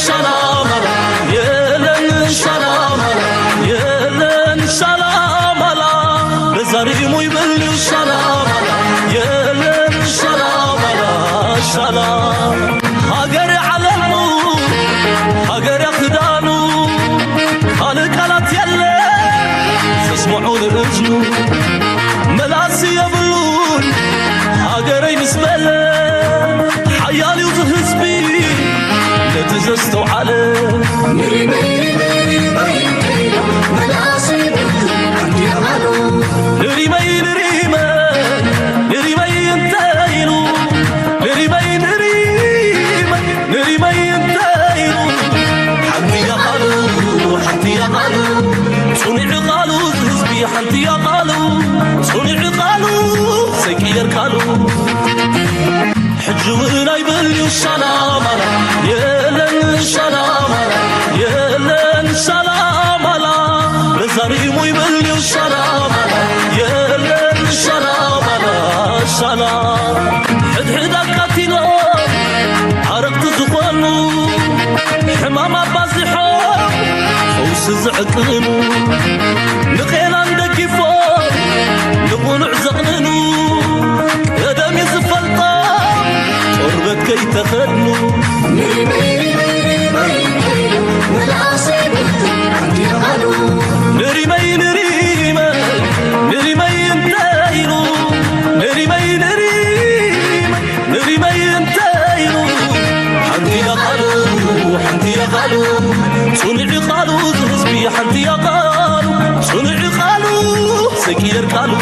ሻላማላ የለን፣ ሻላማላ የለን፣ ሻላማላ በዛሪሙ ይብል ሻላማላ የለን፣ ሻላማላ ሻላ ሃገር ዓለሙ ሃገር ክዳኑ ካልእ ቃላት የለ ዘስምዑ ንእዝኑ መላሲ የብሉን ሃገረይ ምስ በለ ሓያል እዩ ዝህዝቢ ነቲ ዘስተውዓለ ንሪመይ ንሪመይ ንሪመይ እንተ ኢሉ ንሪመይ ንሪመይ ንሪመይ እንተ ኢሉ ሓንቲ እያ ቃሉ ሓንቲ እያ ቃሉ ጽኑዕ ቃሉ ዝህዝቢ ሓንቲ እያ ቃሉ ጽኑዕ ቃሉ ዘይቅየር ቃሉ ሕጂ እውን ኣይብል እዩ ሻላማላ የለን ሻላማላ የለን ሻላማላ በዛሪሙ ይብል እዩ ሻላማላ የለን ሻላማላ ሻላ ሕድሕድ ኣቃቲሎ ኣረግቲ ዝኾኑ ሕማም ኣባዚሖ ፈውሲ ዝዕቅኑ ንቄናን ደጊፎ ንቑኑዕ ዘቕንኑ ቀደም እዩ ዝፈልጦ ቆርበት ከይተኸድኑ ንሪመይ ንሪመይ ንሪመይ እንተ ኢሉ ንሪመይ ንሪመይ ንሪመይ እንተ ኢሉ ሓንቲ እያ ቃሉ ሓንቲ እያ ቃሉ ጽኑዕ ቃሉ ዝህዝቢ ሓንቲ እያ ቃሉ ጽኑዕ ቃሉ ዘይቅየር ቃሉ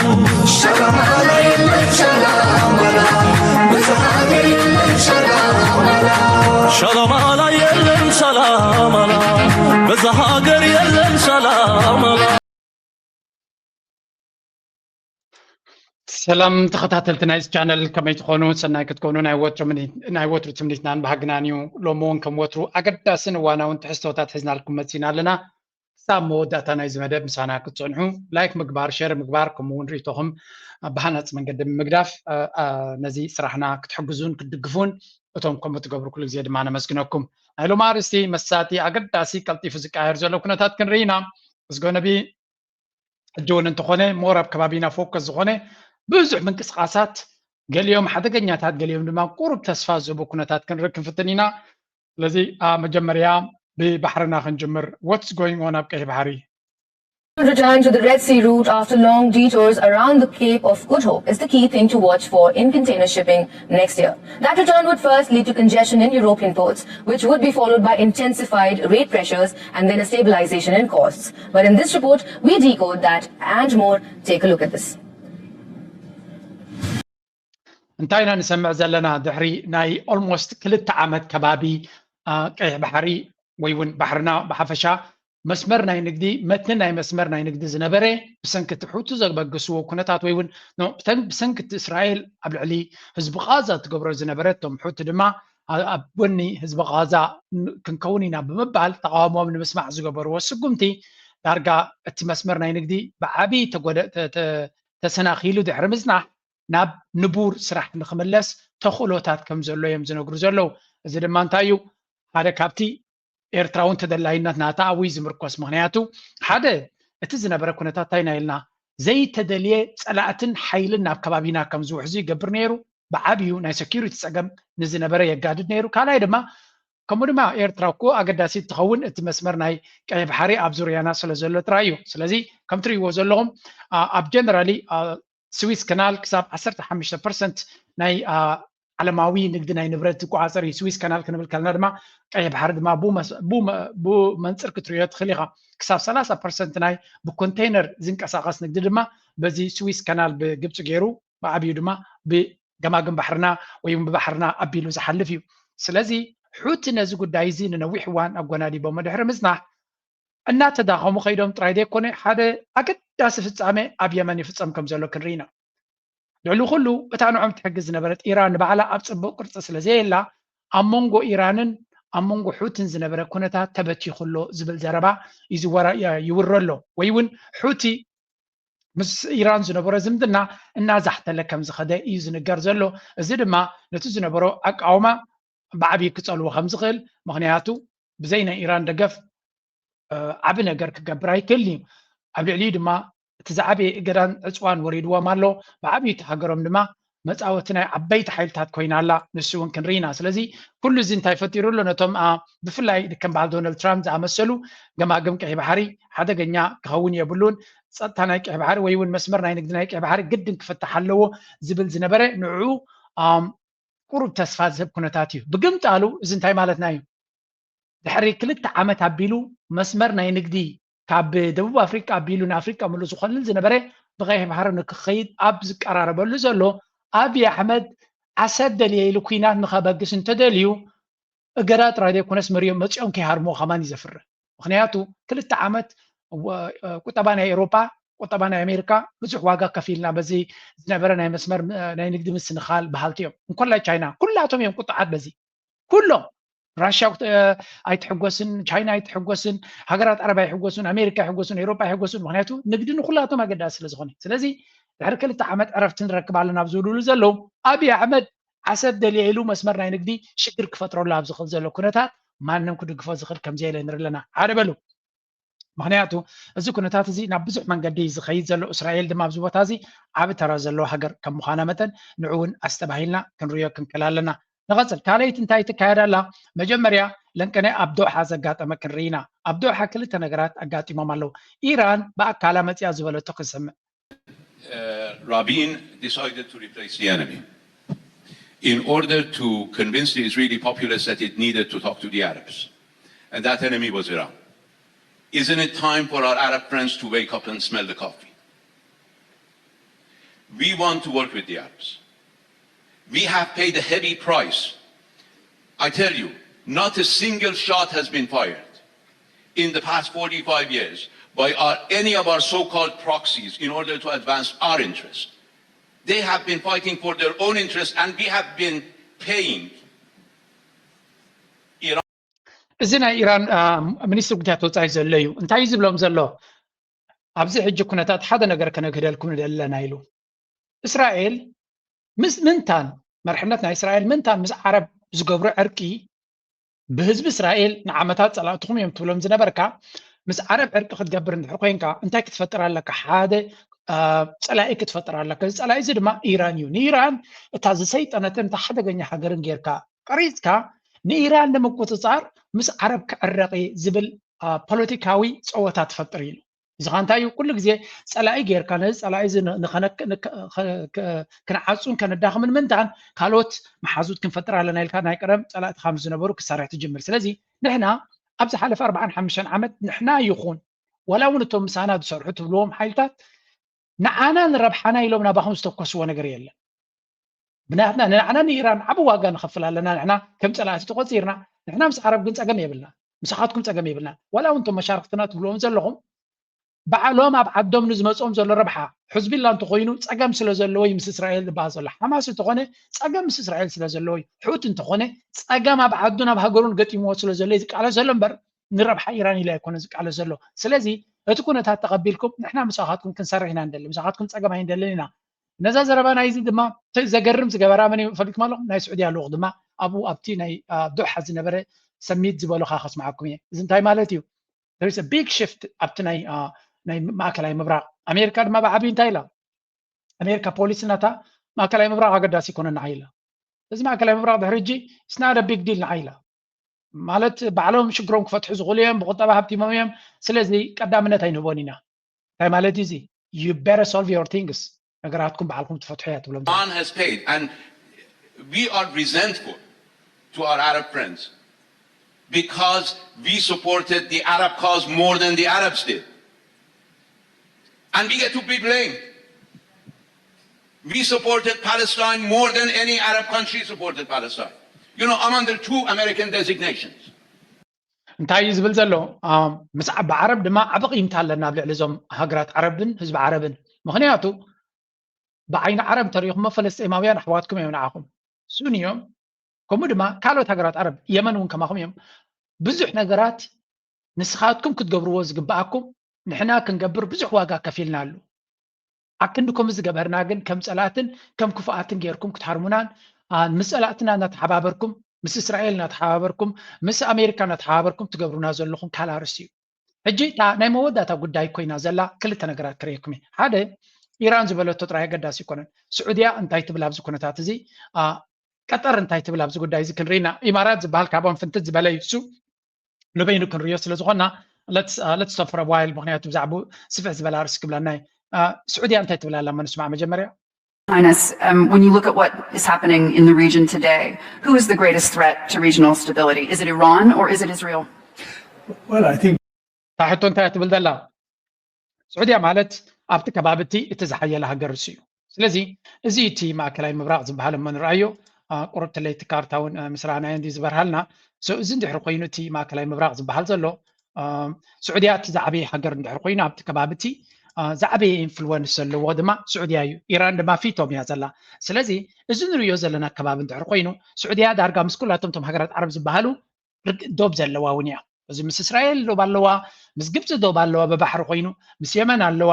ሸላማላ የለን ሸላማላ በዛ ሃገር የለን ሸላማላ ሸላማላ የለን ሸላማላ በዛ ሃገር የለን ሸላማላ ሰላም ተኸታተልቲ ናይዚ ቻነል ከመይ ትኾኑ? ሰናይ ክትኮኑ ናይ ወትሩ ትምኒትናን ባህግናን እዩ። ሎሚ እውን ከም ወትሩ ኣገዳስን እዋናውን ትሕዝቶታት ሒዝናልኩም መፂና ኣለና። ክሳብ መወዳእታ ናይዚ መደብ ምሳና ክትፀንሑ ላይክ ምግባር፣ ሸር ምግባር ከምኡ እውን ርእይቶኹም ብሃናፂ መንገዲ ብምግዳፍ ነዚ ስራሕና ክትሕግዙን ክትድግፉን እቶም ከምኡ ትገብሩ ኩሉ ግዜ ድማ ነመስግነኩም። ናይ ሎሚ ኣርእስቲ መሳጢ ኣገዳሲ ቀልጢፉ ዝቀያየር ዘሎ ኩነታት ክንርኢ ኢና። ዝጎነቢ ሕጂ እውን እንተኾነ ሞር ኣብ ከባቢና ፎከስ ዝኾነ ብዙሕ ምንቅስቃሳት ገሊኦም ሓደገኛታት ገሊኦም ድማ ቁሩብ ተስፋ ዝህቡ ኩነታት ክንርኢ ክንፍትን ኢና። ስለዚ መጀመርያ ብባሕርና ክንጅምር። What's going on ኣብ ቀይሕ ባሕሪ? Return to the Red Sea route after long detours around the Cape of Good Hope is the key thing to watch for in container shipping next year. That return would first lead to congestion in European ports, which would be followed by intensified rate pressures and then a stabilization in costs. But in this report, we decode that and more. Take a look at this. እንታይ ኢና ንሰምዕ ዘለና? ድሕሪ ናይ ኦልሞስት ክልተ ዓመት ከባቢ ቀይሕ ባሕሪ ወይ እውን ባሕርና ብሓፈሻ መስመር ናይ ንግዲ መትኒ ናይ መስመር ናይ ንግዲ ዝነበረ ብሰንኪ እቲ ሑቲ ዘበግስዎ ኩነታት ወይ እውን ብሰንኪ እቲ እስራኤል ኣብ ልዕሊ ህዝቢ ቃዛ ትገብሮ ዝነበረት እቶም ሑቲ ድማ ኣብ ጎኒ ህዝቢ ቃዛ ክንከውን ኢና ብምባል ተቃውሞም ንምስማዕ ዝገበርዎ ስጉምቲ ዳርጋ እቲ መስመር ናይ ንግዲ ብዓብዪ ተሰናኺሉ ድሕሪ ምፅናሕ ናብ ንቡር ስራሕ ንኽምለስ ተኽእሎታት ከም ዘሎ እዮም ዝነግሩ ዘለዉ። እዚ ድማ እንታይ እዩ? ሓደ ካብቲ ኤርትራ እውን ተደላይነት ናታ ኣብኡ እዩ ዝምርኮስ። ምኽንያቱ ሓደ እቲ ዝነበረ ኩነታት እንታይ ኢና ኢልና ዘይተደልየ ፀላእትን ሓይልን ናብ ከባቢና ከም ዝውሕዙ ይገብር ነይሩ። ብዓብዩ ናይ ሰኪሪቲ ፀገም ንዝነበረ የጋድድ ነይሩ። ካልኣይ ድማ ከምኡ ድማ ኤርትራ እኮ ኣገዳሲት ትኸውን እቲ መስመር ናይ ቀይሕ ባሕሪ ኣብ ዙርያና ስለ ዘሎ ጥራይ እዩ። ስለዚ ከም ትርእይዎ ዘለኹም ኣብ ጀነራሊ ስዊዝ ከናል ክሳብ ዓሰርተ ሓሙሽተ ፐርሰንት ናይ ዓለማዊ ንግዲ ናይ ንብረት ዝቆፃፀር እዩ። ስዊዝ ከናል ክንብል ከለና ድማ ቀይሕ ባሕሪ ድማ ብኡ መንፅር ክትርእዮ ትኽእል ኢኻ። ክሳብ ሰላሳ ፐርሰንት ናይ ብኮንቴይነር ዝንቀሳቐስ ንግዲ ድማ በዚ ስዊዝ ከናል ብግብፂ ገይሩ ብዓብዩ ድማ ብገማግም ባሕርና ወይ ብባሕርና ኣቢሉ ዝሓልፍ እዩ። ስለዚ ሑቲ ነዚ ጉዳይ እዚ ንነዊሕ እዋን ኣጎናዲቦሞ ድሕሪ ምፅናሕ እናተዳኸሙ ከይዶም ጥራይ ዘይኮነ ሓደ ኣገዳሲ ፍፃሜ ኣብ የመን ይፍፀም ከም ዘሎ ክንርኢ ኢና። ልዕሊ ኩሉ እታ ንዖም ትሕግዝ ዝነበረት ኢራን ንባዕላ ኣብ ፅቡቅ ቅርፂ ስለ ዘየላ ኣብ መንጎ ኢራንን ኣብ መንጎ ሑትን ዝነበረ ኩነታት ተበቲኹ ኣሎ ዝብል ዘረባ ይውረ ኣሎ። ወይ እውን ሑቲ ምስ ኢራን ዝነበሮ ዝምድና እናዛሕተለ ከም ዝኸደ እዩ ዝንገር ዘሎ። እዚ ድማ ነቲ ዝነበሮ ኣቃውማ ብዓብዪ ክፀልዎ ከም ዝኽእል፣ ምኽንያቱ ብዘይ ናይ ኢራን ደገፍ ዓቢ ነገር ክገብር ኣይክእልን እዩ። ኣብ ልዕሊኡ ድማ እቲ ዝዓበየ እገዳን ዕፅዋን ወሪድዎም ኣሎ። ብዓብዩ እቲ ሃገሮም ድማ መፃወቲ ናይ ዓበይቲ ሓይልታት ኮይና ኣላ። ንሱ እውን ክንርኢ ኢና። ስለዚ ኩሉ እዚ እንታይ ፈጢሩ ኣሎ? ነቶም ብፍላይ ከም በዓል ዶናልድ ትራምፕ ዝኣመሰሉ ገማግም ቀይሕ ባሕሪ ሓደገኛ ክኸውን የብሉን። ፀጥታ ናይ ቀይሕ ባሕሪ ወይ እውን መስመር ናይ ንግዲ ናይ ቀይሕ ባሕሪ ግድን ክፍታሕ ኣለዎ ዝብል ዝነበረ ንዕኡ ቁሩብ ተስፋ ዝህብ ኩነታት እዩ። ብግምጣሉ እዚ እንታይ ማለትና እዩ? ድሕሪ ክልተ ዓመት ኣቢሉ መስመር ናይ ንግዲ ካብ ደቡብ ኣፍሪቃ ኣቢሉ ንኣፍሪቃ ምሉእ ዝኸልል ዝነበረ ብቐይሕ ባሕሪ ንክኸይድ ኣብ ዝቀራረበሉ ዘሎ ኣብይ ኣሕመድ ዓሰብ ደልየ ኢሉ ኩናት ንኸበግስ እንተደልዩ እገዳ ጥራይ ዘይኮነስ መሪኦም መፂኦም ከይሃርምዎ ከማን እዩ ዘፍርህ። ምክንያቱ ክልተ ዓመት ቁጠባ ናይ ኤውሮጳ ቁጠባ ናይ ኣሜሪካ ብዙሕ ዋጋ ከፊልና በዚ ዝነበረ ናይ መስመር ናይ ንግዲ ምስንኻል በሃልቲ እዮም። እንኮላይ ቻይና ኩላቶም እዮም ቁጡዓት በዚ ኩሎም ራሽያ ኣይትሕጎስን፣ ቻይና ኣይትሕጎስን፣ ሃገራት ዓረብ ኣይሕጎሱን፣ ኣሜሪካ ኣይሕጎሱን፣ ኤውሮጳ ኣይሕጎሱን። ምክንያቱ ንግዲ ንኩላቶም ኣገዳሲ ስለ ዝኾነ። ስለዚ ድሕሪ ክልተ ዓመት ዕረፍቲ ንረክብ ኣለና ኣብ ዝብልሉ ዘለዉ ኣብይ ኣሕመድ ዓሰብ ደልየ ኢሉ መስመር ናይ ንግዲ ሽግር ክፈጥረሉ ኣብ ዝኽእል ዘሎ ኩነታት ማንም ክድግፎ ዝኽእል ከምዘየለ ንርኢ ኣለና። ሓደ በሉ። ምክንያቱ እዚ ኩነታት እዚ ናብ ብዙሕ መንገዲ ዝኸይድ ዘሎ እስራኤል ድማ ኣብዚ ቦታ እዚ ዓቢ ተራ ዘለዎ ሃገር ከም ምዃና መጠን ንዑ እውን ኣስተባሂልና ክንሪኦ ክንክእል ኣለና። ንቐፅል። ካልኣይቲ እንታይ ትካየድ ኣላ? መጀመርያ ለንቀነ ኣብ ዶሓ ዘጋጠመ ክንርኢ ኢና። ኣብ ዶሓ ክልተ ነገራት ኣጋጢሞም ኣለዉ። ኢራን ብኣካላ መፅያ ዝበለቶ ክንሰምዕ። Rabin decided to replace the enemy in order to convince the Israeli populace that it needed to talk to the Arabs. And that enemy was Iran. Isn't it time for our Arab friends to wake up and smell the coffee? We want to work with the Arabs. We have paid a heavy price. I tell you, not a single shot has been fired in the past forty-five years by our, any of our so-called proxies in order to advance our interests. They have been fighting for their own interests, and we have been paying Iran. እዚ ናይ ኢራን ሚኒስትር ጉዳያት ወፃኢ ዘሎ እዩ። እንታይ እዩ ዝብሎም ዘሎ? ኣብዚ ሕጂ ኩነታት ሓደ ነገር ከነግህደልኩም ንደሊ ኣለና ኢሉ። እስራኤል ምስ ምንታን መርሕነት ናይ እስራኤል ምንታን ምስ ዓረብ ዝገብሮ ዕርቂ ብህዝቢ እስራኤል ንዓመታት ፀላእትኹም እዮም ትብሎም ዝነበርካ ምስ ዓረብ ዕርቂ ክትገብር እንድሕር ኮይንካ እንታይ ክትፈጥር ኣለካ? ሓደ ፀላኢ ክትፈጥር ኣለካ። እዚ ፀላኢ እዚ ድማ ኢራን እዩ። ንኢራን እታ ዝሰይጠነትን እታ ሓደገኛ ሃገርን ጌርካ ቀሪፅካ ንኢራን ንምቁፅፃር ምስ ዓረብ ክዕረቕ ዝብል ፖለቲካዊ ፀወታ ትፈጥር ኢሉ። እዚ ከዓ እንታይ እዩ? ኩሉ ግዜ ፀላኢ ጌርካ ነዚ ፀላኢ እዚ ክንዓፁን ከነዳኽምን ምንታን ካልኦት መሓዙት ክንፈጥር ኣለና ኢልካ ናይ ቀደም ፀላእትኻ ምስ ዝነበሩ ክሳርሕ ትጅምር። ስለዚ ንሕና ኣብ ዝሓለፈ ኣርባዓን ሓሙሽተን ዓመት ንሕና ይኹን ዋላ እውን እቶም ምሳና ዝሰርሑ ትብልዎም ሓይልታት ንዓና ንረብሓና ኢሎም ናባኹም ዝተኮስዎ ነገር የለን። ብናትና ንዓና ንኢራን ዓቢ ዋጋ ንኸፍል ኣለና። ንሕና ከም ጸላእቲ ተቖጺርና፣ ንሕና ምስ ዓረብ ግን ጸገም የብልና፣ ምሳኻትኩም ጸገም የብልና። ዋላ እውን እቶም መሻርክትና ትብልዎም ዘለኹም ባዕሎም ኣብ ዓዶም ንዝመጾም ዘሎ ረብሓ፣ ሕዝቢላ እንተኾይኑ ጸገም ስለ ዘለዎ እዩ ምስ እስራኤል ዝበሃል ዘሎ። ሓማስ እንተኾነ ጸገም ምስ እስራኤል ስለ ዘለዎ እዩ። ሑቲ እንተኾነ ጸገም ኣብ ዓዱን ኣብ ሃገሩን ገጢምዎ ስለ ዘሎ እዩ ዝቃለስ ዘሎ እምበር ንረብሓ ኢራን ኢሉ ኣይኮነን ዝቃለስ ዘሎ። ስለዚ እቲ ኩነታት ተቐቢልኩም ንሕና ምሳኻትኩም ክንሰርሕ ኢና ንደሊ፣ ምሳኻትኩም ጸገም ኣይንደልን ኢና። ነዛ ዘረባ ናይዚ ድማ ዘገርም ዝገበራ መን እዩ ፈሊጥኩም ኣለኹም? ናይ ስዑድያ ልኡኽ ድማ ኣብኡ ኣብቲ ናይ ዶሓ ዝነበረ ሰሚት ዝበሉኻ ከስምዓኩም እየ። እዚ እንታይ ማለት እዩ? There is a big shift ኣብቲ ናይ ናይ ማእከላይ ምብራቕ። ኣሜሪካ ድማ ብዓብዩ እንታይ ኢላ? ኣሜሪካ ፖሊሲ ናታ ማእከላይ ምብራቕ ኣገዳሲ ይኮነ ንዓይ ኢላ። እዚ ማእከላይ ምብራቕ ድሕሪ ሕጂ it's not a big deal ንዓይ ኢላ። ማለት ባዕሎም ሽግሮም ክፈትሑ ዝኽእሉ እዮም፣ ብቁጠባ ሃብቲሞም እዮም። ስለዚ ቀዳምነት ኣይንህቦን ኢና። እንታይ ማለት እዩ እዚ? You better solve your things። ነገራትኩም ባዕልኩም ትፈትሑ እያ ትብሎም። Iran has paid and we are resentful to our Arab friends because we supported the Arab cause more than the Arabs did. And we get to be blamed. We supported Palestine more than any Arab country supported Palestine. You know, I'm under two American designations. እንታይ እዩ ዝብል ዘሎ? ምስ ብዓረብ ድማ ዓቢ ቂምታ ኣለና ኣብ ልዕሊ እዞም ሃገራት ዓረብን ህዝቢ ዓረብን። ምኽንያቱ ብዓይኒ ዓረብ እንተሪኢኹሞ ፈለስጤማውያን ኣሕዋትኩም እዮም ንዓኹም። ሱኒ እዮም። ከምኡ ድማ ካልኦት ሃገራት ዓረብ፣ የመን እውን ከማኹም እዮም። ብዙሕ ነገራት ንስኻትኩም ክትገብርዎ ዝግብኣኩም ንሕና ክንገብር ብዙሕ ዋጋ ከፊልና ኣሉ። ኣክንዲ ከምኡ ዝገበርና ግን ከም ጸላእትን ከም ክፉኣትን ጌርኩም ክትሃርሙናን ምስ ጸላእትና እናተሓባበርኩም ምስ እስራኤል እናተሓባበርኩም፣ ምስ ኣሜሪካ እናተሓባበርኩም ትገብሩና ዘለኹም ካላርስ እዩ። ሕጂ እታ ናይ መወዳእታ ጉዳይ ኮይና ዘላ ክልተ ነገራት ክርእየኩም እየ። ሓደ፣ ኢራን ዝበለቶ ጥራይ ኣገዳሲ ኣይኮነን። ስዑድያ እንታይ ትብል ኣብዚ ኩነታት እዚ? ቀጠር እንታይ ትብል ኣብዚ ጉዳይ እዚ ክንርኢ ኢና። ኢማራት ዝበሃል ካብኦም ፍንትት ዝበለ እዩ። እሱ ንበይኑ ክንርእዮ ስለ ዝኾንና let's stop for a while፣ ምክንያቱ ብዛዕባኡ ስፍሕ ዝበለ ኣርእስቲ ክብለና እዩ። ስዑድያ እንታይ ትብል ኣላ? እሞ ንስማዕ መጀመርያ። Highness, um, when you look at what is happening in the region today, who is the greatest threat to regional stability? Is it Iran or is it Israel? Well, I think እታ ሕቶ እንታይ እያ ትብል ዘላ? ስዑድያ ማለት ኣብቲ ከባቢ እቲ እቲ ዝሓየለ ሃገር እሱ እዩ። ስለዚ እዚ እቲ ማእከላይ ምብራቕ ዝበሃል እሞ ንርኣዮ፣ ቁርብቲ ለይቲ ካርታ እውን ምስ ረኣናዮ እንዲ ዝበርሃልና። እዚ እንድሕሪ ኮይኑ እቲ ማእከላይ ምብራቕ ዝበሃል ዘሎ ስዑድያ እቲ ዝዓበየ ሃገር እንድሕሪ ኮይኑ ኣብቲ ከባቢ እቲ ዝዓበየ ኢንፍሉወንስ ዘለዎ ድማ ስዑድያ እዩ። ኢራን ድማ ፊቶም እያ ዘላ። ስለዚ እዚ ንሪኦ ዘለና ከባቢ እንድሕሪ ኮይኑ ስዑድያ ዳርጋ ምስ ኩላቶም እቶም ሃገራት ዓረብ ዝበሃሉ ዶብ ዘለዋ እውን እያ። እዚ ምስ እስራኤል ዶብ ኣለዋ፣ ምስ ግብፂ ዶብ ኣለዋ ብባሕሪ ኮይኑ፣ ምስ የመን ኣለዋ፣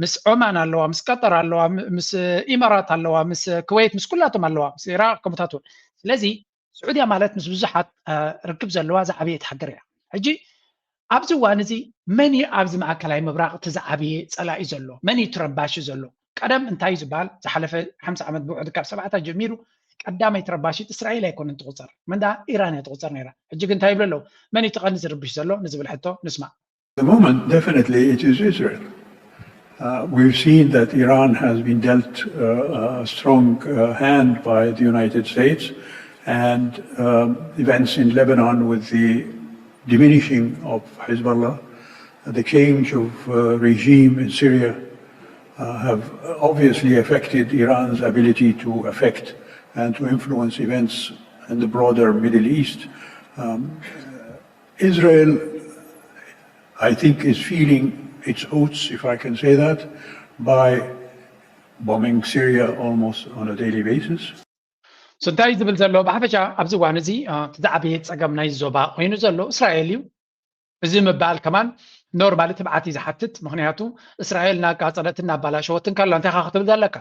ምስ ዖማን ኣለዋ፣ ምስ ቀጠር ኣለዋ፣ ምስ ኢማራት ኣለዋ፣ ምስ ክወይት፣ ምስ ኩላቶም ኣለዋ፣ ምስ ኢራቅ ከምኡታት እውን። ስለዚ ስዑድያ ማለት ምስ ብዙሓት ርክብ ዘለዋ ዝዓበየት ሃገር እያ። ሕጂ ኣብዚ እዋን እዚ መን እዩ ኣብዚ ማእከላይ ምብራቕ እቲ ዝዓበየ ፀላኢ ዘሎ? መን እዩ እቲ ረባሺ ዘሎ? ቀደም እንታይ እዩ ዝበሃል? ዝሓለፈ ሓምሳ ዓመት ብውሕዱ ካብ ሰብዓታት ጀሚሩ ቀዳመይቲ ረባሺት እስራኤል ኣይኮነን ትቑፀር፣ መን ደኣ ኢራን እያ ትቑፀር ነይራ። ሕጂ ግን እንታይ ይብሉ ኣለዉ? መን እዩ እቲ ቀንዲ ዝርብሽ ዘሎ ንዝብል ሕቶ ንስማዕ። At the moment, definitely it is Israel. Uh, we've seen that Iran has been dealt uh, a strong uh, hand by the United States, and um, events in Lebanon with the diminishing of Hezbollah, the change of uh, regime in Syria uh, have obviously affected Iran's ability to affect and to influence events in the broader Middle East. Um, Israel, I think, is feeling its oats, if I can say that, by bombing Syria almost on a daily basis. So እንታይ ዝብል ዘሎ ብሓፈሻ ኣብዚ እዋን እዚ ዝዓበየ ፀገም ናይ ዞባ ኮይኑ ዘሎ እስራኤል እዩ። እዚ ምባል ከማን ኖርማሊ ትብዓት እዩ ዝሓትት። ምክንያቱ እስራኤል እናቃፀለትን እናባላሸወትን ከላ እንታይ ኢካ ክትብል ዘለካ?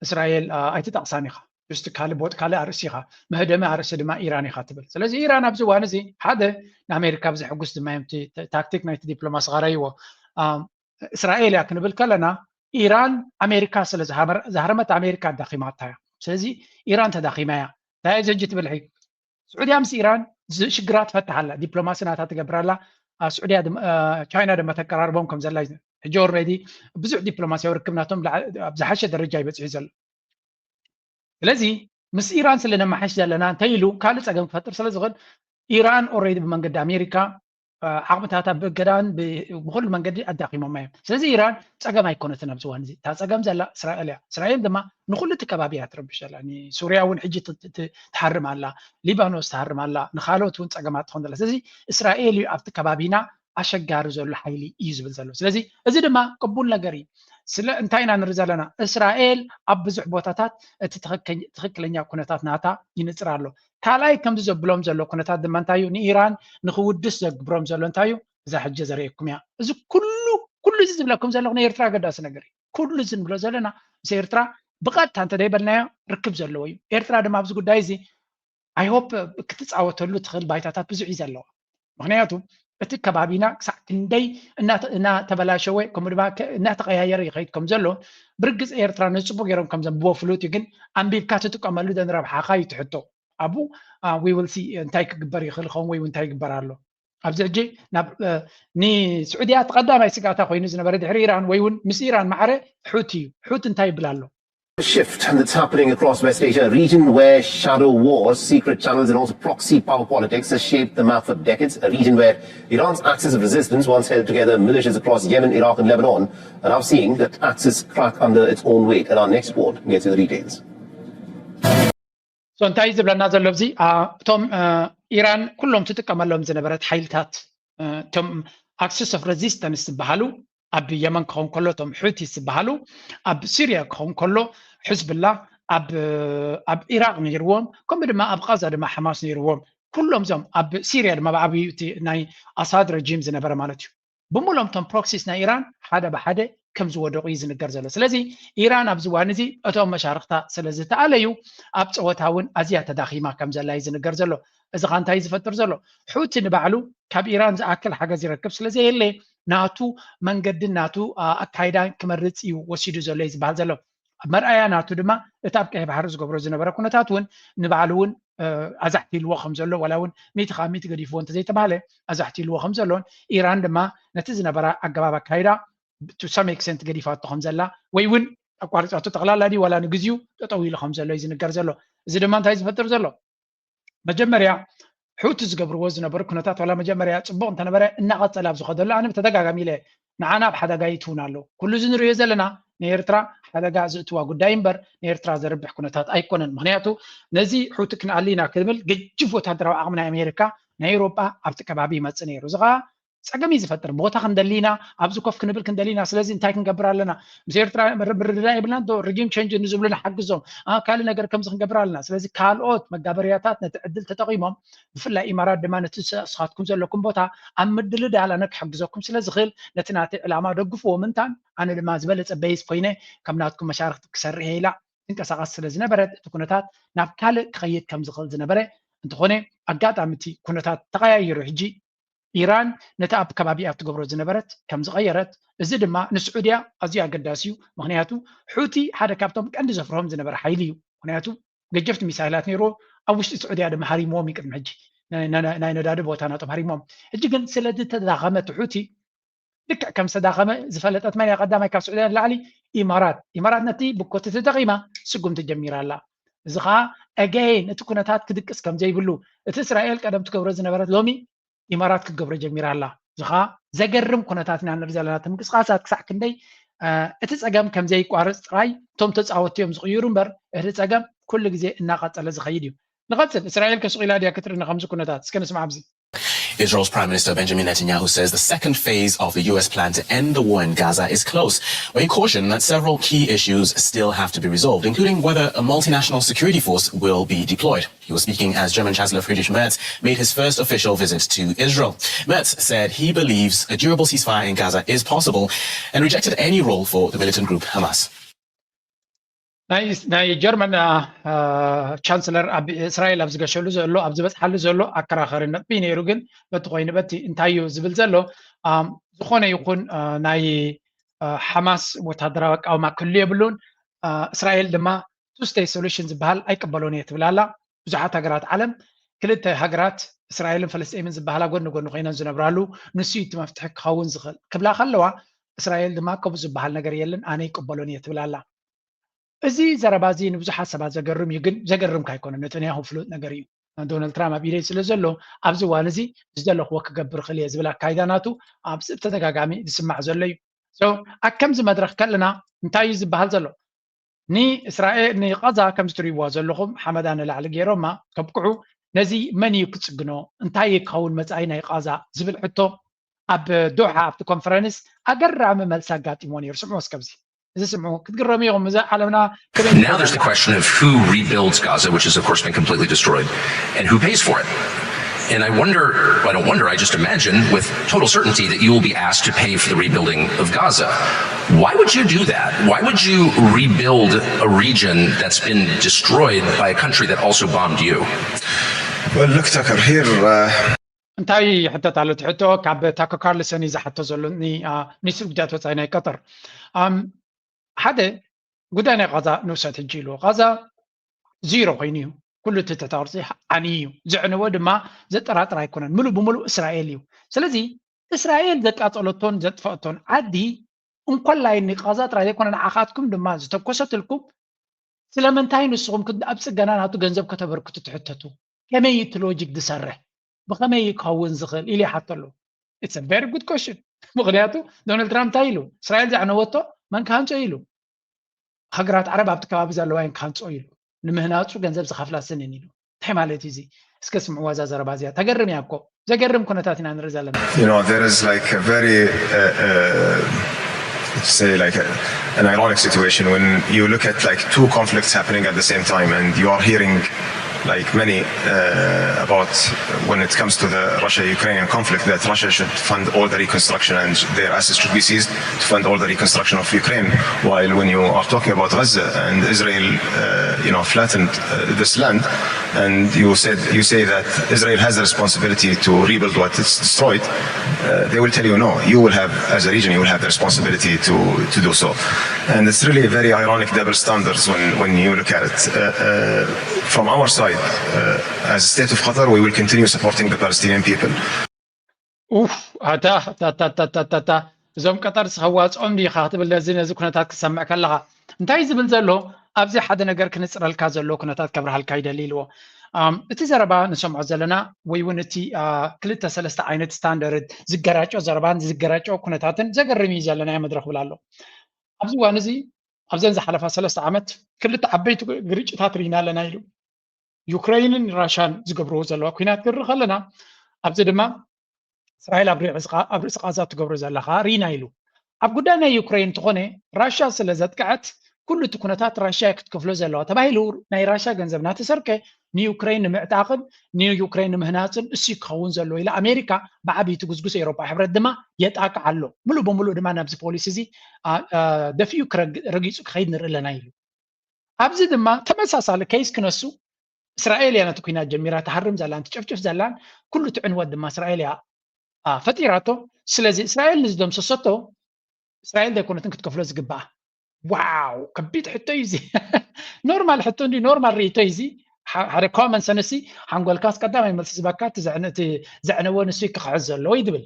እስራኤል ኣይትጠቕሳን ኢኻ። ስ ካልእ ቦጥ ካልእ ኣርእሲ ኢኻ። መህደሚ ኣርእሲ ድማ ኢራን ኢኻ ትብል። ስለዚ ኢራን ኣብዚ እዋን እዚ ሓደ ንኣሜሪካ ብዘሕጉስ ድማ እዮም ታክቲክ ናይቲ ዲፕሎማሲ ቀረይዎ። እስራኤል እያ ክንብል ከለና ኢራን ኣሜሪካ ስለ ዝሃረመት ኣሜሪካ ኣዳኺማታ እያ። ስለዚ ኢራን ተዳኺማ እያ። እንታይ እዚ ሕጂ ትብል? ስዑድያ ምስ ኢራን ሽግራ ትፈትሕ ኣላ፣ ዲፕሎማሲ ናታ ትገብር ኣላ። ስዑድያ ቻይና ድማ ተቀራርቦም ከም ዘላ ሕጂ ኦልሬዲ ብዙሕ ዲፕሎማሲያዊ ርክብ ናቶም ኣብ ዝሓሸ ደረጃ ይበፅሑ ዘሎ። ስለዚ ምስ ኢራን ስለ ነመሓሽ ዘለና እንታይ ኢሉ ካልእ ፀገም ክፈጥር ስለ ዝኽእል ኢራን ኦልሬዲ ብመንገዲ ኣሜሪካ ዓቕምታታ ብእገዳን ብኩሉ መንገዲ ኣዳኺሞማ እዮም። ስለዚ ኢራን ፀገም ኣይኮነትን ኣብዚ እዋን እዚ። እታ ፀገም ዘላ እስራኤል እያ። እስራኤል ድማ ንኩሉ እቲ ከባቢ እያ ትረብሽ ዘላ። ንሱርያ እውን ሕጂ ትሃርም ኣላ፣ ሊባኖስ ትሃርም ኣላ፣ ንካልኦት እውን ፀገማት ትኾን ዘላ። ስለዚ እስራኤል እዩ ኣብቲ ከባቢና ኣሸጋሪ ዘሎ ሓይሊ እዩ ዝብል ዘሎ። ስለዚ እዚ ድማ ቅቡል ነገር እዩ። ስለ እንታይ ኢና ንርኢ ዘለና? እስራኤል ኣብ ብዙሕ ቦታታት እቲ ትኽክለኛ ኩነታት ናታ ይንፅር ኣሎ። ካልኣይ ከምዚ ዘብሎም ዘሎ ኩነታት ድማ እንታይ እዩ? ንኢራን ንክውድስ ዘግብሮም ዘሎ እንታይ እዩ? እዛ ሕጂ ዘርእየኩም እያ። እዚ ኩሉ ኩሉ እዚ ዝብለኩም ዘለኹ ንኤርትራ ኣገዳሲ ነገር እዩ። ኩሉ እዚ ንብሎ ዘለና ምስ ኤርትራ ብቐጥታ እንተደይበልናዮ ርክብ ዘለዎ እዩ። ኤርትራ ድማ ኣብዚ ጉዳይ እዚ ኣይሆፕ ክትፃወተሉ ትኽእል ባይታታት ብዙሕ እዩ ዘለዋ። ምክንያቱ እቲ ከባቢና ክሳዕ ክንደይ እናተበላሸወ ከምኡ ድማ እናተቀያየረ ይኸይድ ከም ዘሎ ብርግፅ ኤርትራ ንፅቡቅ ገይሮም ከም ዘንብቦ ፍሉጥ እዩ። ግን ኣንቢብካ ትጥቀመሉ ደንረብሓኻ እዩ ትሕቶ። ኣብኡ ዊውልሲ እንታይ ክግበር ይኽእል ይኸውን ወይ እንታይ ይግበር ኣሎ። ኣብዚ ሕጂ ናብ ንስዑድያ እቲ ቀዳማይ ስጋእታ ኮይኑ ዝነበረ ድሕሪ ኢራን ወይ እውን ምስ ኢራን ማዕረ ሑቲ እዩ። ሑቲ እንታይ ይብል ኣሎ? shift that's happening across West Asia, a region where shadow wars, secret channels, and also proxy power politics has shaped the map for decades, a region where Iran's axis of resistance once held together militias across Yemen, Iraq, and Lebanon, and now seeing that axis crack under its own weight. And our next report gets you the details. So እንታይ ዝብለና ዘሎ እዚ እቶም ኢራን ኩሎም ትጥቀመሎም ዝነበረት ሓይልታት እቶም ኣክሲስ ኦፍ ሬዚስተንስ ዝበሃሉ ኣብ የመን ክኸውን ከሎ እቶም ሑቲ ዝበሃሉ ኣብ ሲሪያ ክኸውን ከሎ ሕዝብላ ኣብ ኢራቅ ነይርዎም፣ ከምኡ ድማ ኣብ ቃዛ ድማ ሓማስ ነይርዎም። ኩሎም እዞም ኣብ ሲሪያ ድማ ብዓብዩ እቲ ናይ ኣሳድ ረጂም ዝነበረ ማለት እዩ። ብምሎም እቶም ፕሮክሲስ ናይ ኢራን ሓደ ብሓደ ከም ዝወደቑ እዩ ዝንገር ዘሎ። ስለዚ ኢራን ኣብዚ እዋን እዚ እቶም መሻርኽታ ስለ ዝተኣለዩ ኣብ ፀወታ እውን ኣዝያ ተዳኺማ ከም ዘላ እዩ ዝንገር ዘሎ። እዚ ኸ እንታይ እዩ ዝፈጥር ዘሎ? ሑቲ ንባዕሉ ካብ ኢራን ዝኣክል ሓገዝ ይረክብ ስለ ዘየለ ናቱ መንገድን ናቱ ኣካይዳን ክመርፅ እዩ ወሲዱ ዘሎ እዩ ዝበሃል ዘሎ። መርኣያ ናቱ ድማ እቲ ኣብ ቀይሕ ባሕሪ ዝገብሮ ዝነበረ ኩነታት እውን ንባዕሉ እውን ኣዛሕቲልዎ ከም ዘሎ ዋላ እውን ሚእቲ ካብ ሚእቲ ገዲፍዎ እንተዘይተባሃለ ኣዛሕቲልዎ ከም ዘሎን ኢራን ድማ ነቲ ዝነበራ ኣገባብ ኣካይዳ to some extent ገዲፋቶ ከም ዘላ ወይ እውን ኣቋሪፃቶ ጠቕላላ ድዩ ዋላ ንግዚኡ ጠጠው ኢሉ ከም ዘሎ እዩ ዝንገር ዘሎ። እዚ ድማ እንታይ ዝፈጥር ዘሎ? መጀመርያ ሑቲ ዝገብርዎ ዝነበሩ ኩነታት ዋላ መጀመርያ ፅቡቕ እንተነበረ እናቐፀለ ኣብ ዝኸደሉ ኣነ ብተደጋጋሚ ኢለ ንዓና ኣብ ሓደጋ ይእትውን ኣሎ። ኩሉ እዚ ንሪኦ ዘለና ንኤርትራ ሓደጋ ዝእትዋ ጉዳይ እምበር ንኤርትራ ዘርብሕ ኩነታት ኣይኮነን። ምክንያቱ ነዚ ሑቲ ክንኣሊ ኢና ክብል ግጅፍ ወታደራዊ ዓቕሚ ናይ ኣሜሪካ ናይ ኤውሮጳ ኣብቲ ከባቢ ይመፅእ ነይሩ። እዚ ከዓ ፀገም እዩ ዝፈጥር። ቦታ ክንደሊ ኢና፣ ኣብዚ ኮፍ ክንብል ክንደሊ ኢና። ስለዚ እንታይ ክንገብር ኣለና? ምስ ኤርትራ ምርድዳእ የብልና ዶ? ሪጂም ቸንጅ ንዝብሉ ንሓግዞም። ካልእ ነገር ከምዚ ክንገብር ኣለና። ስለዚ ካልኦት መጋበርያታት ነቲ ዕድል ተጠቒሞም ብፍላይ ኢማራት ድማ ነቲ ንስኻትኩም ዘለኩም ቦታ ኣብ ምድልዳል ኣነ ክሕግዘኩም ስለ ዝኽእል ነቲ ናተይ ዕላማ ደግፍዎ ምንታን ኣነ ድማ ዝበለፀ በይስ ኮይነ ከም ናትኩም መሻርክቲ ክሰርሕ እየ ኢላ ትንቀሳቐስ ስለ ዝነበረት እቲ ኩነታት ናብ ካልእ ክኸይድ ከም ዝኽእል ዝነበረ እንተኾነ ኣጋጣሚ እቲ ኩነታት ተቐያይሩ ሕጂ ኢራን ነቲ ኣብ ከባቢኣ ትገብሮ ዝነበረት ከም ዝቐየረት እዚ ድማ ንስዑድያ ኣዝዩ ኣገዳሲ እዩ። ምክንያቱ ሑቲ ሓደ ካብቶም ቀንዲ ዘፍርሆም ዝነበረ ሓይሊ እዩ። ምክንያቱ ገጀፍቲ ሚሳይላት ነይርዎ ኣብ ውሽጢ ስዑድያ ድማ ሃሪምዎም እዩ ቅድሚ ሕጂ ናይ ነዳዲ ቦታ ናቶም ሃሪምዎም። ሕጂ ግን ስለ ዝተዳኸመ እቲ ሑቲ ልክዕ ከም ዝተዳኸመ ዝፈለጠት መን እያ ቀዳማይ ካብ ስዑድያ ንላዕሊ? ኢማራት። ኢማራት ነቲ ብኮቲ ተጠቒማ ስጉምቲ ጀሚራ ኣላ። እዚ ከዓ again እቲ ኩነታት ክድቅስ ከም ዘይብሉ እቲ እስራኤል ቀደም ትገብሮ ዝነበረት ሎሚ ኢማራት ክትገብሮ ጀሚራ ኣላ። እዚ ከዓ ዘገርም ኩነታት ኢና ንርኢ ዘለና። እቲ ምንቅስቃሳት ክሳዕ ክንደይ እቲ ፀገም ከም ዘይቋርፅ ጥራይ እቶም ተፃወትቲ እዮም ዝቕይሩ እምበር እቲ ፀገም ኩሉ ግዜ እናቐፀለ ዝኸይድ እዩ። ንቐፅል። እስራኤል ከስቕ ኢላ ድያ ክትርኢ ንከምዚ ኩነታት? እስከ ንስማዕ ኣብዚ። Israel's Prime Minister Benjamin Netanyahu says the second phase of the U S plan to end the war in Gaza is close, but he cautioned that several key issues still have to be resolved, including whether a multinational security force will be deployed. He was speaking as German Chancellor Friedrich Merz made his first official visit to Israel. Merz said he believes a durable ceasefire in Gaza is possible and rejected any role for the militant group Hamas. ናይ ጀርመን ቻንስለር ኣብ እስራኤል ኣብ ዝገሸሉ ዘሎ ኣብ ዝበፅሓሉ ዘሎ ኣከራኸሪ ነጥቢ ነይሩ። ግን በቲ ኮይኑ በቲ እንታይ እዩ ዝብል ዘሎ? ዝኾነ ይኹን ናይ ሓማስ ወታደራዊ ኣቃውማ ክህሉ የብሉን። እስራኤል ድማ two state solution ዝበሃል ኣይቅበሎን እየ ትብል ኣላ። ብዙሓት ሃገራት ዓለም ክልተ ሃገራት እስራኤልን ፈለስጢምን ዝበሃላ ጎኒ ጎኒ ኮይነን ዝነብራሉ ንሱ እዩ እቲ መፍትሒ ክኸውን ዝኽእል ክብላ ከለዋ እስራኤል ድማ ከምኡ ዝበሃል ነገር የለን ኣነ ይቅበሎን እየ ትብል ኣላ። እዚ ዘረባ እዚ ንብዙሓት ሰባት ዘገርም እዩ፣ ግን ዘገርም ካይኮነ ነተንያሁ ፍሉጥ ነገር እዩ። ዶናልድ ትራምፕ ኣብ ኢደይ ስለ ዘሎ ኣብዚ እዋን እዚ ዝደለኽዎ ክገብር ክእል እየ ዝብል ኣካይዳ ናቱ ኣብ ተደጋጋሚ ዝስማዕ ዘሎ እዩ። ኣብ ከምዚ መድረክ ከለና እንታይ እዩ ዝበሃል ዘሎ? ንእስራኤል ንቃዛ ከምዚ ትሪእዋ ዘለኹም ሓመዳ ንላዕሊ ገይሮማ ከብቅዑ ነዚ መን እዩ ክፅግኖ እንታይ እዩ ክኸውን መፃኢ ናይ ቃዛ ዝብል ሕቶ ኣብ ዶሓ ኣብቲ ኮንፈረንስ ኣገራሚ መልሲ ኣጋጢሞ ነይሩ። ስምዑ እስከ ኣብዚ እዚ ስምዑ ክትግረሙ ኢኹም። እዚ ዓለምና ከመይ Now there's the question of who rebuilds Gaza, which has of course been completely destroyed, and who pays for it. And I wonder, I don't wonder, I just imagine with total certainty that you will be asked to pay for the rebuilding of Gaza. Why would you do that? Why would you rebuild a region that's been destroyed by a country that also bombed you? Well, look, Tucker, here. Uh... እንታይ ሕተት ኣሎ? እቲ ሕቶ ካብ ታኮ ካርልሰን እዩ ዝሓቶ ዘሎ፣ ሚኒስትሪ ጉዳያት ወፃኢ ናይ ቀጠር። ሓደ ጉዳይ ናይ ቃዛ ንውሰድ ሕጂ ኢልዎ። ቃዛ ዚሮ ኮይኑ እዩ። ኩሉ እቲ ተታወርፂ ዓንዩ እዩ። ዘዕነዎ ድማ ዘጠራጥር ኣይኮነን። ምሉእ ብምሉእ እስራኤል እዩ። ስለዚ እስራኤል ዘቃፀለቶን ዘጥፈእቶን ዓዲ እንኮላይ ንቃዛ ጥራይ ዘይኮነ ንዓኻትኩም ድማ ዝተኮሰትልኩም ስለምንታይ ንስኹም ኣብ ፅገና ናቱ ገንዘብ ከተበርክቱ ትሕተቱ? ከመይ እቲ ሎጂክ ዝሰርሕ? ብኸመይ ክኸውን ዝኽእል ኢሉ ይሓተሉ። It's a very good question። ምክንያቱ ዶናልድ ትራምፕ እንታይ ኢሉ? እስራኤል ዘዕነወቶ መን ክሃንፆ ኢሉ? ሃገራት ዓረብ ኣብቲ ከባቢ ዘለዋ እየን ክሃንፅኦ ኢሉ። ንምህናፁ ገንዘብ ዝኸፍላ ስንን ኢሉ። እንታይ ማለት እዩ እዚ? እስከ ስምዕዋ እዛ ዘረባ እዚኣ። ተገርም እያ እኮ። ዘገርም ኩነታት ኢና ንርኢ ዘለና። You know, there is like a very, uh, uh, say like a, an ironic situation when you look at like two conflicts happening at the same time and you are hearing like many, uh, about when it comes to the Russia-Ukrainian conflict, that Russia should fund all the reconstruction and their assets should be seized to fund all the reconstruction of Ukraine. While when you are talking about Gaza and Israel, uh, you know, flattened uh, this land, and you said you say that Israel has the responsibility to rebuild what is destroyed, uh, they will tell you no. You will have, as a region, you will have the responsibility to to do so. And it's really a very ironic double standards when when you look at it. Uh, uh, from our side, uh, as a state of Qatar, we will continue supporting the Palestinian people. ኡፍ ኣታ ኣታ ኣታ ኣታ ኣታ ኣታ እዞም ቀጠር ዝኸዋፅኦም ድዩ ኢኻ ክትብል ነዚ ነዚ ኩነታት ክሰምዕ ከለኻ እንታይ ዝብል ዘሎ ኣብዚ ሓደ ነገር ክንፅረልካ ዘሎ ኩነታት ከብርሃልካ ይደሊ ኢልዎ። እቲ ዘረባ ንሰምዖ ዘለና ወይ እውን እቲ ክልተ ሰለስተ ዓይነት ስታንደርድ ዝገራጮ ዘረባን ዝገራጮ ኩነታትን ዘገርም እዩ ዘለናዮ መድረኽ ብላ ኣሎ። ኣብዚ እዋን እዚ ኣብዘን ዝሓለፋ ሰለስተ ዓመት ክልተ ዓበይቲ ግርጭታት ርኢና ኣለና ኢሉ። ዩክረይንን ራሻን ዝገብርዎ ዘለዋ ኩናት ክርኢ ከለና ኣብዚ ድማ እስራኤል ኣብ ርእሲ ቃዛ ትገብሮ ዘላ ከዓ ርኢና ኢሉ። ኣብ ጉዳይ ናይ ዩክረይን እንተኾነ ራሻ ስለ ዘጥቅዐት ኩሉ እቲ ኩነታት ራሻ ክትከፍሎ ዘለዋ ተባሂሉ ናይ ራሻ ገንዘብ እናተሰርቀ ንዩክረይን ንምዕጣቕን ንዩክረይን ንምህናፅን እሱ ክኸውን ዘለዎ ኢላ ኣሜሪካ ብዓብዩ ትጉዝጉዝ። ኤውሮጳ ሕብረት ድማ የጣቅዕ ኣሎ። ሙሉእ ብሙሉእ ድማ ናብዚ ፖሊሲ እዚ ደፊኡ ረጊፁ ክኸይድ ንርኢ ኣለና ኢሉ። ኣብዚ ድማ ተመሳሳሊ ኬስ ክነሱ እስራኤል እያ ነቲ ኩናት ጀሚራ ትሃርም ዘላን ትጨፍጭፍ ዘላን ኩሉ እቲ ዕንወት ድማ እስራኤል እያ ፈጢራቶ። ስለዚ እስራኤል ንዝደምሰሰቶ እስራኤል ዘይኮነትን ክትከፍሎ ዝግባኣ። ዋው ከቢድ ሕቶ እዩ እዚ። ኖርማል ሕቶ እንዲ ኖርማል ርእቶ እዩ እዚ። ሓደ ኮመን ሰንሲ ሓንጎልካስ ቀዳማይ መልሲ ዝበካ እቲ ዘዕነወ ንሱ ክኽሕዝ ዘለዎ እዩ ዝብል።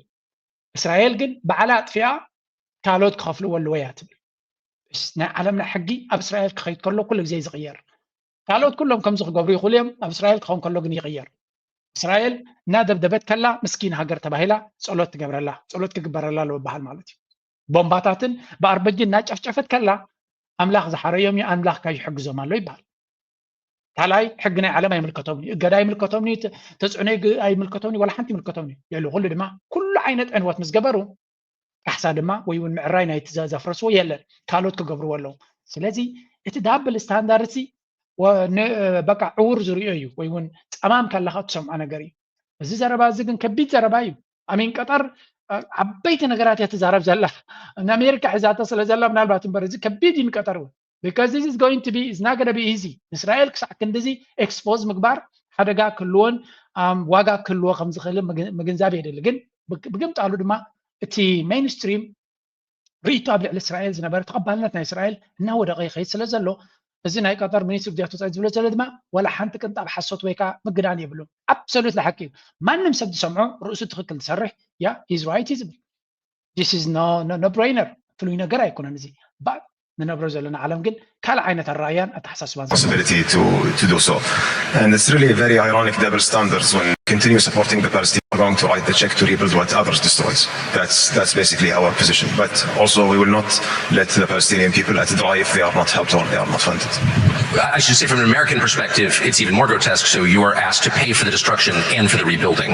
እስራኤል ግን ባዕላ ኣጥፊኣ ካልኦት ክኸፍልዎ ኣለዎ እያ ትብል። ናይ ዓለምና ሕጊ ኣብ እስራኤል ክኸይድ ከሎ ኩሉ ግዜ ዝቕየር። ካልኦት ኩሎም ከምዚ ክገብሩ ይኽእሉ እዮም፣ ኣብ እስራኤል ክኸውን ከሎ ግን ይቕየር። እስራኤል እናደብደበት ከላ ምስኪን ሃገር ተባሂላ ጸሎት ትገብረላ፣ ጸሎት ክግበረላ ኣለዎ በሃል ማለት እዩ። ቦምባታትን ብኣርበጂ እናጨፍጨፈት ከላ ኣምላኽ ዝሓረዮም እዩ፣ ኣምላኽ ካዩ ይሕግዞም ኣሎ ይበሃል። ካልኣይ ሕጊ ናይ ዓለም ኣይምልከቶም እዩ፣ እገዳ ኣይምልከቶም እዩ፣ ተፅዕኖ ኣይምልከቶም እዩ፣ ዋላ ሓንቲ ይምልከቶም እዩ። ልዕሊ ኩሉ ድማ ኩሉ ዓይነት ዕንወት ምስ ገበሩ ካሕሳ ድማ ወይ እውን ምዕራይ ናይቲ ዘፍረስዎ የለን፣ ካልኦት ክገብርዎ ኣለዉ። ስለዚ እቲ ዳብል ስታንዳርድ ሲ በቃ ዕውር ዝርዮ እዩ ወይ እውን ፀማም ከለካ እትሰምዖ ነገር እዩ። እዚ ዘረባ እዚ ግን ከቢድ ዘረባ እዩ። ኣሚን ቀጠር ዓበይቲ ነገራት እያ ትዛረብ ዘላ። ንኣሜሪካ ሒዛቶ ስለ ዘላ ምናልባት እምበር እዚ ከቢድ እዩ ንቀጠር እውን because this is going to be is not going to be easy። እስራኤል ክሳዕ ክንድዚ ኤክስፖዝ ምግባር ሓደጋ ክህልዎን ዋጋ ክህልዎ ከምዝኽእል ምግንዛብ የድሊ። ግን ብግምጣሉ ድማ እቲ ሜይንስትሪም ርእይቶ ኣብ ልዕሊ እስራኤል ዝነበረ ተቐባልነት ናይ እስራኤል እናወደቐ ይኸይድ ስለ ዘሎ እዚ ናይ ቀጠር ሚኒስትሪ ጉዳያት ወፃኢ ዝብሎ ዘሎ ድማ ዋላ ሓንቲ ቅንጣብ ሓሶት ወይ ከዓ ምግዳን የብሉን። ኣብሶሉት ሓቂ እዩ። ማንም ሰብ ዝሰምዖ ርእሱ ትኽክል ዝሰርሕ ያ ሂዝ ራይት እዩ ዝብል። This is no no no brainer። ፍሉይ ነገር ኣይኮነን እዚ። ንነብሮ ዘለና ዓለም ግን ካልእ ዓይነት ኣረኣያን ኣተሓሳስባን responsibility to to do so. And it's really a very ironic double standards when continue supporting the Palestinians are going to write the check to rebuild what others destroys. That's that's basically our position. But also we will not let the Palestinian people at dry if they are not helped or they are not funded. I should say, from an American perspective, it's even more grotesque. So you are asked to pay for the destruction and for the rebuilding.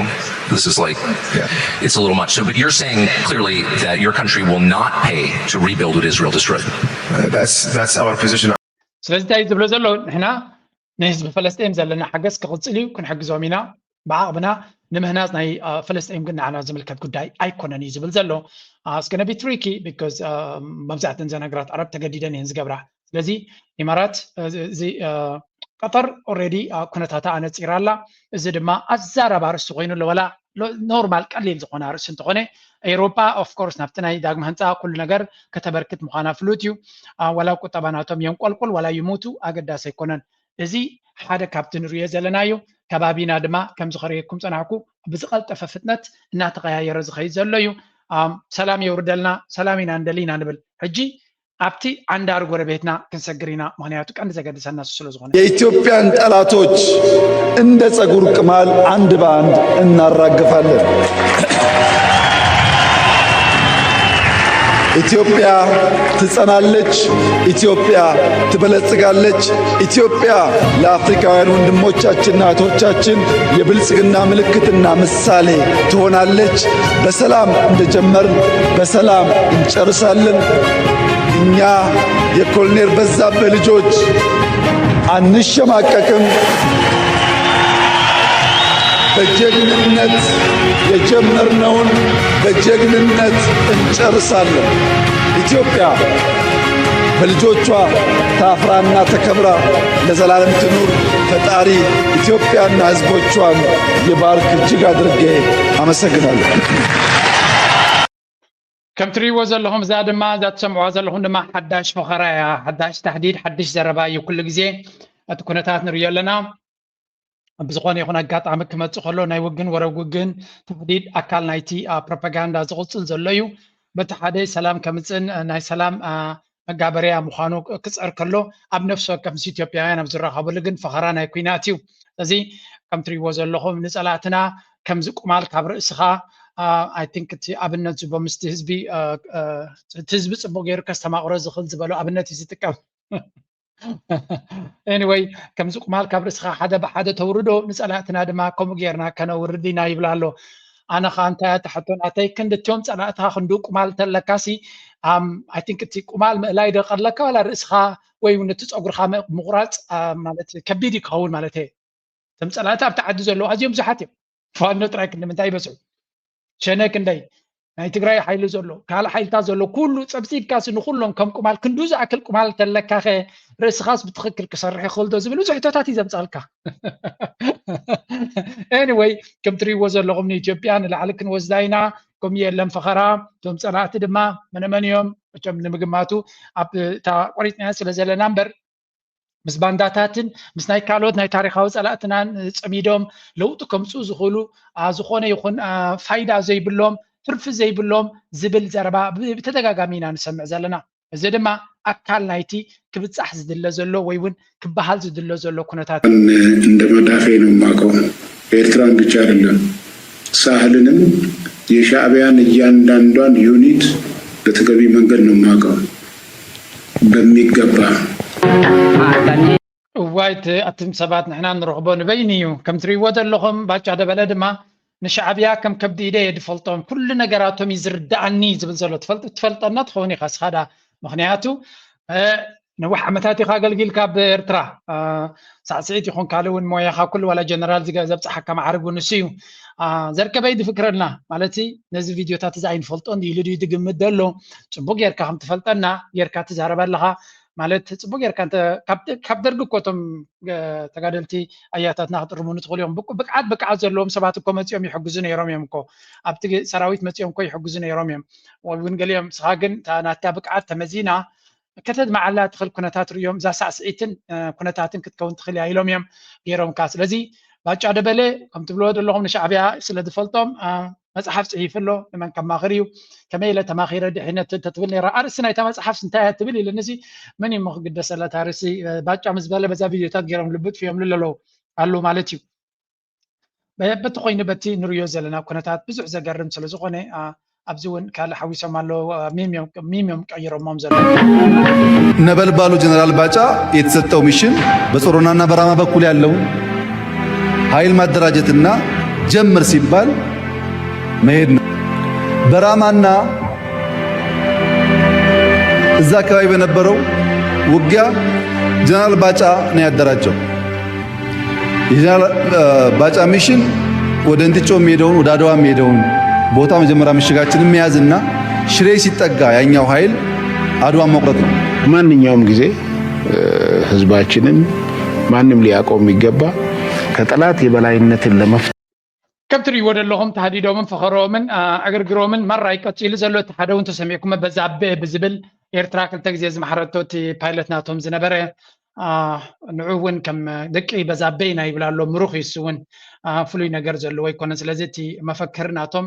This is like, yeah, it's a little much. So, but you're saying clearly that your country will not pay to rebuild what Israel destroyed. Uh, that's that's our position. ስለዚ እንታይ ዝብሎ ዘሎ ንሕና ንህዝቢ ፈለስጢን ዘለና ሓገዝ ክቕፅል እዩ፣ ክንሕግዞም ኢና ብዓቕምና ንምህናፅ ናይ ፈለስጢን ግን ንዓና ዝምልከት ጉዳይ ኣይኮነን እዩ ዝብል ዘሎ። እስከነ ቢ ትሪኪ ቢካዝ መብዛሕተን ዘነግራት ዓረብ ተገዲደን እየን ዝገብራ። ስለዚ ኢማራት እዚ ቀጠር ኦልሬዲ ኩነታታ ኣነፂራ ኣላ። እዚ ድማ ኣዛራቢ ኣርእስቲ ኮይኑ ኣለወላ ኖርማል ቀሊል ዝኾነ ኣርእስቲ እንተኾነ ኤውሮጳ ኦፍኮርስ ናብቲ ናይ ዳግመ ህንፃ ኩሉ ነገር ከተበርክት ምዃና ፍሉጥ እዩ። ዋላ ቁጠባ ናቶም የንቆልቁል ዋላ ይሙቱ ኣገዳሲ ኣይኮነን። እዚ ሓደ ካብቲ ንሪኦ ዘለና እዩ። ከባቢና ድማ ከምዚ ከርእየኩም ፀናሕኩ ብዝቐልጠፈ ፍጥነት እናተቐያየረ ዝኸይድ ዘሎ እዩ። ሰላም የውርደልና፣ ሰላም ኢና እንደሊ ኢና ንብል። ሕጂ ኣብቲ ዓንዳሪ ጎረቤትና ክንሰግር ኢና፣ ምኽንያቱ ቀንዲ ዘገድሰና እሱ ስለ ዝኾነ። የኢትዮጵያን ጠላቶች እንደ ጸጉር ቅማል አንድ በአንድ እናራግፋለን። ኢትዮጵያ ትጸናለች። ኢትዮጵያ ትበለጽጋለች። ኢትዮጵያ ለአፍሪካውያን ወንድሞቻችንና እህቶቻችን የብልጽግና ምልክትና ምሳሌ ትሆናለች። በሰላም እንደጀመርን በሰላም እንጨርሳለን። እኛ የኮሎኔል በዛብህ ልጆች አንሸማቀቅም። በጀግንነት የጀመርነውን በጀግንነት እንጨርሳለን። ኢትዮጵያ በልጆቿ ታፍራና ተከብራ ለዘላለም ትኑር። ፈጣሪ ኢትዮጵያና ሕዝቦቿን ይባርክ። እጅግ አድርጌ አመሰግናለሁ። ከም ትሪእዎ ዘለኹም እዛ ድማ እዛ ትሰምዕዋ ዘለኹም ድማ ሓዳሽ ፈኸራ እያ። ሓዳሽ ታሕዲድ ሓድሽ ዘረባ እዩ። ኩሉ ግዜ እቲ ኩነታት ንርእዮ ኣለና። ብዝኾነ ይኹን ኣጋጣሚ ክመጽእ ከሎ ናይ ውግን ወረ ውግን ታሕዲድ ኣካል ናይቲ ፕሮፓጋንዳ ዝቕጽል ዘሎ እዩ። በቲ ሓደ ሰላም ከምጽእን ናይ ሰላም መጋበርያ ምዃኑ ክጽዕር ከሎ ኣብ ነፍሲ ወከፍ ምስ ኢትዮጵያውያን ኣብ ዝራኸብሉ ግን ፈኸራ ናይ ኲናት እዩ። ስለዚ ከም ትሪእዎ ዘለኹም ንጸላእትና ከምዚ ቁማል ካብ ርእስኻ I think እቲ ኣብነት ዝቦ ምስቲ ህዝቢ እቲ ህዝቢ ጽቡቕ ገይሩ ከስተማቕሮ ዝኽእል ዝበሎ ኣብነት እዩ ዝጥቀም። Anyway ከምዚ ቁማል ካብ ርእስኻ ሓደ ብሓደ ተውርዶ ንጸላእትና ድማ ከምኡ ጌርና ከነውርድ ኢና ይብል ኣሎ። ኣነ ኸዓ እንታይ እያ ትሕቶ ናተይ ክንዲ እቲኦም ጸላእትኻ ክንድኡ ቁማል ተለካሲ I think እቲ ቁማል ምእላይ ዶ ቀለካ ዋላ ርእስኻ ወይ እውን እቲ ጸጉርኻ ምቑራጽ ማለት ከቢድ እዩ ክኸውን ማለት እየ። እቶም ጸላእቲ ኣብቲ ዓዲ ዘለዉ ኣዝዮም ብዙሓት እዮም። ፋኖ ጥራይ ክንዲ ምንታይ ይበዝሑ? ሸነ ክንደይ ናይ ትግራይ ሓይሊ ዘሎ ካልእ ሓይልታት ዘሎ ኩሉ ጸብጺብካሲ ንኩሎም ከም ቁማል ክንዱ ዝኣክል ቁማል ተለካኸ ርእስኻስ ብትኽክል ክሰርሕ ይኽእል ዶ ዝብል ብዙሕ ሕቶታት እዩ ዘምጻልካ። Anyway ከም ትሪእዎ ዘለኹም ንኢትዮጵያ ንላዕሊ ክንወስዳ ኢና። ከምኡ የለን ፈኸራ። እቶም ጸላእቲ ድማ መነመን እዮም? መቸም ንምግማቱ ኣብ እታ ቆሪጽናያ ስለ ዘለና እምበር ምስ ባንዳታትን ምስ ናይ ካልኦት ናይ ታሪኻዊ ጸላእትናን ጸሚዶም ለውጢ ከምጽኡ ዝኽእሉ ዝኾነ ይኹን ፋይዳ ዘይብሎም ትርፊ ዘይብሎም ዝብል ዘረባ ብተደጋጋሚ ኢና ንሰምዕ ዘለና። እዚ ድማ ኣካል ናይቲ ክብጻሕ ዝድለ ዘሎ ወይ እውን ክበሃል ዝድለ ዘሎ ኩነታት እንደ መዳፌ ነው የማውቀው። ኤርትራን ብቻ አይደለም ሳህልንም የሻዕቢያን እያንዳንዷን ዩኒት በተገቢ መንገድ ነው የማውቀው በሚገባ። እዋይ እቲ ኣቱም ሰባት ንሕና ንረኽቦ ንበይኑ እዩ። ከም ትሪእዎ ዘለኹም ባጫ ደበለ ድማ ንሻዕብያ ከም ከብዲ ኢደ እየ ዝፈልጦም። ኩሉ ነገራቶም እዩ ዝርድኣኒ ዝብል ዘሎ። ትፈልጥ ትፈልጠና ትኸውን ኢኻ እስኻ ዳ። ምኽንያቱ ነዊሕ ዓመታት ኢኻ ኣገልጊልካ ኣብ ኤርትራ። ሳዕስዒት ይኹን ካልእ እውን ሞያኻ ኩሉ ዋላ ጀነራል ዘብፅሓካ ማዕርግ እውን ንሱ እዩ። ዘርከበይ ዝፍክረልና ማለት ነዚ ቪድዮታት እዚ ኣይንፈልጦን ኢሉ ድዩ ዝግምት ዘሎ? ፅቡቅ ጌርካ ከም ትፈልጠና ጌርካ ትዛረብ ኣለኻ። ማለት ፅቡቅ ጌርካ ካብ ደርጊ እኮ እቶም ተጋደልቲ ኣያታትና ክጥርሙኒ ትኽእሉ እዮም። ብቅዓት ብቅዓት ዘለዎም ሰባት እኮ መፂኦም ይሕግዙ ነይሮም እዮም እኮ ኣብቲ ሰራዊት መፂኦም እኮ ይሕግዙ ነይሮም እዮም። እውን ገሊኦም ንስኻ ግን ናታ ብቅዓት ተመዚና ከተድምዓላ ትኽእል ኩነታት ርእዮም እዛ ሳዕስዒትን ኩነታትን ክትከውን ትኽእል እያ ኢሎም እዮም ገይሮምካ። ስለዚ ባጫ ደበለ ከም ትብልዎ ዘለኹም ንሻዕብያ ስለ ዝፈልጦም መፅሓፍ ፅሒፉ ኣሎ። ንመን ከማኽር እዩ? ከመይ ኢለ ተማኺረ ድሕነት እንተትብል ነይራ ኣርእስቲ ናይታ መፅሓፍ እንታይ እያ ትብል ኢልኒ ሲ መን እዩ ክግደሰላ? እታ ኣርእስቲ ባጫ ምስ በለ በዛ ቪድዮታት ገይሮም ልብጥ ፍዮም ኣለዉ ኣለዉ ማለት እዩ። በቲ ኮይኑ በቲ ንሪዮ ዘለና ኩነታት ብዙሕ ዘገርም ስለ ዝኾነ ኣብዚ እውን ካልእ ሓዊሶም ኣለዉ ሚም እዮም ቀይሮሞም ዘለዉ። ነበልባሉ ጀነራል ባጫ የተሰጠው ሚሽን በጾሮናና በራማ በኩል ያለውን ኃይል ማደራጀትና ጀምር ሲባል መሄድ ነው። በራማና እዛ አካባቢ በነበረው ውጊያ ጀነራል ባጫ ነው ያደራጀው። የጀነራል ባጫ ሚሽን ወደ እንጥጮ የሚሄደውን ወደ አድዋ የሚሄደውን ቦታ መጀመሪያ ምሽጋችንን መያዝና ሽሬ ሲጠጋ ያኛው ኃይል አድዋን መቁረጥ ነው። ማንኛውም ጊዜ ህዝባችንን ማንም ሊያውቀው የሚገባ ከጠላት የበላይነትን ለመፍ ከም ትርእይዎ ዘለኹም ተሃዲዶምን ፈኸሮምን ዕግርግሮምን ማራ እዩ ቀፂሉ ዘሎ። እቲ ሓደ እውን ተሰሚዕኩም በዛበ ብዝብል ኤርትራ ክልተ ግዜ ዝመሓረቶ እቲ ፓይለት ናቶም ዝነበረ ንዑ እውን ከም ደቂ በዛበ ኢና ይብል ኣሎ። ምሩኽ እዩ እሱ እውን ፍሉይ ነገር ዘለዎ ኣይኮነን። ስለዚ እቲ መፈክር ናቶም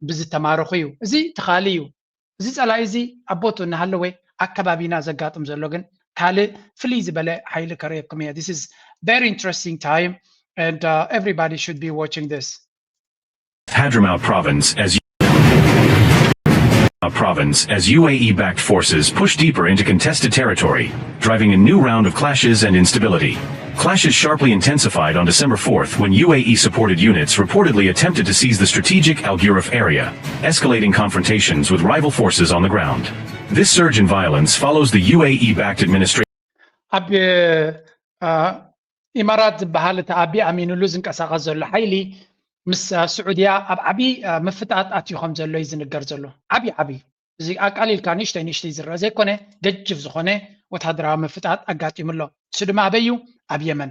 ብዝተማረኹ እዩ። እዚ እቲ ካልእ እዩ። እዚ ጸላኢ እዚ ኣብ ቦትኡ እናሃለወ ኣከባቢና ዘጋጥም ዘሎ ግን ካልእ ፍልይ ዝበለ ሓይሊ ከርእየኩም እየ። This is very interesting time and uh, everybody should be watching this. Hadramaut province as province as U A E-backed forces push deeper into contested territory, driving a new round of clashes and instability. Clashes sharply intensified on December fourth when U A E-supported units reportedly attempted to seize the strategic Al Ghuruf area, escalating confrontations with rival forces on the ground. This surge in violence follows the U A E-backed administration. ኣብ ኢማራት ዝበሃል እቲ ኣቢ ኣሚኑሉ ዝንቀሳቐስ ዘሎ ሓይሊ ምስ ስዑድያ ኣብ ዓብዪ ምፍጣጥ ኣትዩ ከም ዘሎ እዩ ዝንገር ዘሎ። ዓብዪ ዓብዪ፣ እዚ ኣቃሊልካ ንእሽተይ ንእሽተይ ዝረአ ዘይኮነ፣ ገጅፍ ዝኾነ ወታደራዊ ምፍጣጥ ኣጋጢሙ ኣሎ። እሱ ድማ ኣበይ እዩ? ኣብ የመን።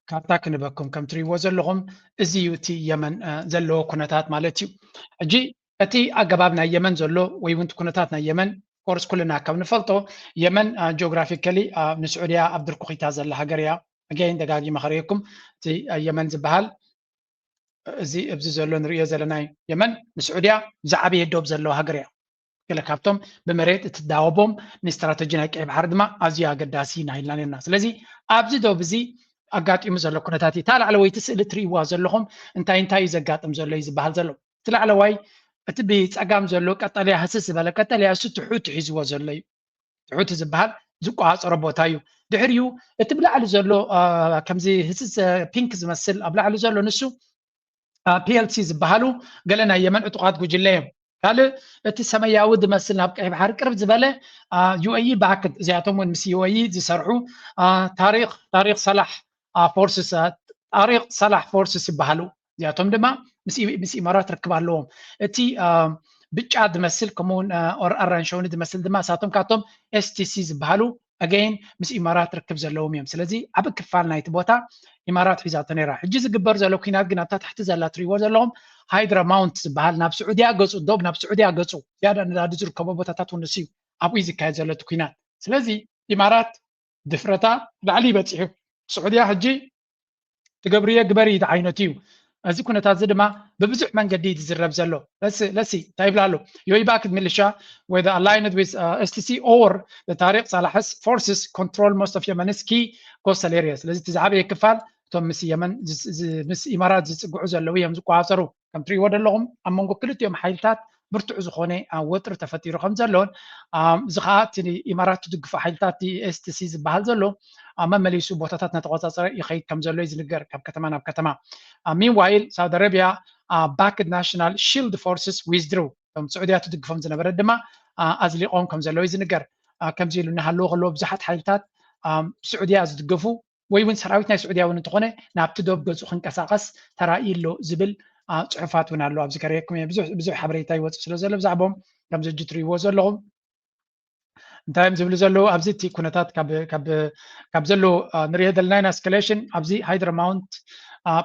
ካርታ ክንበኩም ከም ትሪእዎ ዘለኹም፣ እዚ እዩ እቲ የመን ዘለዎ ኩነታት ማለት እዩ። ሕጂ እቲ ኣገባብ ናይ የመን ዘሎ ወይ እውን ኩነታት ናይ የመን ኮርስ ኩልና ከም ንፈልጦ፣ የመን ጂኦግራፊካሊ ንስዑድያ ኣብ ድርኩኺታ ዘላ ሃገር እያ። ኣገይን ደጋጊመ ከርእየኩም፣ እቲ የመን ዝበሃል እዚ ኣብዚ ዘሎ ንርእዮ ዘለና የመን ንስዑድያ ዝዓበየ ዶብ ዘለዎ ሃገር እያ። ገለ ካብቶም ብመሬት እትዳወቦም ንስትራተጂ ናይ ቀይ ባሕሪ ድማ ኣዝዩ ኣገዳሲ ኢና ኢልና ነርና። ስለዚ ኣብዚ ዶብ እዚ ኣጋጢሙ ዘሎ ኩነታት እዩ። እታ ላዕለወይቲ ስእሊ ትርእይዋ ዘለኹም እንታይ እንታይ እዩ ዘጋጥም ዘሎ እዩ ዝበሃል ዘሎ። እቲ ላዕለዋይ እቲ ብጸጋም ዘሎ ቀጠልያ ህስስ ዝበለ ቀጠልያ እሱ ትሑት ሒዝዎ ዘሎ እዩ። ትሑት ዝበሃል ዝቆጻጸሮ ቦታ እዩ። ድሕሪኡ እቲ ብላዕሊ ዘሎ ከምዚ ህስስ ፒንክ ዝመስል ኣብ ላዕሊ ዘሎ ንሱ ፒኤልሲ ዝበሃሉ ገለ ናይ የመን ዕጡቓት ጉጅለ እዮም። ካልእ እቲ ሰማያዊ ዝመስል ናብ ቀይ ባሕሪ ቅርብ ዝበለ ዩኤኢ ባክድ፣ እዚኣቶም እውን ምስ ዩኤኢ ዝሰርሑ ታሪክ ታሪክ ሰላሕ ፎርስስ፣ ጣሪቅ ሰላሕ ፎርስስ ይበሃሉ። እዚኣቶም ድማ ምስ ኢማራት ርክብ ኣለዎም። እቲ ብጫ ዝመስል ከምኡውን ኣራንሸውኒ ዝመስል ድማ እሳቶም ካብቶም ኤስቲሲ ዝበሃሉ ኣገይን ምስ ኢማራት ርክብ ዘለዎም እዮም። ስለዚ ዓቢ ክፋል ናይቲ ቦታ ኢማራት ሒዛቶ ነይራ። ሕጂ ዝግበር ዘሎ ኩናት ግን ኣብታ ታሕቲ ዘላ ትሪእዎ ዘለኹም ሃይድራ ማውንት ዝበሃል ናብ ስዑድያ ገጹ፣ ዶብ ናብ ስዑድያ ገጹ ዝያዳ ነዳዲ ዝርከቦ ቦታታት እውን ንሱ እዩ። ኣብኡ እዩ ዝካየድ ዘሎ እቲ ኩናት። ስለዚ ኢማራት ድፍረታ ላዕሊ ይበጽሕ እዩ። ስዑድያ ሕጂ ትገብርዮ ግበሪ ዝዓይነቱ እዩ። እዚ ኩነታት እዚ ድማ ብብዙሕ መንገዲ እዩ ዝዝረብ ዘሎ። ለሲ እንታይ ይብላ ኣሎ? ዩኤኢ ባክድ ሚሊሻ whether aligned with STC or the ታሪቅ ሳላሕስ forces control most of Yemen's key coastal area። ስለዚ እቲ ዝዓበየ ክፋል እቶም ምስ የመን ምስ ኢማራት ዝጽግዑ ዘለዉ እዮም ዝቆጻጸሩ። ከም ትሪእዎ ዘለኹም ኣብ መንጎ ክልቲኦም ሓይልታት ብርቱዕ ዝኾነ ወጥሪ ተፈጢሩ ከም ዘሎን እዚ ከዓ እቲ ኢማራት ትድግፎ ሓይልታት STC ዝበሃል ዘሎ መመሊሱ ቦታታት እናተቆጻጸረ ይኸይድ ከም ዘሎ እዩ ዝንገር ካብ ከተማ ናብ ከተማ። Meanwhile Saudi Arabia backed National Shield Forces withdrew። እቶም ስዑድያ ትድግፎም ዝነበረ ድማ ኣዝሊቆም ከም ዘለዉ እዩ ዝንገር። ከምዚ ኢሉ እናሃለዎ ከለዎ ብዙሓት ሓይልታት ስዑድያ ዝድገፉ ወይ እውን ሰራዊት ናይ ስዑድያ እውን እንተኾነ ናብቲ ዶብ ገጹ ክንቀሳቐስ ተራእዩ ኣሎ ዝብል ጽሑፋት እውን ኣሎ። ኣብዚ ከርእየኩም እየ። ብዙሕ ብዙሕ ሓበሬታ ይወጽእ ስለ ዘሎ ብዛዕባኦም ከምዚ ሕጂ ትርእይዎ ዘለኹም እንታይ እዮም ዝብሉ ዘለዉ ኣብዚ እቲ ኩነታት ካብ ዘለዉ ንሪኦ ዘለና ኢና። ስካሌሽን ኣብዚ ሃይድራማውንት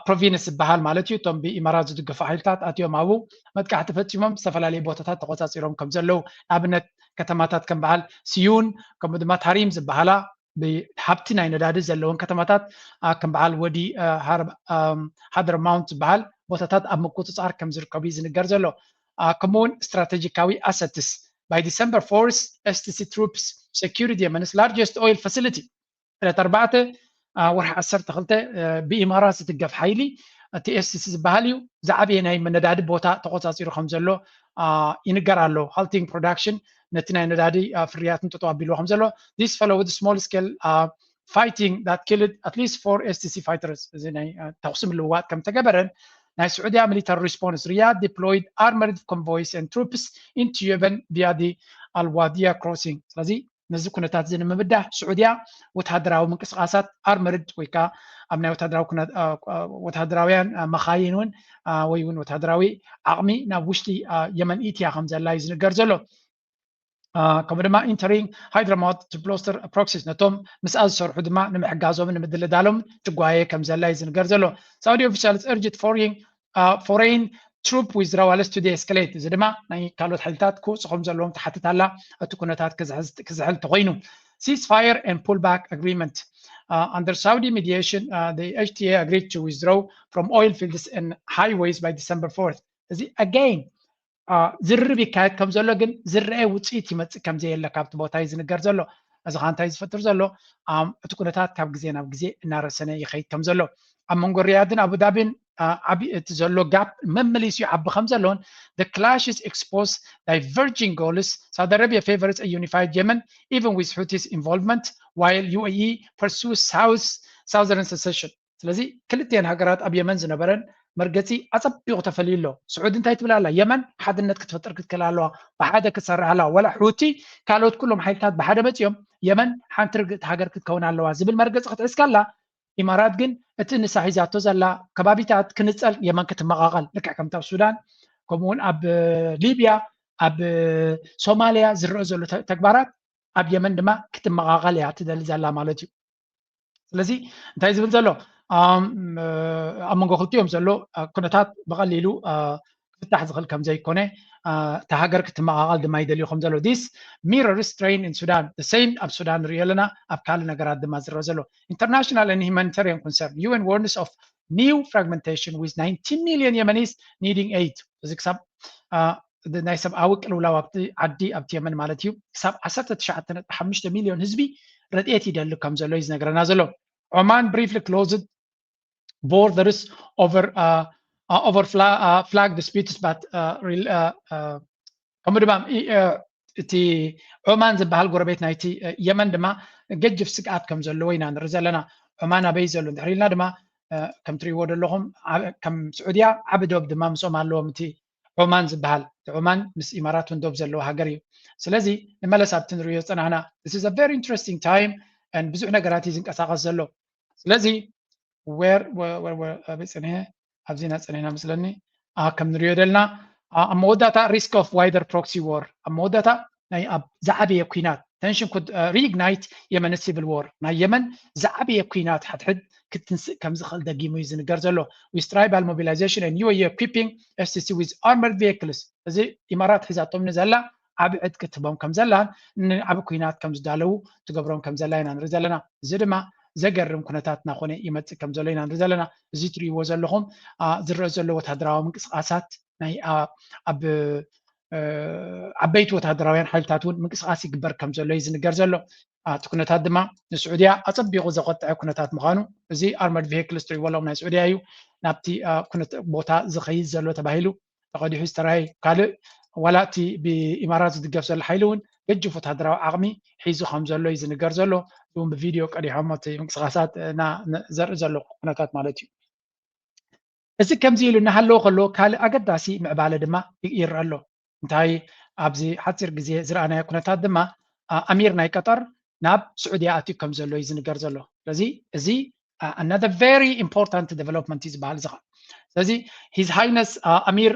ፕሮቪንስ ዝበሃል ማለት እዩ። እቶም ብኢማራት ዝድገፉ ሓይልታት ኣትዮም ኣብኡ መጥቃዕቲ ፈጺሞም ዝተፈላለዩ ቦታታት ተቆጻጺሮም ከም ዘለዉ ንኣብነት ከተማታት ከም በዓል ስዩን ከምኡ ድማ ታሪም ዝበሃላ ብሃብቲ ናይ ነዳዲ ዘለወን ከተማታት ከም በዓል ወዲ ሃድረማውንት ዝበሃል ቦታታት ኣብ ምቁፅፃር ከም ዝርከቡ እዩ ዝንገር ዘሎ። ከምኡውን ስትራቴጂካዊ ኣሰትስ by December fourth STC troops secured Yemen's largest oil facility ዕለት ኣርባዕተ ወርሒ ዓሰርተ ክልተ ብኢማራት ዝትገፍ ሓይሊ እቲ STC ዝበሃል እዩ ዝዓበየ ናይ ነዳዲ ቦታ ተቆፃፂሩ ከም ዘሎ ይንገር ኣሎ። Halting production ነቲ ናይ ነዳዲ ፍርያት ንጥጠው ኣቢልዎ ከም ዘሎ this followed small scale fighting that killed at least four STC fighters እዚ ናይ ተኩሲ ምልውዋጥ ከም ተገበረን ናይ ስዑድያ military response Riyadh deployed armored convoys and troops into Yemen via the Al Wadiya crossing። ስለዚ ነዚ ኩነታት እዚ ንምብዳህ ስዑድያ ወታደራዊ ምንቅስቃሳት ኣርመርድ ወይ ከዓ ኣብ ናይ ወታደራውያን መኻይን እውን ወይ እውን ወታደራዊ ዓቕሚ ናብ ውሽጢ የመን ኢትያ ከም ዘላ እዩ ዝንገር ዘሎ። ከምኡ ድማ entering Hadramaut to bolster proxies ነቶም ምስኣ ዝሰርሑ ድማ ንምሕጋዞምን ንምድልዳሎም ትጓየ ከም ዘላ እዩ ዝንገር ዘሎ። Saudi officials urged foreign foreign troop withdrawals to de-escalate እዚ ድማ ናይ ካልኦት ሓይልታት ክወፁ ከም ዘለዎም ትሓትት ኣላ። እቲ ኩነታት ክዝሕል ተኮይኑ ceasefire and pullback agreement under Saudi mediation the HTA agreed to withdraw from oil fields and highways by December fourth። እዚ again ዝርርብ ይካየድ ከም ዘሎ ግን ዝረአ ውፅኢት ይመፅእ ከም ዘየለ ካብቲ ቦታ እዩ ዝንገር ዘሎ። እዚ ከዓ እንታይ ዝፈጥር ዘሎ እቲ ኩነታት ካብ ግዜ ናብ ግዜ እናረሰነ ይኸይድ ከም ዘሎ ኣብ መንጎ ሪያድን ኣቡዳቢን ዓቢ እቲ ዘሎ ጋፕ መመሊሱ ይዓቢ ከም ዘሎን the clashes expose diverging goals Saudi Arabia favors a unified Yemen even with Houthis involvement while UAE pursues South Southern secession። ስለዚ ክልቲኤን ሃገራት ኣብ የመን ዝነበረን መርገፂ ኣፀቢቑ ተፈልዩ ኣሎ። ስዑዲ እንታይ ትብል ኣላ? የመን ሓድነት ክትፈጥር ክትክእል ኣለዋ፣ ብሓደ ክትሰርሕ ኣለዋ። ወላ ሑቲ ካልኦት ኩሎም ሓይልታት ብሓደ መፂኦም የመን ሓንቲ ርግእቲ ሃገር ክትከውን ኣለዋ ዝብል መርገፂ ክትሕዝ ከላ ኢማራት ግን እቲ ንሳ ሒዛቶ ዘላ ከባቢታት ክንጸል፣ የመን ክትመቓቐል፣ ልክዕ ከምቲ ኣብ ሱዳን፣ ከምኡ እውን ኣብ ሊብያ፣ ኣብ ሶማልያ ዝረአ ዘሎ ተግባራት ኣብ የመን ድማ ክትመቓቐል እያ ትደሊ ዘላ ማለት እዩ። ስለዚ እንታይ ዝብል ዘሎ ኣብ መንጎ ክልቲኦም ዘሎ ኩነታት ብቐሊሉ ክፍታሕ ዝኽእል ከም ዘይኮነ፣ እታ ሃገር ክትመቓቐል ድማ ይደልዩ ከም ዘሎ። This mirrors trend in Sudan, the same ኣብ ሱዳን ንሪኦ ኣለና፣ ኣብ ካልእ ነገራት ድማ ዝረአ ዘሎ። International and humanitarian concern, U N warns of new fragmentation with nineteen million Yemenis needing aid. እዚ ክሳብ ናይ ሰብኣዊ ቅልውላው ኣብቲ ዓዲ ኣብቲ የመን ማለት እዩ ክሳብ ዓሰርተ ትሽዓተ ነጥቢ ሓሙሽተ ሚልዮን ህዝቢ ረድኤት ይደሊ ከም ዘሎ እዩ ዝነግረና ዘሎ። Oman briefly closed borders over over flag disputes but ከምኡ ድማ እቲ ዖማን ዝበሃል ጎረቤት ናይቲ የመን ድማ ገጅፍ ስግኣት ከም ዘለዎ ኢና ንርኢ ዘለና። ዖማን ኣበይ ዘሎ እንድሕር ኢልና ድማ ከም ትሪእዎ ዘለኹም ከም ስዑድያ ዓቢ ዶብ ድማ ምስኦም ኣለዎም። እቲ ዖማን ዝበሃል ዖማን ምስ ኢማራት እውን ዶብ ዘለዎ ሃገር እዩ። ስለዚ ንመለስ ኣብቲ ንሪኦ ዝፀናሕና this is a very interesting time and ብዙሕ ነገራት እዩ ዝንቀሳቐስ ዘሎ። ስለዚ where ኣበይ ፀኒሐ ኣብዚና ፀኒሕና መስለኒ ከም ንሪኦ ደልና ኣብ መወዳእታ risk of wider proxy war ኣብ መወዳእታ ናይ ኣብ ዝዓበየ ኩናት tension could reignite Yemen civil war ናይ የመን ዝዓበየ ኩናት ሓድሕድ ክትንስእ ከም ዝኽእል ደጊሙ እዩ ዝንገር ዘሎ። With tribal mobilization and U A E equipping F C C with armored vehicles እዚ ኢማራት ሒዛቶም ንዘላ ዓቢ ዕጥቂ ትቦም ከም ዘላን ንዓቢ ኩናት ከም ዝዳለዉ ትገብሮም ከም ዘላ ኢና ንርኢ ዘለና። እዚ ድማ ዘገርም ኩነታት እናኾነ ይመፅእ ከም ዘሎ ኢና ንርኢ ዘለና። እዚ ትርእይዎ ዘለኹም ዝረአ ዘሎ ወታደራዊ ምንቅስቃሳት ናይ ኣብ ዓበይቲ ወታደራውያን ሓይልታት እውን ምንቅስቃስ ይግበር ከም ዘሎ እዩ ዝንገር ዘሎ። እቲ ኩነታት ድማ ንስዑድያ ኣፀቢቑ ዘቆጥዐ ኩነታት ምዃኑ እዚ armored vehicles ትርእይዎ ኣለኹም ናይ ስዑድያ እዩ ናብቲ ቦታ ዝኸይድ ዘሎ ተባሂሉ ተቐዲሑ ዝተራእየ ካልእ ዋላ እቲ ብኢማራት ዝድገፍ ዘሎ ሓይሊ እውን ገጅፍ ወታደራዊ ዓቕሚ ሒዙ ከም ዘሎ እዩ ዝንገር ዘሎ። እውን ብቪድዮ ቀዲሖም እቲ ምንቅስቃሳት ዘርኢ ዘሎ ኩነታት ማለት እዩ። እዚ ከምዚ ኢሉ እናሃለወ ከሎ ካልእ ኣገዳሲ ምዕባለ ድማ ይረአ ኣሎ። እንታይ ኣብዚ ሓፂር ግዜ ዝረኣናዮ ኩነታት ድማ ኣሚር ናይ ቀጠር ናብ ስዑድያ ኣትዩ ከም ዘሎ እዩ ዝንገር ዘሎ። ስለዚ እዚ another very important development እዩ ዝበሃል እዚ ከዓ። ስለዚ his highness ኣሚር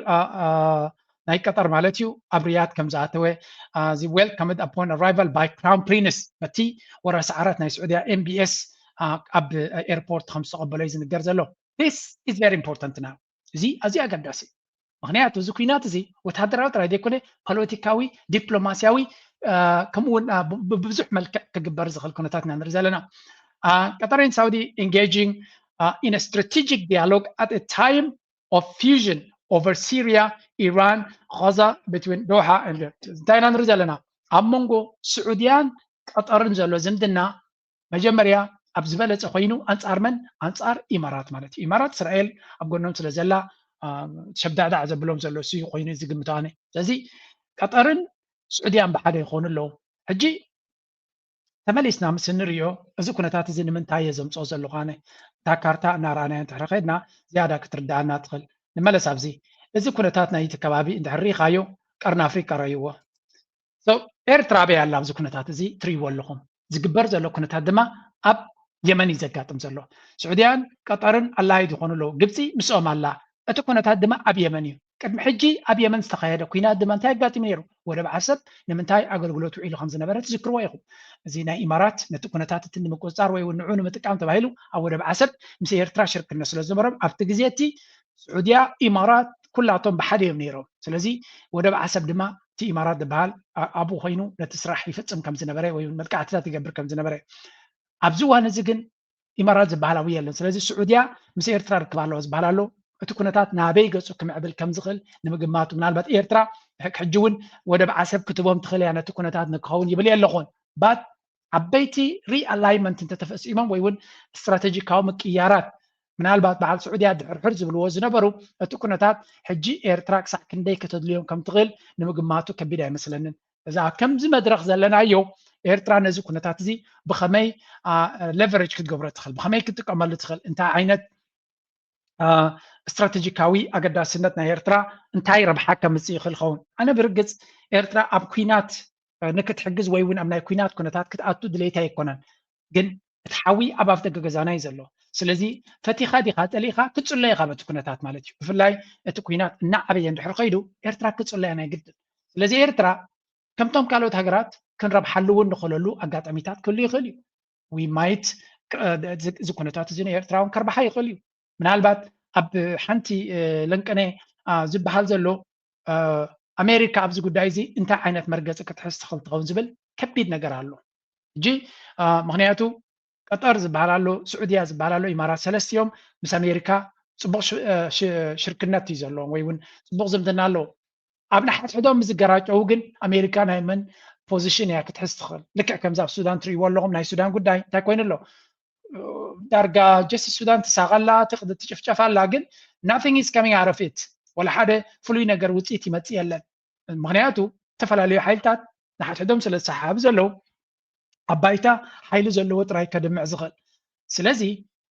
ናይ ቀጠር ማለት እዩ ኣብ ሪያድ ከም ዝኣተወ the welcomed upon arrival by crown prince በቲ ወራሲ ዓራት ናይ ስዑድያ M B S ኣብ ኤርፖርት ከም ዝተቐበሎ እዩ ዝንገር ዘሎ። This is very important now። እዚ ኣዝዩ ኣገዳሲ ምክንያቱ እዚ ኩናት እዚ ወታደራዊ ጥራይ ዘይኮነ ፖለቲካዊ፣ ዲፕሎማሲያዊ ከምኡ እውን ብብዙሕ መልክዕ ክግበር ዝኽእል ኩነታት ኢና ንርኢ ዘለና። Qatar and Saudi engaging in a strategic dialogue at a time of fusion over Syria, Iran, Gaza between Doha and እንታይ ኢና ንርኢ ዘለና ኣብ መንጎ ስዑድያን ቀጠርን ዘሎ ዝምድና መጀመርያ ኣብ ዝበለፀ ኮይኑ ኣንፃር መን ኣንፃር ኢማራት ማለት እዩ። ኢማራት እስራኤል ኣብ ጎኖም ስለ ዘላ ሸብዳዕዳዕ ዘብሎም ዘሎ እሱ ኮይኑ ዝግምቶ ኣነ። ስለዚ ቀጠርን ስዑድያን ብሓደ ይኾኑ ኣለዉ። ሕጂ ተመሊስና ምስ እንሪኦ እዚ ኩነታት እዚ ንምንታይ እየ ዘምፅኦ ዘለኹ ኣነ እታ ካርታ እናረኣናዮ እንድሕር ከድና ዝያዳ ክትርዳኣና ትኽእል። ንመለስ ኣብዚ እዚ ኩነታት ናይቲ ከባቢ እንድሕር ርኢኻዮ ቀርኒ ኣፍሪቃ ረእይዎ። ኤርትራ ኣበይ ኣላ ኣብዚ ኩነታት እዚ ትርእይዎ ኣለኹም። ዝግበር ዘሎ ኩነታት ድማ ኣብ የመን እዩ ዘጋጥም ዘሎ። ስዑድያን ቀጠርን ኣላይድ ይኾኑ ኣለዉ። ግብፂ ምስኦም ኣላ። እቲ ኩነታት ድማ ኣብ የመን እዩ። ቅድሚ ሕጂ ኣብ የመን ዝተኻየደ ኩናት ድማ እንታይ ኣጋጢሙ ነይሩ? ወደብ ዓሰብ ንምንታይ ኣገልግሎት ውዒሉ ከም ዝነበረ ትዝክርዎ ኢኹም። እዚ ናይ ኢማራት ነቲ ኩነታት እቲ ንምቁፅፃር ወይ እውን ንዑ ንምጥቃም ተባሂሉ ኣብ ወደብ ዓሰብ ምስ ኤርትራ ሽርክነት ስለ ዝነበሮም ኣብቲ ግዜ እቲ ስዑድያ ኢማራት ኩላቶም ብሓደ እዮም ነይሮም። ስለዚ ወደብ ዓሰብ ድማ እቲ ኢማራት ዝበሃል ኣብኡ ኮይኑ ነቲ ስራሕ ይፍፅም ከም ዝነበረ ወይ መጥቃዕትታት ይገብር ከም ዝነበረ ኣብዚ እዋን እዚ ግን ኢማራት ዝበሃል ኣብኡ የለን። ስለዚ ስዑድያ ምስ ኤርትራ ርክብ ኣለዋ ዝበሃል ኣሎ። እቲ ኩነታት ናበይ ገፁ ክምዕብል ከም ዝኽእል ንምግማቱ ምናልባት ኤርትራ ሕጂ እውን ወደብ ዓሰብ ክትቦም ትኽእል እያ ነቲ ኩነታት ንክኸውን ይብል የለኹን ባት ዓበይቲ ሪኣላይመንት እንተተፈፂሞም ወይ እውን ስትራቴጂካዊ ምቅያራት ምናልባት በዓል ስዑድያ ድሕርሕር ዝብልዎ ዝነበሩ እቲ ኩነታት ሕጂ ኤርትራ ክሳዕ ክንደይ ከተድልዮም ከም ትኽእል ንምግማቱ ከቢድ ኣይመስለንን። እዛ ከምዚ መድረኽ ዘለናዮ ኤርትራ ነዚ ኩነታት እዚ ብኸመይ ሌቨሬጅ ክትገብሮ ትኽእል፣ ብኸመይ ክትጥቀመሉ ትኽእል፣ እንታይ ዓይነት ስትራቴጂካዊ ኣገዳስነት ናይ ኤርትራ እንታይ ረብሓ ከምፅእ ይኽእል ኸውን? ኣነ ብርግፅ ኤርትራ ኣብ ኩናት ንክትሕግዝ ወይ እውን ኣብ ናይ ኩናት ኩነታት ክትኣቱ ድሌታ ኣይኮነን። ግን እቲ ሓዊ ኣብ ኣፍደገ ገዛና እዩ ዘሎ። ስለዚ ፈቲኻ ዲኻ ጸሊእኻ ክትጽሎ ኢኻ በቲ ኩነታት ማለት እዩ። ብፍላይ እቲ ኩናት እናዓበየ እንድሕር ከይዱ ኤርትራ ክትጽሎ እያ ናይ ግድን። ስለዚ ኤርትራ ከምቶም ካልኦት ሃገራት ክንረብሓሉ እውን ንኽእለሉ ኣጋጣሚታት ክህሉ ይኽእል እዩ። We might እዚ ኩነታት እዚ ንኤርትራ እውን ከርብሓ ይኽእል እዩ። ምናልባት ኣብ ሓንቲ ለንቀነ ዝበሃል ዘሎ ኣሜሪካ ኣብዚ ጉዳይ እዚ እንታይ ዓይነት መርገፂ ክትሕዝ ትኽእል ትኸውን ዝብል ከቢድ ነገር ኣሎ። ሕጂ ምክንያቱ ቀጠር ዝበሃል ኣሎ፣ ስዑድያ ዝበሃል ኣሎ፣ ኢማራት ሰለስቲኦም ምስ ኣሜሪካ ፅቡቕ ሽርክነት እዩ ዘለዎም ወይ እውን ፅቡቕ ዝምድና ኣለዎም። ኣብ ንሓድሕዶም ምስ ዝገራጨው ግን ኣሜሪካ ናይ መን ፖዚሽን እያ ክትሕዝ ትኽእል? ልክዕ ከምዚ ኣብ ሱዳን ትርእይዎ ኣለኹም፣ ናይ ሱዳን ጉዳይ እንታይ ኮይኑ ኣሎ? ዳርጋ ጀስት ሱዳን ትሳቐላ ትጭፍጨፍ ኣላ፣ ግን nothing is coming out of it። ወላ ሓደ ፍሉይ ነገር ውፅኢት ይመፅእ የለን። ምክንያቱ ዝተፈላለዩ ሓይልታት ንሓድሕዶም ስለ ዝሰሓሓቡ ዘለዉ ኣብ ባይታ ሓይሊ ዘለዎ ጥራይ ከድምዕ ዝኽእል። ስለዚ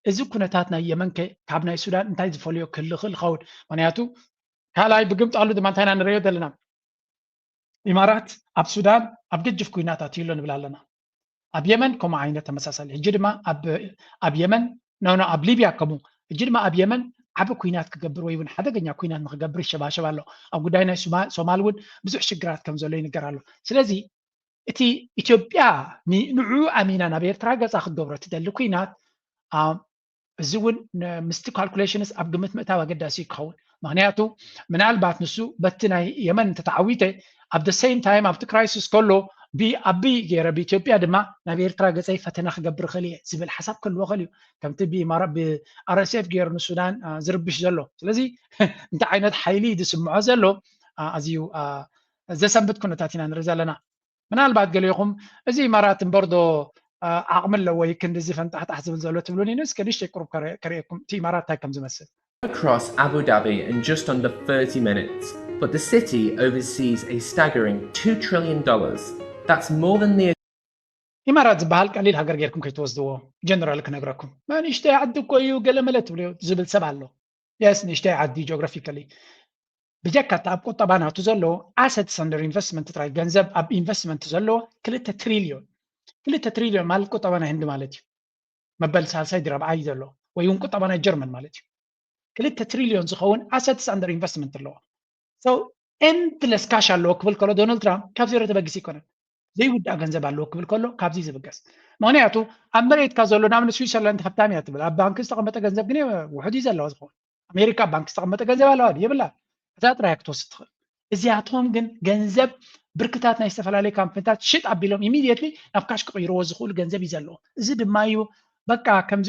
እዚ ኩነታት ናይ የመን ከ ካብ ናይ ሱዳን እንታይ ዝፈልዮ ክህሉ ይኽእል ይኸውን? ምክንያቱ ካልኣይ ብግምጣሉ ድማ እንታይ ኢና ንርእዮ ዘለና? ኢማራት ኣብ ሱዳን ኣብ ገጅፍ ኩናት ኣትዩ ኣሎ ንብል ኣለና። ኣብ የመን ከምኡ ዓይነት ተመሳሳሊ። ሕጂ ድማ ኣብ የመን ኖኖ ኣብ ሊብያ ከምኡ። ሕጂ ድማ ኣብ የመን ዓቢ ኩናት ክገብር ወይ እውን ሓደገኛ ኩናት ንክገብር ይሸባሸብ ኣሎ። ኣብ ጉዳይ ናይ ሶማል እውን ብዙሕ ሽግራት ከም ዘሎ ይንገር ኣሎ። ስለዚ እቲ ኢትዮጵያ ንዑ ኣሚና ናብ ኤርትራ ገጻ ክትገብሮ ትደሊ ኩናት እዚ እውን ምስቲ ካልኩሌሽንስ ኣብ ግምት ምእታው ኣገዳሲ ክኸውን። ምክንያቱ ምናልባት ንሱ በቲ ናይ የመን እንተተዓዊተ ኣብ the same time ኣብቲ ክራይሲስ ከሎ ብኣቢ ገይረ ብኢትዮጵያ ድማ ናብ ኤርትራ ገፀይ ፈተና ክገብር ይኽእል እየ ዝብል ሓሳብ ክህልዎ ይኽእል እዩ። ከምቲ ብኣር ኤስ ኤፍ ገይሩ ንሱዳን ዝርብሽ ዘሎ። ስለዚ እንታይ ዓይነት ሓይሊ እዩ ዝስምዖ ዘሎ ኣዝዩ ዘሰንብት ኩነታት ኢና ንርኢ ዘለና። ምናልባት ገሊኹም እዚ ኢማራት እምበር ዶ ዓቕሚ ኣለዎ ወይ ክንድዚ ፈንጣሕጣሕ ዝብል ዘሎ ትብሉኒ፣ እስከ ንእሽተይ ቁሩብ ከርእየኩም እቲ ኢማራት እንታይ ከም ዝመስል። Across Abu Dhabi in just under thirty minutes, but the city oversees a staggering two trillion dollars. That's more than the ኢማራት ዝበሃል ቀሊል ሃገር ጌርኩም ከይትወስድዎ፣ ጀነራል ክነግረኩም። ንእሽተይ ዓዲ እኮ እዩ ገለመለ ትብሉ ዝብል ሰብ ኣሎ። የስ፣ ንእሽተይ ዓዲ ጂኦግራፊካሊ ብጀካ እቲ ኣብ ቁጠባ ናቱ ዘሎ assets under investment ጥራይ ገንዘብ ኣብ ኢንቨስትመንት ዘለዎ ክልተ ትሪልዮን። ክልተ ትሪልዮን ማለት ቁጠባ ናይ ህንዲ ማለት እዩ። መበል ሳልሳይ ድዩ ራብዓይ ዘሎ ወይ እውን ቁጠባ ናይ ጀርመን ማለት እዩ። ክልተ ትሪልዮን ዝኸውን assets under investment ኣለዎ። So endless cash ኣለዎ ክብል ከሎ ዶናልድ ትራምፕ ካብ ዜሮ ተበጊሱ ኣይኮነን። ዘይውዳእ ገንዘብ ኣለዎ ክብል ከሎ ካብዚ ዝብገስ። ምክንያቱ ኣብ መሬትካ ዘሎ ንኣብነት ስዊዘርላንድ ሃብታም እያ ትብል፣ ኣብ ባንኪ ዝተቐመጠ ገንዘብ ግን ውሑድ እዩ ዘለዋ ዝኸውን። ኣሜሪካ ኣብ ባንኪ ዝተቐመጠ ገንዘብ ኣለዋ ድዩ? የብላን። እዛ ጥራይ ክትወስድ ትኽእል። እዚኣቶም ግን ገንዘብ ብርክታት ናይ ዝተፈላለዩ ካምፕኒታት ሽጥ ኣቢሎም ኢሚድየትሊ ናብ ካሽ ክቕይርዎ ዝኽእሉ ገንዘብ እዩ ዘለዎ። እዚ ድማ እዩ በቃ ከምዚ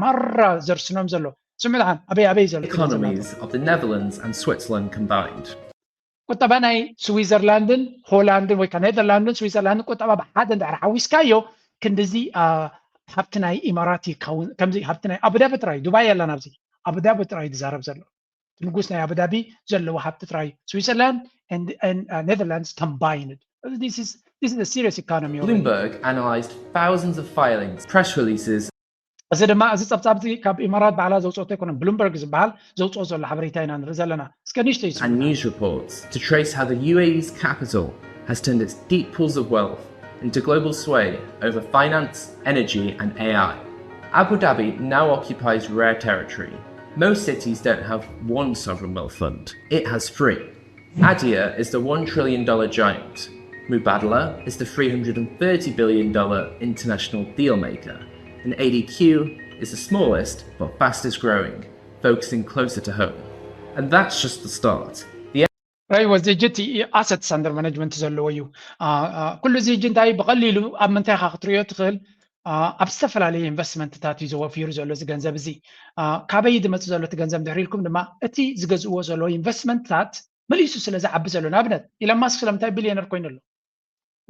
ማራ ዘርስኖም ዘሎ። ስምዑ ደሓን ኣበይ ኣበይ ዘሎ እቲ ገንዘብ ናቶም? Economies of the Netherlands and Switzerland combined. ቁጠባ ናይ ስዊዘርላንድን ሆላንድን ወይ ከዓ ኔዘርላንድን ስዊዘርላንድን ቁጠባ ብሓደ እንድሕር ሓዊስካዮ ክንድዚ ሃብቲ ናይ ኢማራት ይኸውን። ከምዚ ሃብቲ ናይ ኣቡዳቢ ጥራይ፣ ዱባይ የላን ኣብዚ፣ ኣቡዳቢ ጥራይ ዝዛረብ ዘሎ። ንጉስ ናይ ኣቡዳቢ ዘለዎ ሃብቲ ጥራይ ስዊዘርላንድ and Netherlands combined. This is this is a serious economy. Bloomberg analyzed thousands of filings, press releases, እዚ ድማ እዚ ጸብጻብ እዚ ካብ ኢማራት ባዕላ ዘውጽኦቶ ኣይኮነን፣ ብሉምበርግ ዝበሃል ዘውጽኦ ዘሎ ሓበሬታ ኢና ንርኢ ዘለና። እስከ ንእሽተይ ይስሙ። And news reports to trace how the U A E's capital has turned its deep pools of wealth into global sway over finance, energy, and A I. Abu Dhabi now occupies rare territory. Most cities don't have one sovereign wealth fund, it has three. Adia is the one trillion dollar giant. Mubadala is the three hundred and thirty billion dollar international deal maker. And A D Q is the smallest but fastest growing, focusing closer to home. And that's just the start. The ራይ ወዚ ጅቲ assets under management ዘለዎ እዩ። ኩሉ እዚ እጂ እንታይ ብቐሊሉ ኣብ ምንታይ ኢኻ ክትሪኦ ትኽእል? ኣብ ዝተፈላለዩ ኢንቨስትመንትታት እዩ ዘወፊሩ ዘሎ እዚ ገንዘብ እዚ። ካበይ ዝመፅእ ዘሎ እቲ ገንዘብ እንድሕር ኢልኩም ድማ እቲ ዝገዝእዎ ዘለዉ ኢንቨስትመንትታት መሊሱ ስለ ዝዓቢ ዘሎ። ንኣብነት ኢለን ማስክ ስለምንታይ ቢልዮነር ኮይኑ ኣሎ?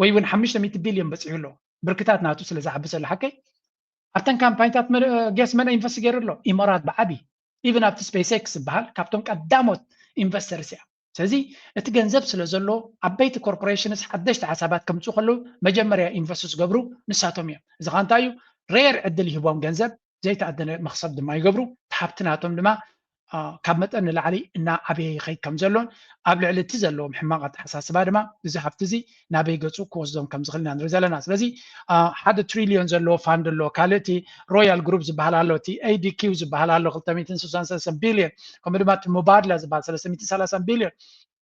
ወይ እውን ሓሙሽተ ሚእቲ ቢልዮን በፂሑ ኣሎ? ብርክታት ናቱ ስለ ዝዓቢ ዘሎ። ሓቀይ ኣብተን ካምፓኒታት ጌስ መን ኢንቨስት ገይሩ ኣሎ? ኢማራት ብዓቢ። ኢቨን ኣብቲ ስፔስ ኤክስ ዝበሃል ካብቶም ቀዳሞት ኢንቨስተርስ እያ። ስለዚ እቲ ገንዘብ ስለ ዘሎ ዓበይቲ ኮርፖሬሽንስ ሓደሽቲ ሓሳባት ከምፅኡ ከለዉ መጀመርያ ኢንቨስት ዝገብሩ ንሳቶም እዮም። እዚ ከዓ እንታይ እዩ? ሬር ዕድል ይህቦም ገንዘብ፣ ዘይተኣደነ መኽሰብ ድማ ይገብሩ። እቲ ሃብቲ ናቶም ድማ ካብ መጠን ንላዕሊ እናዓበየ ይኸይድ ከም ዘሎን ኣብ ልዕሊ እቲ ዘለዎም ሕማቕ ኣተሓሳስባ ድማ እዚ ሃብቲ እዚ ናበይ ገፁ ክወስዶም ከም ዝኽእል ኢና ንርኢ ዘለና። ስለዚ ሓደ ትሪልዮን ዘለዎ ፋንድ ኣሎ፣ ካልእ እቲ ሮያል ግሩፕ ዝበሃል ኣሎ፣ እቲ ኤ ዲ ኪው ዝበሃል ኣሎ ክልተ ሚእትን ስሳን ሰለስተን ቢልዮን፣ ከምኡ ድማ እቲ ሙባድላ ዝበሃል ሰለስተ ሚእትን ሰላሳን ቢልዮን።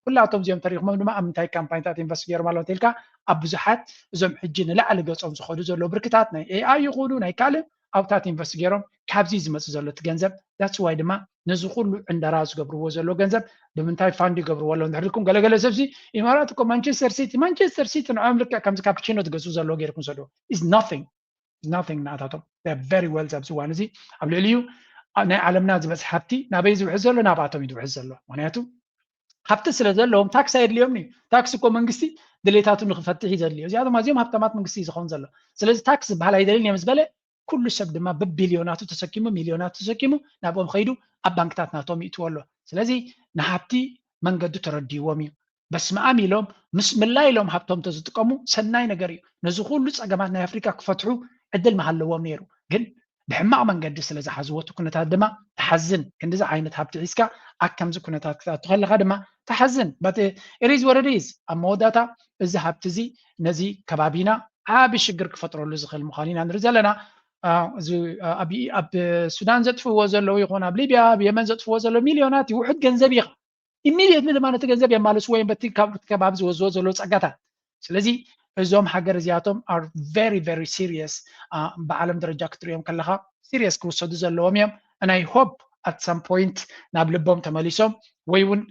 ኩላቶም እዚኦም ተሪኽሞም ድማ ኣብ ምንታይ ካምፓኒታት ኢንቨስት ገይሮም ኣለዉ እንተኢልካ ኣብ ብዙሓት እዞም ሕጂ ንላዕሊ ገፆም ዝኸዱ ዘለዉ ብርክታት ናይ ኤ ኣይ ይኹኑ ናይ ካልእ ኣብታት ኢንቨስት ገይሮም ካብዚ ዝመፅእ ዘሎ እቲ ገንዘብ that's why ድማ ነዚ ኩሉ ዕንደራ ዝገብርዎ ዘሎ ገንዘብ ብምንታይ ፋንድ ይገብርዎ ኣለዉ እንድሕር ኢልኩም ገለገለ ሰብሲ ኢማራት እኮ ማንቸስተር ሲቲ ማንቸስተር ሲቲ ንዖም ልክዕ ከምዚ ካፕቺኖ ትገዝኡ ዘለዎ ገይርኩም ሰዶ is nothing nothing ናታቶም very wealth ኣብዚ እዋን እዚ ኣብ ልዕሊኡ ናይ ዓለምና ዝበፅሕ ሃብቲ ናበይ ዝውሕዝ ዘሎ ናብኣቶም እዩ ዝውሕዝ ዘሎ ምክንያቱ ሃብቲ ስለ ዘለዎም ታክስ ኣየድልዮም እዩ ታክስ እኮ መንግስቲ ድሌታቱ ንክፈትሕ እዩ ዘድልዮ እዚኣቶም ኣዝዮም ሃብታማት መንግስቲ እዩ ዝኸውን ዘሎ ስለዚ ታክስ ዝበሃል ኣይደልን እዮም ዝበለ ኩሉ ሰብ ድማ ብቢልዮናቱ ተሰኪሙ ሚልዮናቱ ተሰኪሙ ናብኦም ከይዱ ኣብ ባንክታት ናቶም ይእትዎ ኣሎ ስለዚ ንሃብቲ መንገዱ ተረድይዎም እዩ በስመኣም ኢሎም ምስ ምላ ኢሎም ሃብቶም ተዝጥቀሙ ሰናይ ነገር እዩ ነዚ ኩሉ ፀገማት ናይ ኣፍሪካ ክፈትሑ ዕድል ምሃለዎም ነይሩ ግን ብሕማቕ መንገዲ ስለ ዝሓዝዎ እቲ ኩነታት ድማ ተሓዝን ክንድዚ ዓይነት ሃብቲ ሒዝካ ኣብ ከምዚ ኩነታት ክትኣቱ ከለካ ድማ ተሓዝን but it is what it is ኣብ መወዳእታ እዚ ሃብቲ እዚ ነዚ ከባቢና ዓቢ ሽግር ክፈጥረሉ ዝኽእል ምዃኑ ኢና ንርኢ ዘለና ኣብ ሱዳን ዘጥፍዎ ዘለዉ ይኹን ኣብ ሊብያ ኣብ የመን ዘጥፍዎ ዘለዉ ሚልዮናት እዩ ውሑድ ገንዘብ ኢኻ ኢሚድየትሊ ድማ ነቲ ገንዘብ የማልስዎ እዮም በቲ ካብ ከባቢ ዝወዝዎ ዘለዉ ጸጋታት ስለዚ እዞም ሃገር እዚኣቶም are very very serious ብዓለም ደረጃ ክትሪኦም ከለካ serious ክውሰዱ ዘለዎም እዮም and I hope at some point ናብ ልቦም ተመሊሶም ወይ እውን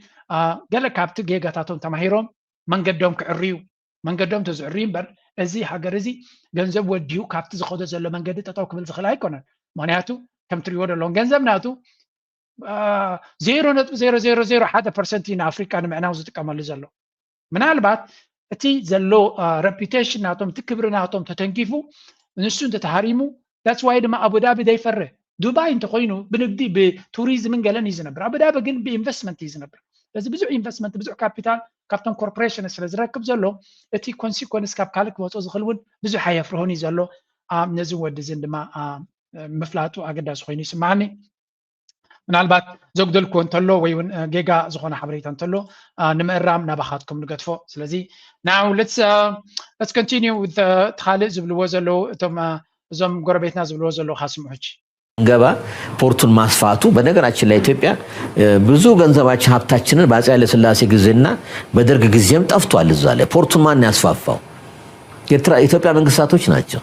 ገለ ካብቲ ጌጋታቶም ተማሂሮም መንገዶም ክዕርዩ መንገዶም ተዝዕርዩ እምበር እዚ ሃገር እዚ ገንዘብ ወዲኡ ካብቲ ዝኸዶ ዘሎ መንገዲ ጠጠው ክብል ዝኽእል ኣይኮነን ምክንያቱ ከም ትሪዎ ዘለዎም ገንዘብ ናቱ ዜሮ ነጥቢ ዜሮ ዜሮ ዜሮ ሓደ ፐርሰንት እዩ ንኣፍሪቃ ንምዕናው ዝጥቀመሉ ዘሎ ምናልባት እቲ ዘሎ reputation ናቶም እቲ ክብሪ ናቶም ተተንኪፉ ንሱ እንተተሃሪሙ that's why ድማ ኣቡዳቢ ዘይፈርህ ዱባይ እንተኮይኑ ብንግዲ ብቱሪዝምን ገለን እዩ ዝነብር ኣቡዳቢ ግን ብኢንቨስትመንት እዩ ዝነብር ስለዚ ብዙሕ ኢንቨስትመንት ብዙሕ ካፒታል ካብቶም ኮርፖሬሽን ስለ ዝረክብ ዘሎ እቲ ኮንሲኮንስ ካብ ካልእ ክመፆ ዝኽእል እውን ብዙሕ ኣየፍርሆን እዩ ዘሎ ነዚ ወዲ ዝን ድማ ምፍላጡ ኣገዳሲ ኮይኑ ይስማዓኒ ምናልባት ዘጉደልክዎ እንተሎ ወይ እውን ጌጋ ዝኾነ ሓበሬታ እንተሎ ንምእራም ናባኻትኩም ንገድፎ ስለዚ now let's uh, let's continue with ካልእ ዝብልዎ ዘለዉ እቶም እዞም ጎረቤትና ዝብልዎ ዘለዉ ካስምዑች ገባ ፖርቱን ማስፋቱ በነገራችን ላይ ኢትዮጵያ ብዙ ገንዘባችን ሀብታችንን በአፄ ኃይለስላሴ ጊዜና በደርግ ጊዜም ጠፍቷል። እዛ ላይ ፖርቱን ማን ያስፋፋው? ኤርትራ ኢትዮጵያ መንግስታቶች ናቸው።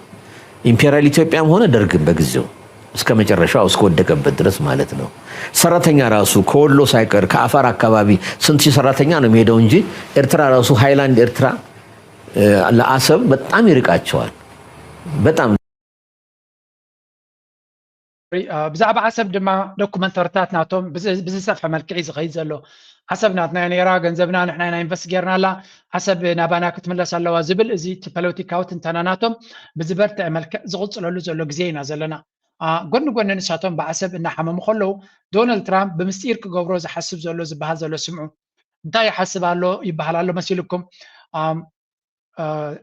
ኢምፔሪያል ኢትዮጵያም ሆነ ደርግም በጊዜው እስከ መጨረሻው እስከወደቀበት ድረስ ማለት ነው። ሰራተኛ ራሱ ከወሎ ሳይቀር ከአፋር አካባቢ ስንት ሺህ ሰራተኛ ነው የሚሄደው እንጂ ኤርትራ ራሱ ሃይላንድ ኤርትራ ለአሰብ በጣም ይርቃቸዋል። በጣም ብዛዕባ ዓሰብ ድማ ዶኩመንተርታት ናቶም ብዝሰፍሐ መልክዕ እዩ ዝኸይድ ዘሎ። ዓሰብ ናትና ነይራ፣ ገንዘብና ንሕና ኢና ኢንቨስት ጌርናላ፣ ዓሰብ ናባና ክትምለስ ኣለዋ ዝብል እዚ እቲ ፖለቲካዊ ትንተና ናቶም ብዝበርትዐ መልክዕ ዝቕፅለሉ ዘሎ ግዜ ኢና ዘለና። ጎኒ ጎኒ ንሳቶም ብዓሰብ እናሓመሙ ከለዉ ዶናልድ ትራምፕ ብምስጢር ክገብሮ ዝሓስብ ዘሎ ዝበሃል ዘሎ ስምዑ እንታይ ይሓስብ ኣሎ ይበሃል ኣሎ መሲልኩም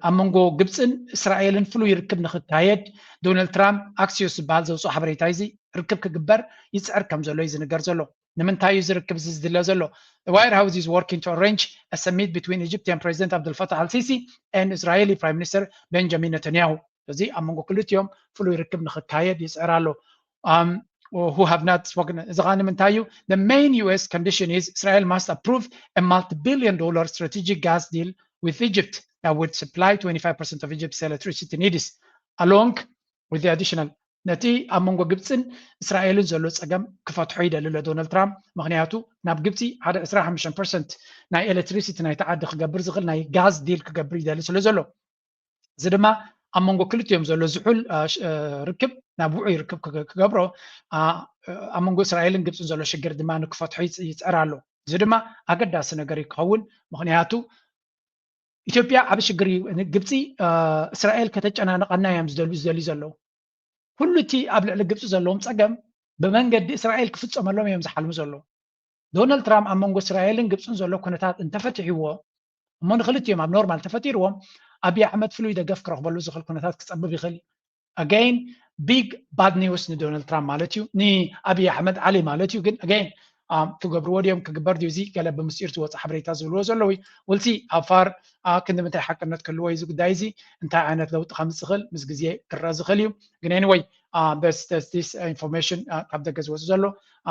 ኣብ መንጎ ግብፅን እስራኤልን ፍሉይ ርክብ ንክካየድ ዶናልድ ትራምፕ ኣክሲዮስ ዝበሃል ዘውፅኦ ሓበሬታ እዚ ርክብ ክግበር ይፅዕር ከም ዘሎ እዩ ዝንገር ዘሎ ንምንታይ እዩ ዝርክብ እዚ ዝድለ ዘሎ The White House is working to arrange a summit between Egyptian President Abdel Fattah al-Sisi and Israeli Prime Minister Benjamin Netanyahu እዚ ኣብ መንጎ ክልቲኦም ፍሉይ ርክብ ንክካየድ ይፅዕር ኣሎ who have not spoken እዚ ከዓ ንምንታይ እዩ the main U S condition is Israel must approve a multi-billion dollar strategic gas deal with Egypt that would supply twenty-five percent of Egypt's electricity needs along with the additional ነቲ ኣብ መንጎ ግብፅን እስራኤልን ዘሎ ፀገም ክፈትሖ ይደሊ ኣሎ ዶናልድ ትራምፕ ምክንያቱ ናብ ግብፂ ሓደ ዕስራ ሓሙሽተ ፐርሰንት ናይ ኤሌክትሪሲቲ ናይቲ ዓዲ ክገብር ዝኽእል ናይ ጋዝ ዲል ክገብር ይደሊ ስለ ዘሎ እዚ ድማ ኣብ መንጎ ክልቲኦም ዘሎ ዝሑል ርክብ ናብ ውዑይ ርክብ ክገብሮ ኣብ መንጎ እስራኤልን ግብፅን ዘሎ ሽግር ድማ ንክፈትሖ ይፅዕር ኣሎ እዚ ድማ ኣገዳሲ ነገር እዩ ክኸውን ምክንያቱ ኢትዮጵያ ዓብ ሽግር እዩ ግብፂ እስራኤል ከተጨናንቐና እዮም ዝደልዩ ዝደልዩ ዘለዉ ኩሉ እቲ ኣብ ልዕሊ ግብፂ ዘለዎም ፀገም ብመንገዲ እስራኤል ክፍፀመሎም እዮም ዝሓልሙ ዘለዉ ዶናልድ ትራምፕ ኣብ መንጎ እስራኤልን ግብፅን ዘሎ ኩነታት እንተፈትሕዎ እሞ ንክልቲኦም ኣብ ኖርማል ተፈጢርዎም ኣብይ ኣሕመድ ፍሉይ ደገፍ ክረኽበሉ ዝኽእል ኩነታት ክፀብብ ይኽእል እዩ again big bad news ንዶናልድ ትራምፕ ማለት እዩ ንኣብይ ኣሕመድ ዓሊ ማለት እዩ ግን again ትገብርዎ ድዮም? ክግበር ድዩ? እዚ ገለ ብምስጢር ዝወፅእ ሓበሬታ ዝብልዎ ዘለዉ እዩ። ውልሲ ኣፋር ክንዲ ምንታይ ሓቅነት ክህልዎ እዩ እዚ ጉዳይ እዚ? እንታይ ዓይነት ለውጢ ከምፅእ ዝኽእል ምስ ግዜ ክረአ ዝኽእል እዩ። ግን anyway በስ this information ካብ ደገ ዝወፅእ ዘሎ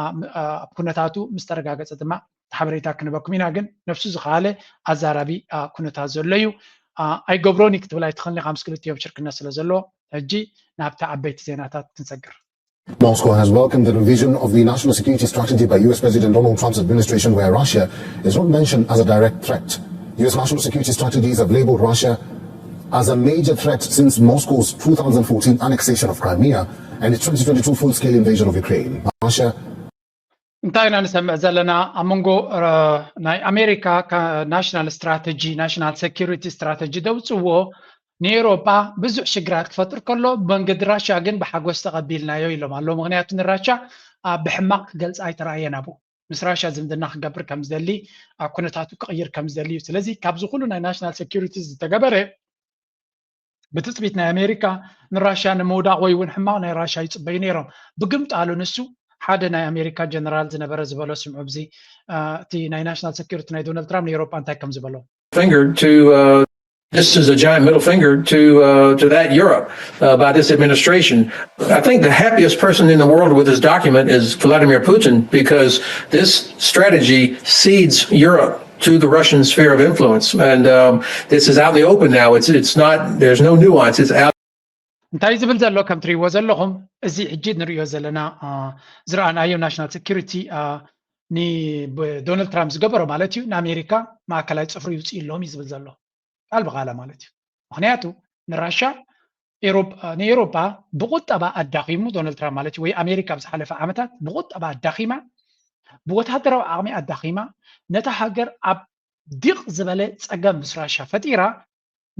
ኣብ ኩነታቱ ምስ ተረጋገፀ ድማ ሓበሬታ ክንበኩም ኢና። ግን ነፍሱ ዝኸኣለ ኣዛራቢ ኩነታት ዘሎ እዩ። ኣይገብሮን እዩ ክትብል ኣይትኽእልን ኢኻ ምስ ክልቲኦም ሽርክነት ስለ ዘለዎ። ሕጂ ናብቲ ዓበይቲ ዜናታት ክንሰግር። Moscow has welcomed the revision of the national security strategy by U S President Donald Trump's administration, where Russia is not mentioned as a direct threat. U S national security strategies have labeled Russia as a major threat since Moscow's two thousand fourteen annexation of Crimea and its twenty twenty-two full-scale invasion of Ukraine. Russia እንታይ ኢና ንሰምዕ ዘለና ኣብ መንጎ ናይ ኣሜሪካ ናሽናል ስትራተጂ ናሽናል ሴኪሪቲ ስትራተጂ ደውፅዎ ንኤሮጳ ብዙሕ ሽግራት ክፈጥር ከሎ ብመንገዲ ራሻ ግን ብሓጎስ ተቐቢልናዮ ኢሎም ኣለዉ። ምክንያቱ ንራሻ ብሕማቕ ክገልፃ ኣይተረኣየን ኣብኡ። ምስ ራሻ ዝምድና ክገብር ከም ዝደሊ ኩነታቱ ክቕይር ከም ዝደሊ እዩ። ስለዚ ካብዚ ኩሉ ናይ ናሽናል ሴኪሪቲ ዝተገበረ ብትፅቢት ናይ ኣሜሪካ ንራሻ ንምውዳቕ ወይ እውን ሕማቕ ናይ ራሻ ይፅበዩ ነይሮም። ብግምጣሉ ንሱ ሓደ ናይ ኣሜሪካ ጀነራል ዝነበረ ዝበሎ ስምዑ ብዚ እቲ ናይ ናሽናል ሴኪሪቲ ናይ ዶናልድ ትራምፕ ንኤሮጳ እንታይ ከም ዝበሎ finger to uh, this is a giant middle finger to uh, to that Europe uh, by this administration. I think the happiest person in the world with this document is Vladimir Putin because this strategy cedes Europe to the Russian sphere of influence, and um, this is out in the open now. It's it's not there's no nuance. It's out. እንታይ ዝብል ዘሎ ከም ትሪእዎ ዘለኹም እዚ ሕጂ ንሪኦ ዘለና ዝረኣናዮ ናሽናል ሴኪሪቲ ንዶናልድ ትራምፕ ዝገበሮ ማለት እዩ ንኣሜሪካ ማእከላይ ፅፍሪ ይውፅእ ኣለዎም እዩ ዝብል ዘሎ ቃል ብቃላ ማለት እዩ። ምክንያቱ ንራሻ ንኤሮፓ ብቁጠባ ኣዳኺሙ ዶናልድ ትራምፕ ማለት እዩ ወይ ኣሜሪካ ኣብ ዝሓለፈ ዓመታት ብቁጠባ ኣዳኺማ ብወታደራዊ ዓቕሚ ኣዳኺማ ነታ ሃገር ኣብ ዲቕ ዝበለ ፀገም ምስ ራሻ ፈጢራ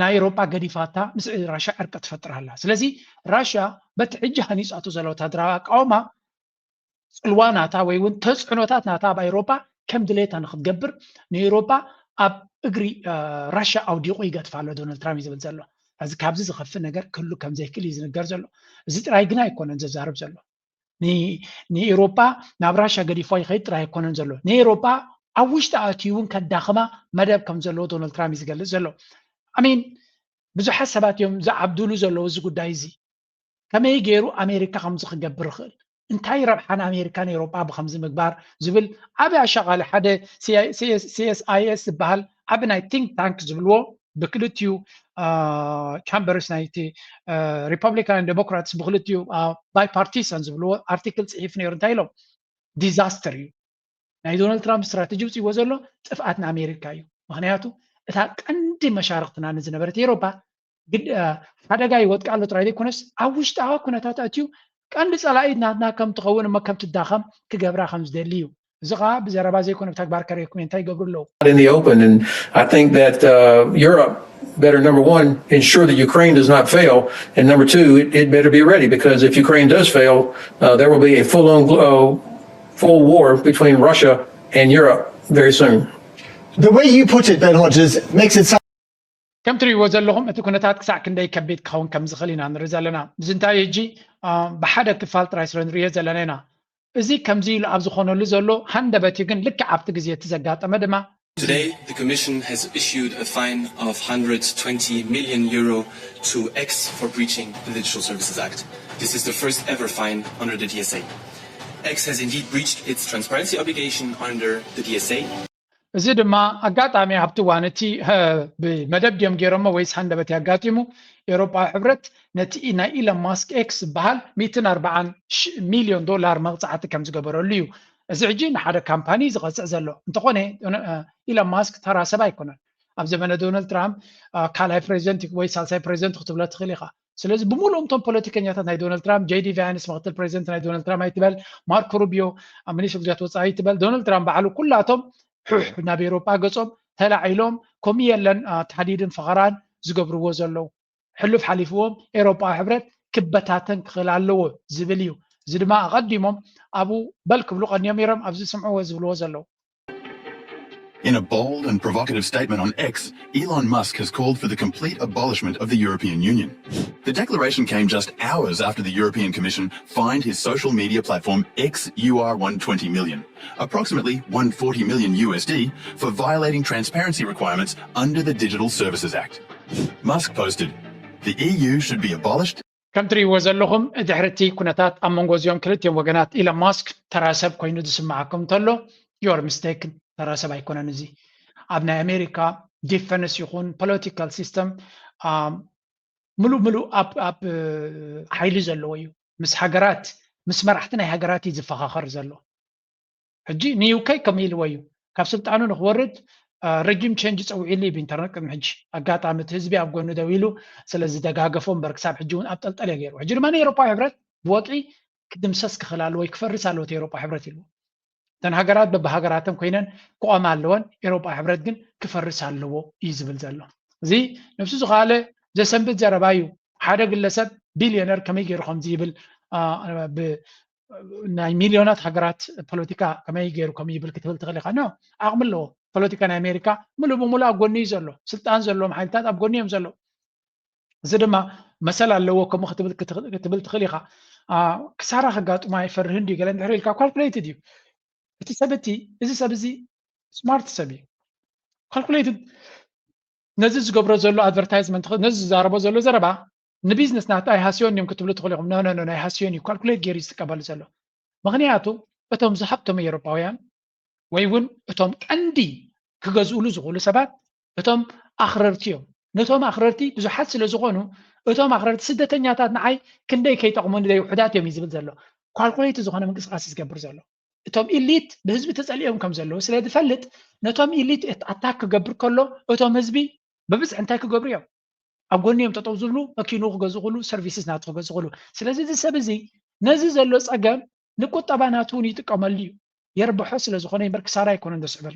ናይ ኤሮፓ ገዲፋታ ምስ ራሻ ዕርቂ ትፈጥር ኣላ። ስለዚ ራሻ በቲ ሕጂ ሃኒፃቶ ዘለ ወታደራዊ ኣቃውማ ፅልዋ ናታ ወይ እውን ተፅዕኖታት ናታ ኣብ ኤሮፓ ከም ድሌታ ንክትገብር ንኤሮፓ ኣብ እግሪ ራሻ ኣውዲቑ ይገድፋ ኣሎ ዶናልድ ትራምፕ እዩ ዝብል ዘሎ። እዚ ካብዚ ዝኸፍእ ነገር ክህሉ ከም ዘይክእል እዩ ዝንገር ዘሎ። እዚ ጥራይ ግን ኣይኮነን ዘዛርብ ዘሎ። ንኤሮፓ ናብ ራሻ ገዲፎ ይኸይድ ጥራይ ኣይኮነን ዘሎ። ንኤሮፓ ኣብ ውሽጢ ኣትዩ እውን ከዳኽማ መደብ ከም ዘለዎ ዶናልድ ትራምፕ እዩ ዝገልፅ ዘሎ። ኣሚን ብዙሓት ሰባት እዮም ዝዓብድሉ ዘለዉ እዚ ጉዳይ እዚ። ከመይ ገይሩ ኣሜሪካ ከምዚ ክገብር ይኽእል? እንታይ ረብሓ ንኣሜሪካ ንኤሮጳ ብኸምዚ ምግባር ዝብል ዓቢ ኣሻቓሊ ሓደ ሲኤስኣይኤስ ዝበሃል ዓቢ ናይ ቲንክ ታንክ ዝብልዎ ብክልቲኡ ቻምበርስ ናይቲ ሪፐብሊካን ዴሞክራትስ ብክልቲኡ ባይፓርቲሰን ዝብልዎ ኣርቲክል ፅሒፍ ነይሩ እንታይ ኢሎም ዲዛስተር እዩ ናይ ዶናልድ ትራምፕ ስትራተጂ ውፅእዎ ዘሎ ጥፍኣት ንኣሜሪካ እዩ ምክንያቱ እታ ቀንዲ መሻርክትና ንዝነበረት ኤሮፓ ሓደጋ ይወድቃ ኣሎ ጥራይ ዘይኮነስ ኣብ ውሽጣዊ ኩነታት ኣትዩ ቀንዲ ፀላኢት ናትና ከም ትኸውን እሞ ከም ትዳኸም ክገብራ ከም ዝደሊ እዩ እዚ ከዓ ብዘረባ ዘይኮነ ብተግባር ከርእየኩም እንታይ ይገብሩ ኣለዉ in the open. And I think that uh, Europe better, number one, ensure that Ukraine does not fail. And number two, it, it better be ready because if Ukraine does fail, uh, there will be a full on uh, full war between Russia and Europe very soon. The way you put it, Ben Hodges, makes it sound. ከም ትሪእዎ ዘለኹም እቲ ኩነታት ክሳዕ ክንደይ ከቢድ ክኸውን ከም ዝኽእል ኢና ንርኢ ዘለና እዚ እንታይ ሕጂ ብሓደ ክፋል ጥራይ ስለ ንሪኦ ዘለና ኢና እዚ ከምዚ ኢሉ ኣብ ዝኾነሉ ዘሎ ሃንደበት እዩ ግን ልክዕ ኣብቲ ግዜ እቲ ዘጋጠመ ድማ Today, the Commission has issued a fine of one hundred twenty million euro to X for breaching the Digital Services Act. This is the first ever fine under the D S A. X has indeed breached its transparency obligation under the D S A. እዚ ድማ ኣጋጣሚ ኣብቲ እዋን እቲ ብመደብ ድዮም ገይሮሞ ወይስ ሃንደበት ያጋጢሙ ኤሮጳዊ ሕብረት ነቲ ናይ ኢለን ማስክ ኤክስ ዝበሃል ሚእትን ኣርባዓን ሚልዮን ዶላር መቕፃዕቲ ከም ዝገበረሉ እዩ እዚ ሕጂ ንሓደ ካምፓኒ ዝቐፅዕ ዘሎ እንተኾነ ኢለን ማስክ ተራ ሰብ ኣይኮነን ኣብ ዘመነ ዶናልድ ትራምፕ ካልኣይ ፕሬዚደንት ወይ ሳልሳይ ፕሬዚደንት ክትብሎ ትኽእል ኢኻ ስለዚ ብምሉኦም እቶም ፖለቲከኛታት ናይ ዶናልድ ትራምፕ ጄዲ ቫንስ ምክትል ፕሬዚደንት ናይ ዶናልድ ትራምፕ ኣይትበል ማርኮ ሩቢዮ ኣብ ሚኒስትሪ ጉዳያት ወፃኢ ትበል ዶናልድ ትራምፕ ባዕሉ ኩላቶም ሑሕ ናብ ኤሮጳ ገጾም ተላዒሎም ከምኡ የለን ታህዲድን ፈኸራን ዝገብርዎ ዘለዉ ሕሉፍ ሓሊፍዎም ኤሮጳዊ ሕብረት ክበታተን ክኽእል ኣለዎ ዝብል እዩ እዚ ድማ ኣቐዲሞም ኣብኡ በል ክብሉ ቀንዮም ነይሮም ኣብዚ ስምዕዎ ዝብልዎ ዘለዉ In a bold and provocative statement on X, Elon Musk has called for the complete abolishment of the European Union. The declaration came just hours after the European Commission fined his social media platform X U R one twenty million, approximately one forty million U S D, for violating transparency requirements under the Digital Services Act. Musk posted, "The E U should be abolished." ከም ትርእይዎ ዘለኹም፣ ድሕሪ እቲ ኩነታት ኣብ መንጎ እዚኦም ክልቲኦም ወገናት ኢሎን ማስክ ተራ ሰብ ኮይኑ ዝስምዓኩም እንተሎ፣ your mistake፣ ተራ ሰብ ኣይኮነን። እዚ ኣብ ናይ ኣሜሪካ ዲፈንስ ይኹን ፖለቲካል ሲስተም ምሉእ ምሉእ ኣብ ኣብ ሓይሊ ዘለዎ እዩ። ምስ ሃገራት፣ ምስ መራሕቲ ናይ ሃገራት እዩ ዝፈኻኸር ዘሎ። ሕጂ ንዩከይ ከምኡ ኢልዎ እዩ። ካብ ስልጣኑ ንክወርድ ረጂም ቼንጅ ጸዊዕሉ እዩ ብኢንተርነት ቅድሚ ሕጂ። ኣጋጣሚ እቲ ህዝቢ ኣብ ጎኑ ደው ኢሉ ስለ ዝደጋገፎ እምበር ክሳብ ሕጂ እውን ኣብ ጠልጠል እየ ገይሩ። ሕጂ ድማ ንኤሮፓዊ ሕብረት ብወግዒ ክድምሰስ ክኽእል ኣለዎ ወይ ክፈርስ ኣለዎ እቲ ኤሮፓ ሕብረት ኢልዎ። እተን ሃገራት በብሃገራተን ኮይነን ክቆማ ኣለወን፣ ኤሮፓ ሕብረት ግን ክፈርስ ኣለዎ እዩ ዝብል ዘሎ። እዚ ነብሱ ዝኸኣለ ዘሰንብድ ዘረባ እዩ። ሓደ ግለሰብ ቢልዮነር ከመይ ገይሩ ከምዚ ይብል፣ ናይ ሚልዮናት ሃገራት ፖለቲካ ከመይ ገይሩ ከም ይብል ክትብል ትኽእል ኢኻ። ኖ፣ ዓቕሚ ኣለዎ። ፖለቲካ ናይ ኣሜሪካ ምሉእ ብምሉእ ኣብ ጎኒ እዩ ዘሎ። ስልጣን ዘለዎም ሓይልታት ኣብ ጎኒ እዮም ዘለዉ። እዚ ድማ መሰል ኣለዎ ከምኡ ክትብል ትኽእል ኢኻ። ክሳራ ከጋጥሞ ኣይፈርህን ድዩ ገለ እንድሕር ኢልካ፣ ካልኩሌትድ እዩ እቲ ሰብ። እቲ እዚ ሰብ እዚ ስማርት ሰብ እዩ። ካልኩሌትድ ነዚ ዝገብሮ ዘሎ ኣድቨርታይዝመንት፣ ነዚ ዝዛረቦ ዘሎ ዘረባ ንቢዝነስ ናት ኣይሃስዮን እዮም ክትብሉ ትኽእሉ ኢኹም። ኖ ኖ ኖ፣ ኣይሃስዮን እዩ፣ ካልኩሌት ገይሩ እዩ ዝጥቀበሉ ዘሎ። ምኽንያቱ እቶም ዝሃብቶም ኤውሮጳውያን ወይ እውን እቶም ቀንዲ ክገዝኡሉ ዝኽእሉ ሰባት እቶም ኣኽረርቲ እዮም። ነቶም ኣኽረርቲ ብዙሓት ስለ ዝኾኑ፣ እቶም ኣኽረርቲ ስደተኛታት ንዓይ ክንደይ ከይጠቕሙኒ ደይ ውሑዳት እዮም እዩ ዝብል ዘሎ። ካልኩሌት ዝኾነ ምንቅስቃስ ዝገብር ዘሎ። እቶም ኢሊት ብህዝቢ ተጸሊኦም ከም ዘለዉ ስለ ዝፈልጥ፣ ነቶም ኢሊት ኣታክ ክገብር ከሎ እቶም ህዝቢ ብብዝሒ እንታይ ክገብሩ እዮም? ኣብ ጎኒ እዮም ጠጠው ዝብሉ፣ መኪኑ ክገዝእሉ፣ ሰርቪስስ ናቱ ክገዝእሉ። ስለዚ እዚ ሰብ እዚ ነዚ ዘሎ ጸገም ንቁጠባ ናቱ እውን ይጥቀመሉ እዩ። የርብሖ ስለ ዝኾነ እምበር ክሳራ ኣይኮነን ዘስዕበሉ።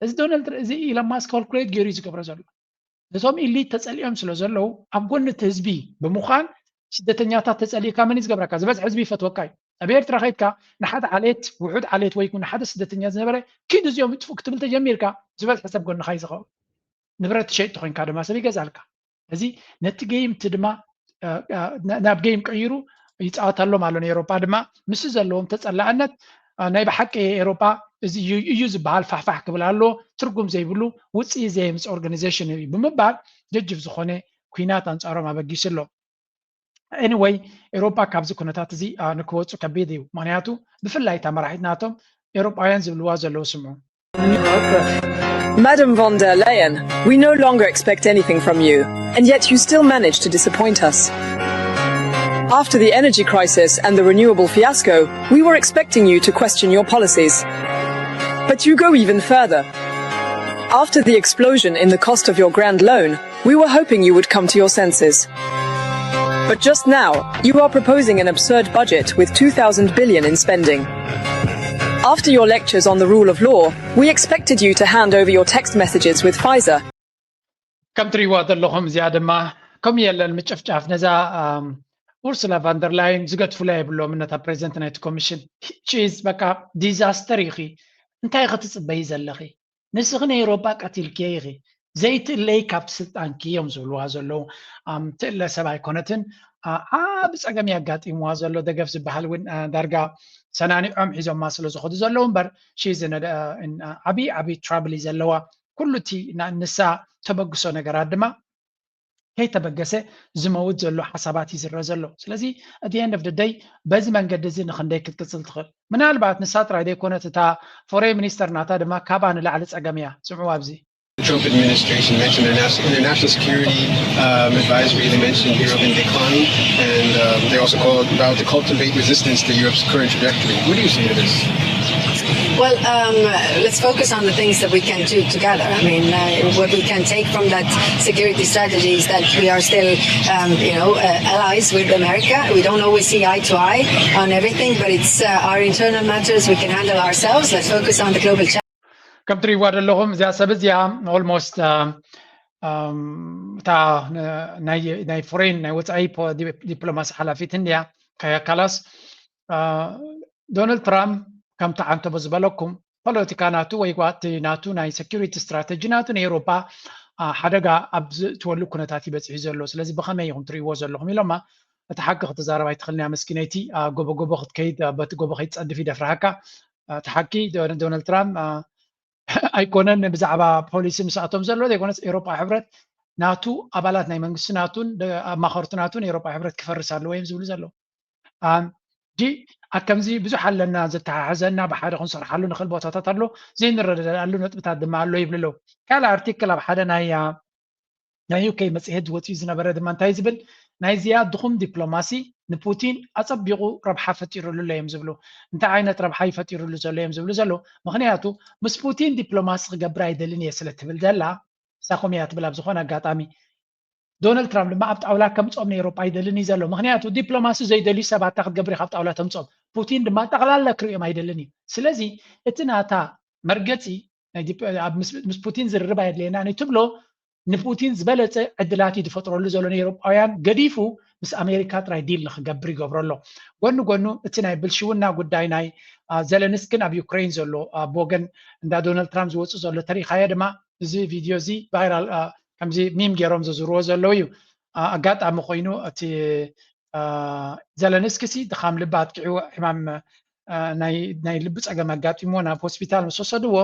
እዚ ዶናልድ፣ እዚ ኢሎን ማስክ ካልኩሌት ገይሩ እዩ ዝገብሮ ዘሎ። እቶም ኢሊት ተጸሊኦም ስለ ዘለዉ ኣብ ጎኒ እቲ ህዝቢ ብምዃን፣ ስደተኛታት ተጸሊእካ መን እዩ ዝገብረካ? ዝበዝሕ ህዝቢ ይፈትወካ እዩ። ኣብ ኤርትራ ከይድካ ንሓደ ዓሌት፣ ውሑድ ዓሌት ወይ ንሓደ ስደተኛ ዝነበረ ኪድ እዚኦም ይጥፍኡ ክትብል ተጀሚርካ ዝበዝሕ ሰብ ጎንኻ እዩ ዝኸውን። ንብረት ትሸይጥ ተኾይንካ ድማ ሰብ ይገዛልካ። እዚ ነቲ ጌም እቲ ድማ ናብ ጌም ቀይሩ ይፃወት ኣሎ ማለት ነው። ኤሮፓ ድማ ምስ ዘለዎም ተፀላእነት ናይ ብሓቂ ኤሮፓ እዚ እዩ ዝበሃል ፋሕፋሕ ክብል ኣሎ። ትርጉም ዘይብሉ ውፅኢ ዘየምፅ ኦርጋኒዜሽን እዩ ብምባል ጀጅፍ ዝኾነ ኩናት ኣንፃሮም ኣበጊሱ ኣሎ። ኤኒወይ ኤሮፓ ካብዚ ኩነታት እዚ ንክወፁ ከቢድ እዩ። ምክንያቱ ብፍላይ እታ መራሒት ናቶም ኤሮፓውያን ዝብልዋ ዘለዉ ስምዑ። Madam von der Leyen, we no longer expect anything from you, and yet you still manage to disappoint us. After the energy crisis and the renewable fiasco, we were expecting you to question your policies. But you go even further. After the explosion in the cost of your grand loan, we were hoping you would come to your senses. But just now, you are proposing an absurd budget with two thousand billion in spending. After your lectures on the rule of law, we expected you to hand over your text messages with Pfizer. ከም ትሪእዋ ዘለኹም እዚኣ ድማ ከም የለን ምጭፍጫፍ ነዛ ኡርሱላ ቫንደርላይን ዝገድፉላ የብሎም ነታ ፕሬዚደንት ናይቲ ኮሚሽን። ቺዝ በቃ ዲዛስተር ኢኺ። እንታይ ክትፅበይ ዘለኺ? ንስኺ ንኤውሮጳ ቀቲልክዮ ኢኺ። ዘይትእለይ ካብቲ ስልጣንኪ እዮም ዝብልዋ ዘለዉ። ትእለ ሰብ ኣይኮነትን። ዓቢ ጸገም የጋጢምዋ ዘሎ። ደገፍ ዝበሃል እውን ዳርጋ ሰናኒዖም ሒዞማ ስለ ዝኸዱ ዘለዉ እምበር ሺዝ ዓቢ ዓቢ ትራብል እዩ ዘለዋ። ኩሉ እቲ ንሳ ተበግሶ ነገራት ድማ ከይተበገሰ ዝመውት ዘሎ ሓሳባት እዩ ዝረአ ዘሎ። ስለዚ እቲ end of the day በዚ መንገዲ እዚ ንክንደይ ክትቅጽል ትኽእል? ምናልባት ንሳ ጥራይ ዘይኮነት እታ ፎሬን ሚኒስተር ናታ ድማ ካብኣ ንላዕሊ ጸገም እያ። ስምዑ ኣብዚ። The Trump administration mentioned their national, their national security um, advisory. They mentioned Europe in decline, and um, they also called vowed to cultivate resistance to Europe's current trajectory. What do you say to this? Well, um, let's focus on the things that we can do together. I mean, uh, what we can take from that security strategy is that we are still, um, you know, uh, allies with America. We don't always see eye to eye on everything, but it's uh, our internal matters we can handle ourselves. Let's focus on the global challenge. ከም ትሪእዋ ዘለኹም እዚኣ ሰብ እዚኣ ኦልሞስት እታ ናይ ፎሬን ናይ ወፃኢ ዲፕሎማሲ ሓላፊት እንድያ። ካያ ካላስ ዶናልድ ትራምፕ ከምቲ ዓንተቦ ዝበለኩም ፖለቲካ ናቱ ወይ ጓ- እቲ ናቱ ናይ security strategy ናቱ ንኤውሮጳ ሓደጋ ኣብ ዝእትወሉ ኩነታት እዩ በፂሑ ዘሎ። ስለዚ ብኸመይ ኢኹም ትርእይዎ ዘለኹም ኢሎማ። እቲ ሓቂ ክትዛረብ ኣይትኽእልን እያ መስኪነይቲ። ጎቦ ጎቦ ክትከይድ በቲ ጎቦ ከይትፀድፍ ይደፍርሃካ። እቲ ሓቂ ዶናልድ ትራምፕ ኣይኮነን ብዛዕባ ፖሊሲ ምስኣቶም ዘሎ ዘይኮነስ ኤውሮጳ ሕብረት ናቱ ኣባላት ናይ መንግስቲ ናቱን ኣማኸርቱ ናቱን ኤውሮጳ ሕብረት ክፈርስ ኣለዎ እዮም ዝብሉ ዘለዉ። ጂ ኣብ ከምዚ ብዙሕ ኣለና ዘተሓሕዘና ብሓደ ክንሰርሓሉ ንኽእል ቦታታት ኣሎ ዘይንረዳዳኣሉ ነጥብታት ድማ ኣሎ ይብሉ ኣለዉ። ካልእ ኣርቲክል ኣብ ሓደ ናይ ናይ ዩኬ መፅሄት ዝወፅኡ ዝነበረ ድማ እንታይ ዝብል ናይዚኣ ድኹም ዲፕሎማሲ ንፑቲን ኣፀቢቑ ረብሓ ፈጢሩሉ ኣሎ እዮም ዝብሉ። እንታይ ዓይነት ረብሓ ይፈጢሩሉ ዘሎ እዮም ዝብሉ ዘለዉ። ምክንያቱ ምስ ፑቲን ዲፕሎማሲ ክገብር ኣይደልን እየ ስለ ትብል ዘላ ሳኹም እያ ትብል ኣብ ዝኾነ ኣጋጣሚ። ዶናልድ ትራምፕ ድማ ኣብ ጣውላ ከምፅኦም ንኤውሮጳ ኣይደልን እዩ ዘሎ። ምክንያቱ ዲፕሎማሲ ዘይደልዩ ሰባት እንታይ ክትገብር ኢኻ ኣብ ጣውላ ተምፅኦም። ፑቲን ድማ ጠቕላላ ክርእዮም ኣይደልን እዩ። ስለዚ እቲ ናታ መርገፂ ናይ ዲፕ- ኣብ ምስ ምስ ፑቲን ዝርርብ ኣየድልየና ንትብሎ ንፑቲን ዝበለፀ ዕድላት እዩ ዝፈጥረሉ ዘሎ ንኤውሮጳውያን ገዲፉ ምስ ኣሜሪካ ጥራይ ዲል ንክገብር ይገብሮ ኣሎ። ጎኒ ጎኑ እቲ ናይ ብልሽውና ጉዳይ ናይ ዘለንስክን ኣብ ዩክሬን ዘሎ ብወገን እንዳ ዶናልድ ትራምፕ ዝወፅእ ዘሎ ተሪኻዮ ድማ እዚ ቪድዮ እዚ ቫይራል ከምዚ ሚም ገይሮም ዘዝርዎ ዘለዉ እዩ። ኣጋጣሚ ኮይኑ እቲ ዘለንስኪ ሲ ድኻም ልቢ ኣጥቂዕዎ ሕማም ናይ ልቢ ፀገም ኣጋጢምዎ ናብ ሆስፒታል ምስ ወሰድዎ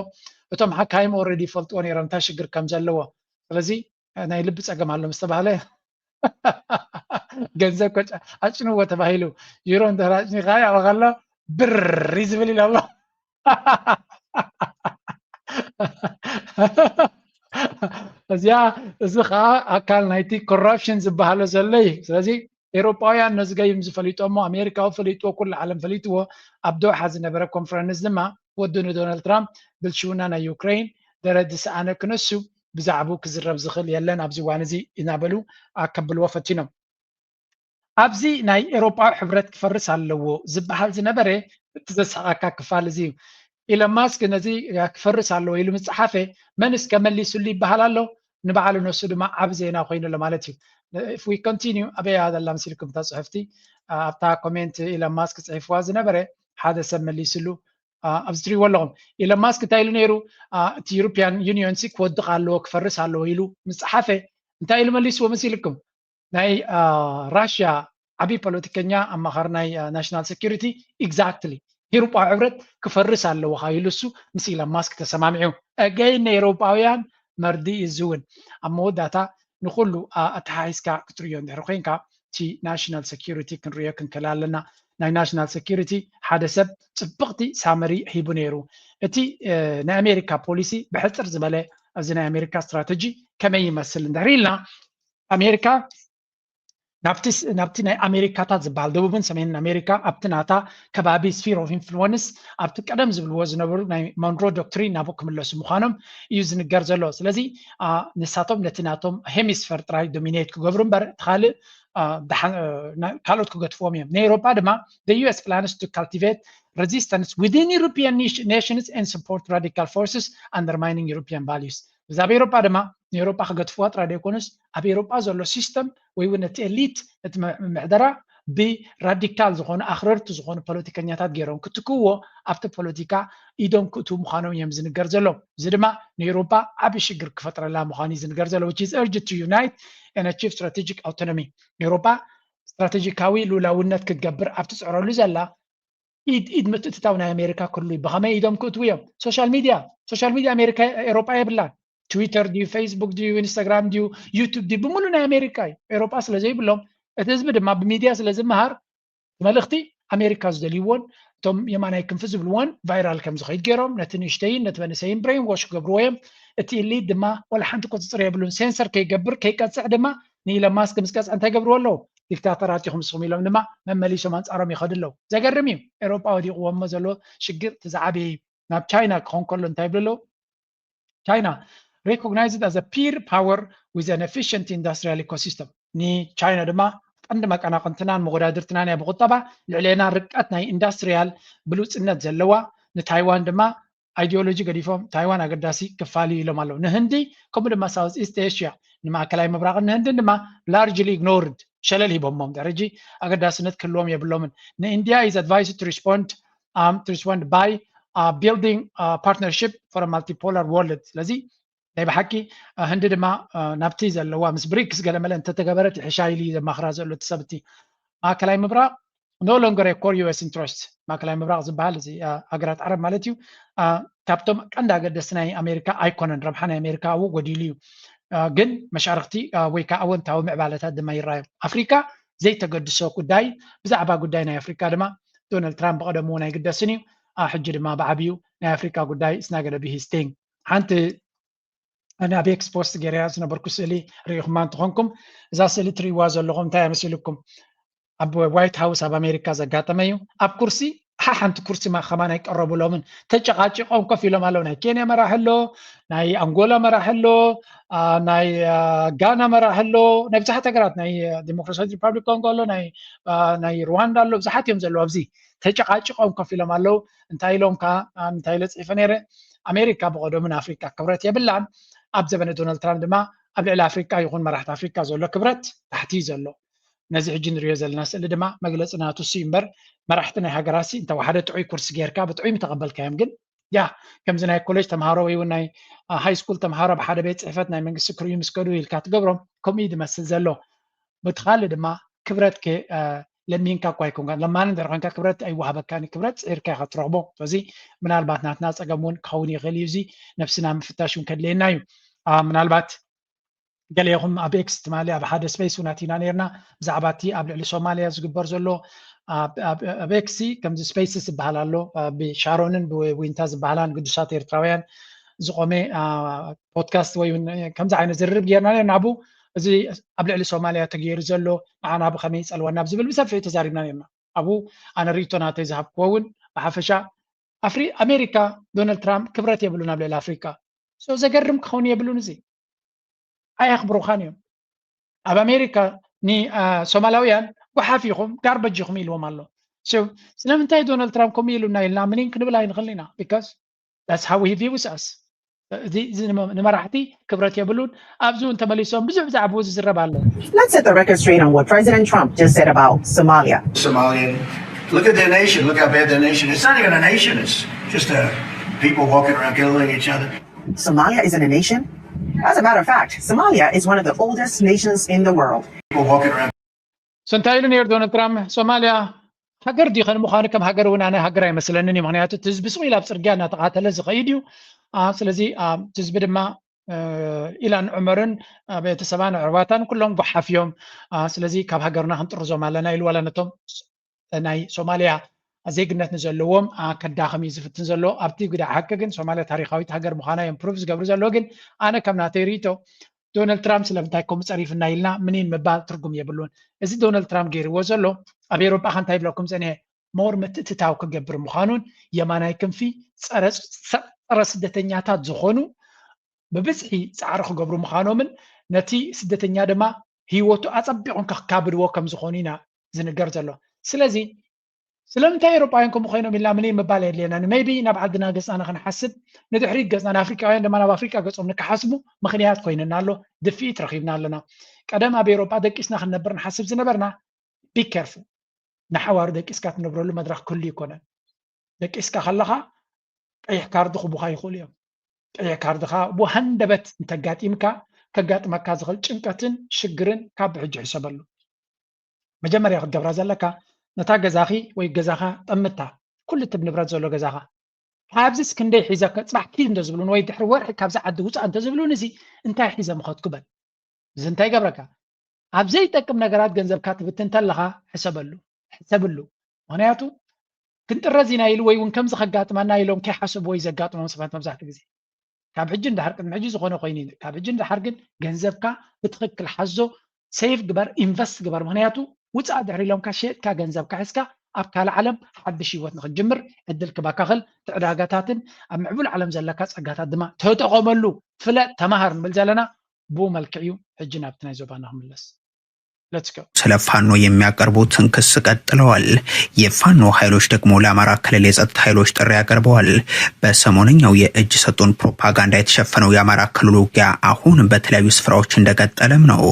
እቶም ሓካይም ኦረዲ ይፈልጥዎ ነይሮም እንታይ ሽግር ከም ዘለዎ። ስለዚ ናይ ልቢ ፀገም ኣሎ ምስ ተባህለ ገንዘብ ኣጭንዎ ተባሂሉ ዩሮ እንድሕር ኣጭኒኻ ያው ከሎ ብር ዝብል ኢሉ ኣሎ። እዚኣ እዚ ከዓ ኣካል ናይቲ ኮራፕሽን ዝበሃሎ ዘሎ እዩ። ስለዚ ኤውሮጳውያን ነዚ ገይም ዝፈሊጦሞ ኣሜሪካዊ ፈሊጥዎ ኩሉ ዓለም ፈሊጥዎ ኣብ ዶሓ ዝነበረ ኮንፈረንስ ድማ ወዱ ንዶናልድ ትራምፕ ብልሽውና ናይ ዩክሬን ደረድ ዝሰኣነ ክነሱ ብዛዕባኡ ክዝረብ ዝኽእል የለን ኣብዚ እዋን እዚ እናበሉ ኣከብልዎ ፈቲኖም። ኣብዚ ናይ ኤውሮጳዊ ሕብረት ክፈርስ ኣለዎ ዝበሃል ዝነበረ እቲ ዘሳቐካ ክፋል እዚ እዩ። ኢሎን ማስክ ነዚ ክፈርስ ኣለዎ ኢሉ ምፅሓፈ መን እስከ መሊሱሉ ይበሃል ኣሎ ንባዕሉ ነሱ ድማ ዓብ ዜና ኮይኑ ኣሎ ማለት እዩ። If we continue ኣበይ እያ ዘላ መሲልኩም እታ ፅሕፍቲ ኣብታ ኮሜንት ኢሎን ማስክ ፅሒፍዋ ዝነበረ ሓደ ሰብ መሊሱሉ ኣብዚ ትሪእዎ ኣለኹም። ኢሎን ማስክ እንታይ ኢሉ ነይሩ? እቲ ዩሮፒያን ዩኒዮን ሲ ክወድቕ ኣለዎ ክፈርስ ኣለዎ ኢሉ ምፅሓፈ እንታይ ኢሉ መሊስዎ መሲልኩም? ናይ ራሽያ ዓብዪ ፖለቲከኛ ኣማኻሪ ናይ ናሽናል ሴኩሪቲ exactly ኤውሮጳዊ ሕብረት ክፈርስ ኣለዎ ኢሉ እሱ ምስ ኢሎን ማስክ ተሰማሚዑ። Again ንኤውሮጳውያን መርድእ እዩ ዝውን ኣብ መወዳእታ ንኩሉ ኣተሓሒዝካ ክትርእዮ እንድሕር ኮይንካ እቲ ናሽናል ሴኩሪቲ ክንርእዮ ክንክእል ኣለና። ናይ ናሽናል ሴኩሪቲ ሓደ ሰብ ፅብቕቲ ሳመሪ ሂቡ ነይሩ። እቲ ናይ ኣሜሪካ ፖሊሲ ብሕፅር ዝበለ ኣብዚ ናይ ኣሜሪካ ስትራተጂ ከመይ ይመስል እንድሕር ኢልና ኣሜሪካ ናብቲ ናይ ኣሜሪካታት ዝበሃል ደቡብን ሰሜንን ኣሜሪካ ኣብቲ ናታ ከባቢ sphere of influence ኣብቲ ቀደም ዝብልዎ ዝነበሩ ናይ ሞንሮ ዶክትሪን ናብኡ ክምለሱ ምዃኖም እዩ ዝንገር ዘሎ። ስለዚ ንሳቶም ነቲ ናቶም ሄሚስፈር ጥራይ ዶሚኔት ክገብሩ እምበር እቲ ካልእ ካልኦት ክገድፍዎም እዮም። ንኤውሮጳ ድማ the U S plans to cultivate resistance within European nations and support radical forces undermining European values። ብዛዕባ ኤውሮጳ ድማ ንኤውሮጳ ክገድፍዋ ጥራይ ዘይኮኑስ ኣብ ኤውሮጳ ዘሎ ሲስተም ወይ እውን እቲ ኤሊት እቲ ምሕደራ ብራዲካል ዝኾኑ ኣኽረርቲ ዝኾኑ ፖለቲከኛታት ገይሮም ክትክዎ ኣብቲ ፖለቲካ ኢዶም ክእትዉ ምዃኖም እዮም ዝንገር ዘሎ። እዚ ድማ ንኤውሮጳ ዓብዪ ሽግር ክፈጥረላ ምዃኑ እዩ ዝንገር ዘሎ which is urged to unite and achieve strategic autonomy። ኤውሮጳ ስትራቴጂካዊ ልኡላውነት ክትገብር ኣብ ትፅዕረሉ ዘላ ኢድ ኢድ ምትእትታው ናይ ኣሜሪካ ክህሉ እዩ። ብኸመይ ኢዶም ክእትዉ እዮም? ሶሻል ሚድያ ሶሻል ሚድያ ኣሜሪካ ኤውሮጳ የብላን። ትዊተር ድዩ ፌስቡክ ድዩ ኢንስታግራም ድዩ ዩቱብ ድዩ ብምሉእ ናይ ኣሜሪካ እዩ። ኤውሮጳ ስለ ዘይብሎም እቲ ህዝቢ ድማ ብሚድያ ስለ ዝመሃር መልእኽቲ ኣሜሪካ ዝደልይዎን እቶም የማናይ ክንፊ ዝብልዎን ቫይራል ከም ዝኸይድ ገይሮም ነቲ ንእሽተይን ነቲ መንእሰይን ብሬን ዎሽ ክገብርዎ እዮም። እቲ ኢሊት ድማ ዋላ ሓንቲ ቁፅፅር የብሉን። ሴንሰር ከይገብር ከይቀፅዕ ድማ ንኢሎን ማስክ ምስ ቀፅዐ እንታይ ገብርዎ ኣለዉ? ዲክታተራት ኢኹም ንስኹም ኢሎም ድማ መመሊሶም ኣንፃሮም ይኸዱ ኣለዉ። ዘገርም እዩ። ኤውሮጳ ወዲቕዎ እሞ ዘሎ ሽግር እቲ ዝዓበየ እዩ። ናብ ቻይና ክኾን ከሎ እንታይ ይብሉ ኣለዉ? China recognized as a peer power with an efficient industrial ecosystem። ንቻይና ድማ ቀንዲ መቀናቕንትናን መወዳድርትናን እያ ብቁጠባ ልዕሌና ርቀት ናይ ኢንዳስትሪያል ብሉፅነት ዘለዋ ንታይዋን ድማ ኣይዲዮሎጂ ገዲፎም ታይዋን ኣገዳሲ ክፋል እዩ ኢሎም ኣለዉ። ንህንዲ ከምኡ ድማ ሳውዝ ኢስት ኤሽያ ንማእከላይ ምብራቕን ንህንድን ድማ ላርጅሊ ኢግኖርድ ሸለል ሂቦሞም ድሕሪ ሕጂ ኣገዳስነት ክህልዎም የብሎምን። ንኢንዲያ is advised to respond um, to respond by building partnership for multipolar world። ስለዚ ናይ ብሓቂ ህንዲ ድማ ናብቲ ዘለዋ ምስ ብሪክስ ገለመለ እንተተገበረት ይሕሻ ኢሉ ዘማኽራ ዘሎ እቲ ሰብ። እቲ ማእከላይ ምብራቕ no longer a core U S interest። ማእከላይ ምብራቕ ዝበሃል እዚ ሃገራት ዓረብ ማለት እዩ። ካብቶም ቀንዲ ኣገደስቲ ናይ ኣሜሪካ ኣይኮነን፣ ረብሓ ናይ ኣሜሪካ ኣብኡ ጎዲሉ እዩ። ግን መሻርክቲ ወይ ከዓ ኣወንታዊ ምዕባለታት ድማ ይረኣዩ። ኣፍሪካ ዘይተገድሶ ጉዳይ፣ ብዛዕባ ጉዳይ ናይ ኣፍሪካ ድማ ዶናልድ ትራምፕ ብቐደሙ እውን ኣይግደስን እዩ። ሕጂ ድማ ብዓብዩ ናይ ኣፍሪካ ጉዳይ is not gonna be his thing። ሓንቲ ኣነ ኣብ ኤክስ ፖስት ገይረያ ዝነበርኩ ስእሊ ርኢኹማ እንትኾንኩም፣ እዛ ስእሊ ትርእይዋ ዘለኹም እንታይ እያ መሲልኩም? ኣብ ዋይት ሃውስ ኣብ ኣሜሪካ ዘጋጠመ እዩ። ኣብ ኩርሲ ሓሓንቲ ኩርሲ ማ ከማን ኣይቀረቡሎምን፣ ተጨቃጭቆም ኮፍ ኢሎም ኣለዉ። ናይ ኬንያ መራሒ ኣሎ፣ ናይ ኣንጎላ መራሒ ኣሎ፣ ናይ ጋና መራሒ ኣሎ፣ ናይ ብዙሓት ሃገራት፣ ናይ ዲሞክራሲያዊት ሪፓብሊክ ኮንጎ ኣሎ፣ ናይ ሩዋንዳ ኣሎ፣ ብዙሓት እዮም ዘለዉ ኣብዚ። ተጨቃጭቆም ኮፍ ኢሎም ኣለዉ። እንታይ ኢሎም ከ እንታይ ኢለ ፅሒፈ ነይረ? ኣሜሪካ ብቐደሙ ንኣፍሪካ ክብረት የብላን። ኣብ ዘበነ ዶናልድ ትራምፕ ድማ ኣብ ልዕሊ ኣፍሪካ ይኹን መራሕቲ ኣፍሪካ ዘሎ ክብረት ታሕቲ እዩ ዘሎ። ነዚ ሕጂ ንሪኦ ዘለና ስእሊ ድማ መግለፂ ናቱ ሲ እምበር፣ መራሕቲ ናይ ሃገራት ሲ እንተወሓደ ጥዑይ ኩርሲ ጌርካ ብጥዑይ ምተቐበልካዮም። ግን ያ ከምዚ ናይ ኮሌጅ ተምሃሮ ወይ እውን ናይ ሃይ ስኩል ተምሃሮ ኣብ ሓደ ቤት ፅሕፈት ናይ መንግስቲ ክርእዩ ምስ ከዱ ኢልካ ትገብሮም፣ ከምኡ እዩ ዝመስል ዘሎ። ብቲ ካልእ ድማ ክብረት ለሚንካ እኳ ኣይኮንካ፣ ለማኒ እንተ ኮንካ ክብረት ኣይወሃበካን። ክብረት ፅዒርካ ኢካ ትረኽቦ። ስለዚ ምናልባት ናትና ፀገም እውን ክኸውን ይኽእል እዩ። እዚ ነብስና ምፍታሽ እውን ከድልየና እዩ። ምናልባት ገሌኹም ኣብ ኤክስ ትማሊ ኣብ ሓደ ስፔስ እውን ኣቲና ነርና፣ ብዛዕባ እቲ ኣብ ልዕሊ ሶማልያ ዝግበር ዘሎ ኣብ ኤክስ ከምዚ ስፔስስ ዝበሃል ኣሎ፣ ብሻሮንን ብዊንታ ዝበሃላን ግዱሳት ኤርትራውያን ዝቆመ ፖድካስት ወይ ከምዚ ዓይነት ዝርርብ ጌርና ነርና። ኣብኡ እዚ ኣብ ልዕሊ ሶማልያ ተገይሩ ዘሎ ንዓና ብኸመይ ይጸልወና ብዝብል ብሰፊሑ ተዛሪብና ነርና። ኣብኡ ኣነ ርእይቶ ናተይ ዝሃብክዎ እውን ብሓፈሻ ኣፍሪ ኣሜሪካ ዶናልድ ትራምፕ ክብረት የብሉን ኣብ ልዕሊ ኣፍሪካ። ሶ ዘገርም ክኸውን የብሉን። እዚ ኣየኽብሩኻን እዮም። ኣብ ኣሜሪካ ንሶማላውያን ጓሓፍ ኢኹም ጋርበጅ ኢኹም ኢልዎም ኣሎ። ስለምንታይ ዶናልድ ትራምፕ ከምኡ ኢሉና ኢልና ምኒን ክንብል ኣይንኽእል ኢና። Because that's how he views us። እዚ ንመራሕቲ ክብረት የብሉን። ኣብዚ እውን ተመሊሶም ብዙሕ ብዛዕባኡ ዝዝረብ ኣሎ። Let's set the record straight on what President Trump just said about Somalia. Somalian. Look at their nation. Look how bad their nation is. It's not even a nation. It's just a people walking around killing each other. Somalia isn't a nation. As a matter of fact, Somalia is one of the oldest nations in the world. People walking around. So እንታይ ኢሉ ነይሩ ዶናልድ ትራምፕ? ሶማልያ ሃገር ድዩ? ከን ምዃኑ ከም ሃገር እውን ኣነ ሃገር ኣይመስለንን እዩ። ምክንያቱ እቲ ህዝቢ ስቕ ኢሉ ኣብ ፅርግያ እናተቓተለ ዝኸይድ እዩ። ስለዚ እቲ ህዝቢ ድማ ኢላን ዑመርን ቤተሰባን ኣዕርባታን ኩሎም ጓሓፍ እዮም። ስለዚ ካብ ሃገርና ክንጥርዞም ኣለና ኢሉ ዋላ ነቶም ናይ ሶማልያ ዜግነት ንዘለዎም ከዳኸም እዩ ዝፍትን ዘሎ። ኣብቲ ግዳ ሓቂ ግን ሶማልያ ታሪካዊት ሃገር ምዃና እዮም ፕሩፍ ዝገብሩ ዘለዎ። ግን ኣነ ከም ናተይ ርእይቶ ዶናልድ ትራምፕ ስለምንታይ ከምኡ ጸሪፍና ኢልና ምኒን ምባል ትርጉም የብሉን። እዚ ዶናልድ ትራምፕ ገይርዎ ዘሎ ኣብ ኤሮጳ ከ እንታይ ይብለኩም ጸኒሐ ሞር ምትእትታው ክገብር ምዃኑን የማናይ ክንፊ ጸረ ስደተኛታት ዝኾኑ ብብዝሒ ጻዕሪ ክገብሩ ምዃኖምን ነቲ ስደተኛ ድማ ህይወቱ ኣጸቢቖም ከካብድዎ ከም ዝኾኑ ኢና ዝንገር ዘሎ። ስለዚ ስለምንታይ ኤውሮጳውያን ከምኡ ኮይኖም ኢልና ምኒን ምባል የድልየናን። Maybe ናብ ዓድና ገጽና ንክንሓስብ ንድሕሪት ገጽና ንኣፍሪቃውያን ድማ ናብ ኣፍሪቃ ገጾም ንክሓስቡ ምኽንያት ኮይንና ኣሎ። ድፍኢት ረኺብና ኣለና። ቀደም ኣብ ኤውሮጳ ደቂስና ክንነብር ንሓስብ ዝነበርና be careful፣ ንሓዋሩ ደቂስካ ትነብረሉ መድረኽ ክህሉ ይኮነን። ደቂስካ ከለኻ ቀይሕ ካርድ ክቡኻ ይኽእሉ እዮም። ቀይሕ ካርድኻ ብሃንደበት እንተጋጢምካ ከጋጥመካ ዝኽእል ጭንቀትን ሽግርን ካብ ብሕጂ ሕሰበሉ። መጀመርያ ክትገብራ ዘለካ ነታ ገዛኺ ወይ ገዛኻ ጠምታ ኩሉ ትብ ንብረት ዘሎ ገዛኻ ካብዚስ ክንደይ ሒዘ ጽባሕ ኪድ እንተዝብሉን ወይ ድሕሪ ወርሒ ካብዚ ዓዲ ውፃእ እንተዝብሉን እዚ እንታይ ሒዘ ምኸድኩ በል። እዚ እንታይ ይገብረካ? ኣብ ዘይጠቅም ነገራት ገንዘብካ ትብትን ተለኻ ሕሰበሉ፣ ሕሰብሉ። ምክንያቱ ክንጥረዝ ኢና ኢሉ ወይ እውን ከምዚ ከጋጥመና ኢሎም ከይሓሰብዎ እዩ ዘጋጥሞም ሰባት መብዛሕትኡ ግዜ። ካብ ሕጂ እንዳሓር ቅድሚ ሕጂ ዝኾነ ኮይኑ እዩ። ካብ ሕጂ እንዳሓር ግን ገንዘብካ ብትኽክል ሓዞ፣ ሴቭ ግበር፣ ኢንቨስት ግበር። ምክንያቱ ውፃእ ድሕሪ ኢሎምካ ሸጥካ ገንዘብካ ሒዝካ ኣብ ካልእ ዓለም ሓድሽ ህይወት ንክትጅምር ዕድል ክባካኽል ትዕዳጋታትን ኣብ ምዕቡል ዓለም ዘለካ ፀጋታት ድማ ተጠቐመሉ። ፍለጥ፣ ተማሃር ንብል ዘለና ብኡ መልክዕ እዩ። ሕጂ ናብቲ ናይ ዞባና ክምለስ። Let's go. ስለ ፋኖ የሚያቀርቡትን ክስ ቀጥለዋል። የፋኖ ኃይሎች ደግሞ ለአማራ ክልል የጸጥታ ኃይሎች ጥሪ አቅርበዋል። በሰሞነኛው የእጅ ሰጡን ፕሮፓጋንዳ የተሸፈነው የአማራ ክልል ውጊያ አሁን በተለያዩ ስፍራዎች እንደቀጠለም ነው።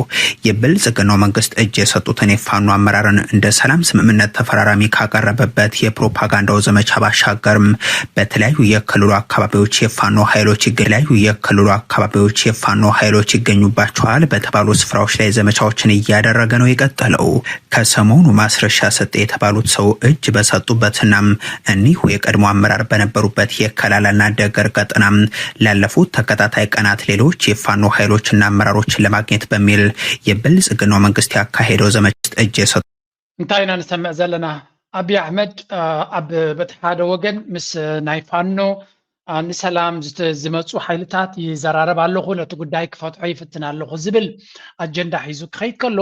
የብልጽግናው መንግስት እጅ የሰጡትን የፋኖ አመራርን እንደ ሰላም ስምምነት ተፈራራሚ ካቀረበበት የፕሮፓጋንዳው ዘመቻ ባሻገርም በተለያዩ የክልሉ አካባቢዎች የፋኖ ኃይሎች ይገ- የተለያዩ የክልሉ አካባቢዎች የፋኖ ኃይሎች ይገኙባቸዋል በተባሉ ስፍራዎች ላይ ዘመቻዎችን እያደረገ ነው የቀጠለው። ከሰሞኑ ማስረሻ ሰጠ የተባሉት ሰው እጅ በሰጡበትና እኒሁ የቀድሞ አመራር በነበሩበት የከላላና ደገር ቀጠና ላለፉት ተከታታይ ቀናት ሌሎች የፋኖ ኃይሎችና አመራሮችን ለማግኘት በሚል የብልጽግናው መንግስት ያካሄደው ዘመቻ ውስጥ እጅ የሰጡ እንታይ ኢና ንሰምዕ ዘለና? ኣብይ ኣሕመድ ኣብ በቲ ሓደ ወገን ምስ ናይ ፋኖ ንሰላም ዝመፁ ሓይልታት ይዘራረብ ኣለኹ፣ ነቲ ጉዳይ ክፈትሖ ይፍትን ኣለኹ ዝብል ኣጀንዳ ሒዙ ክኸይድ ከሎ፣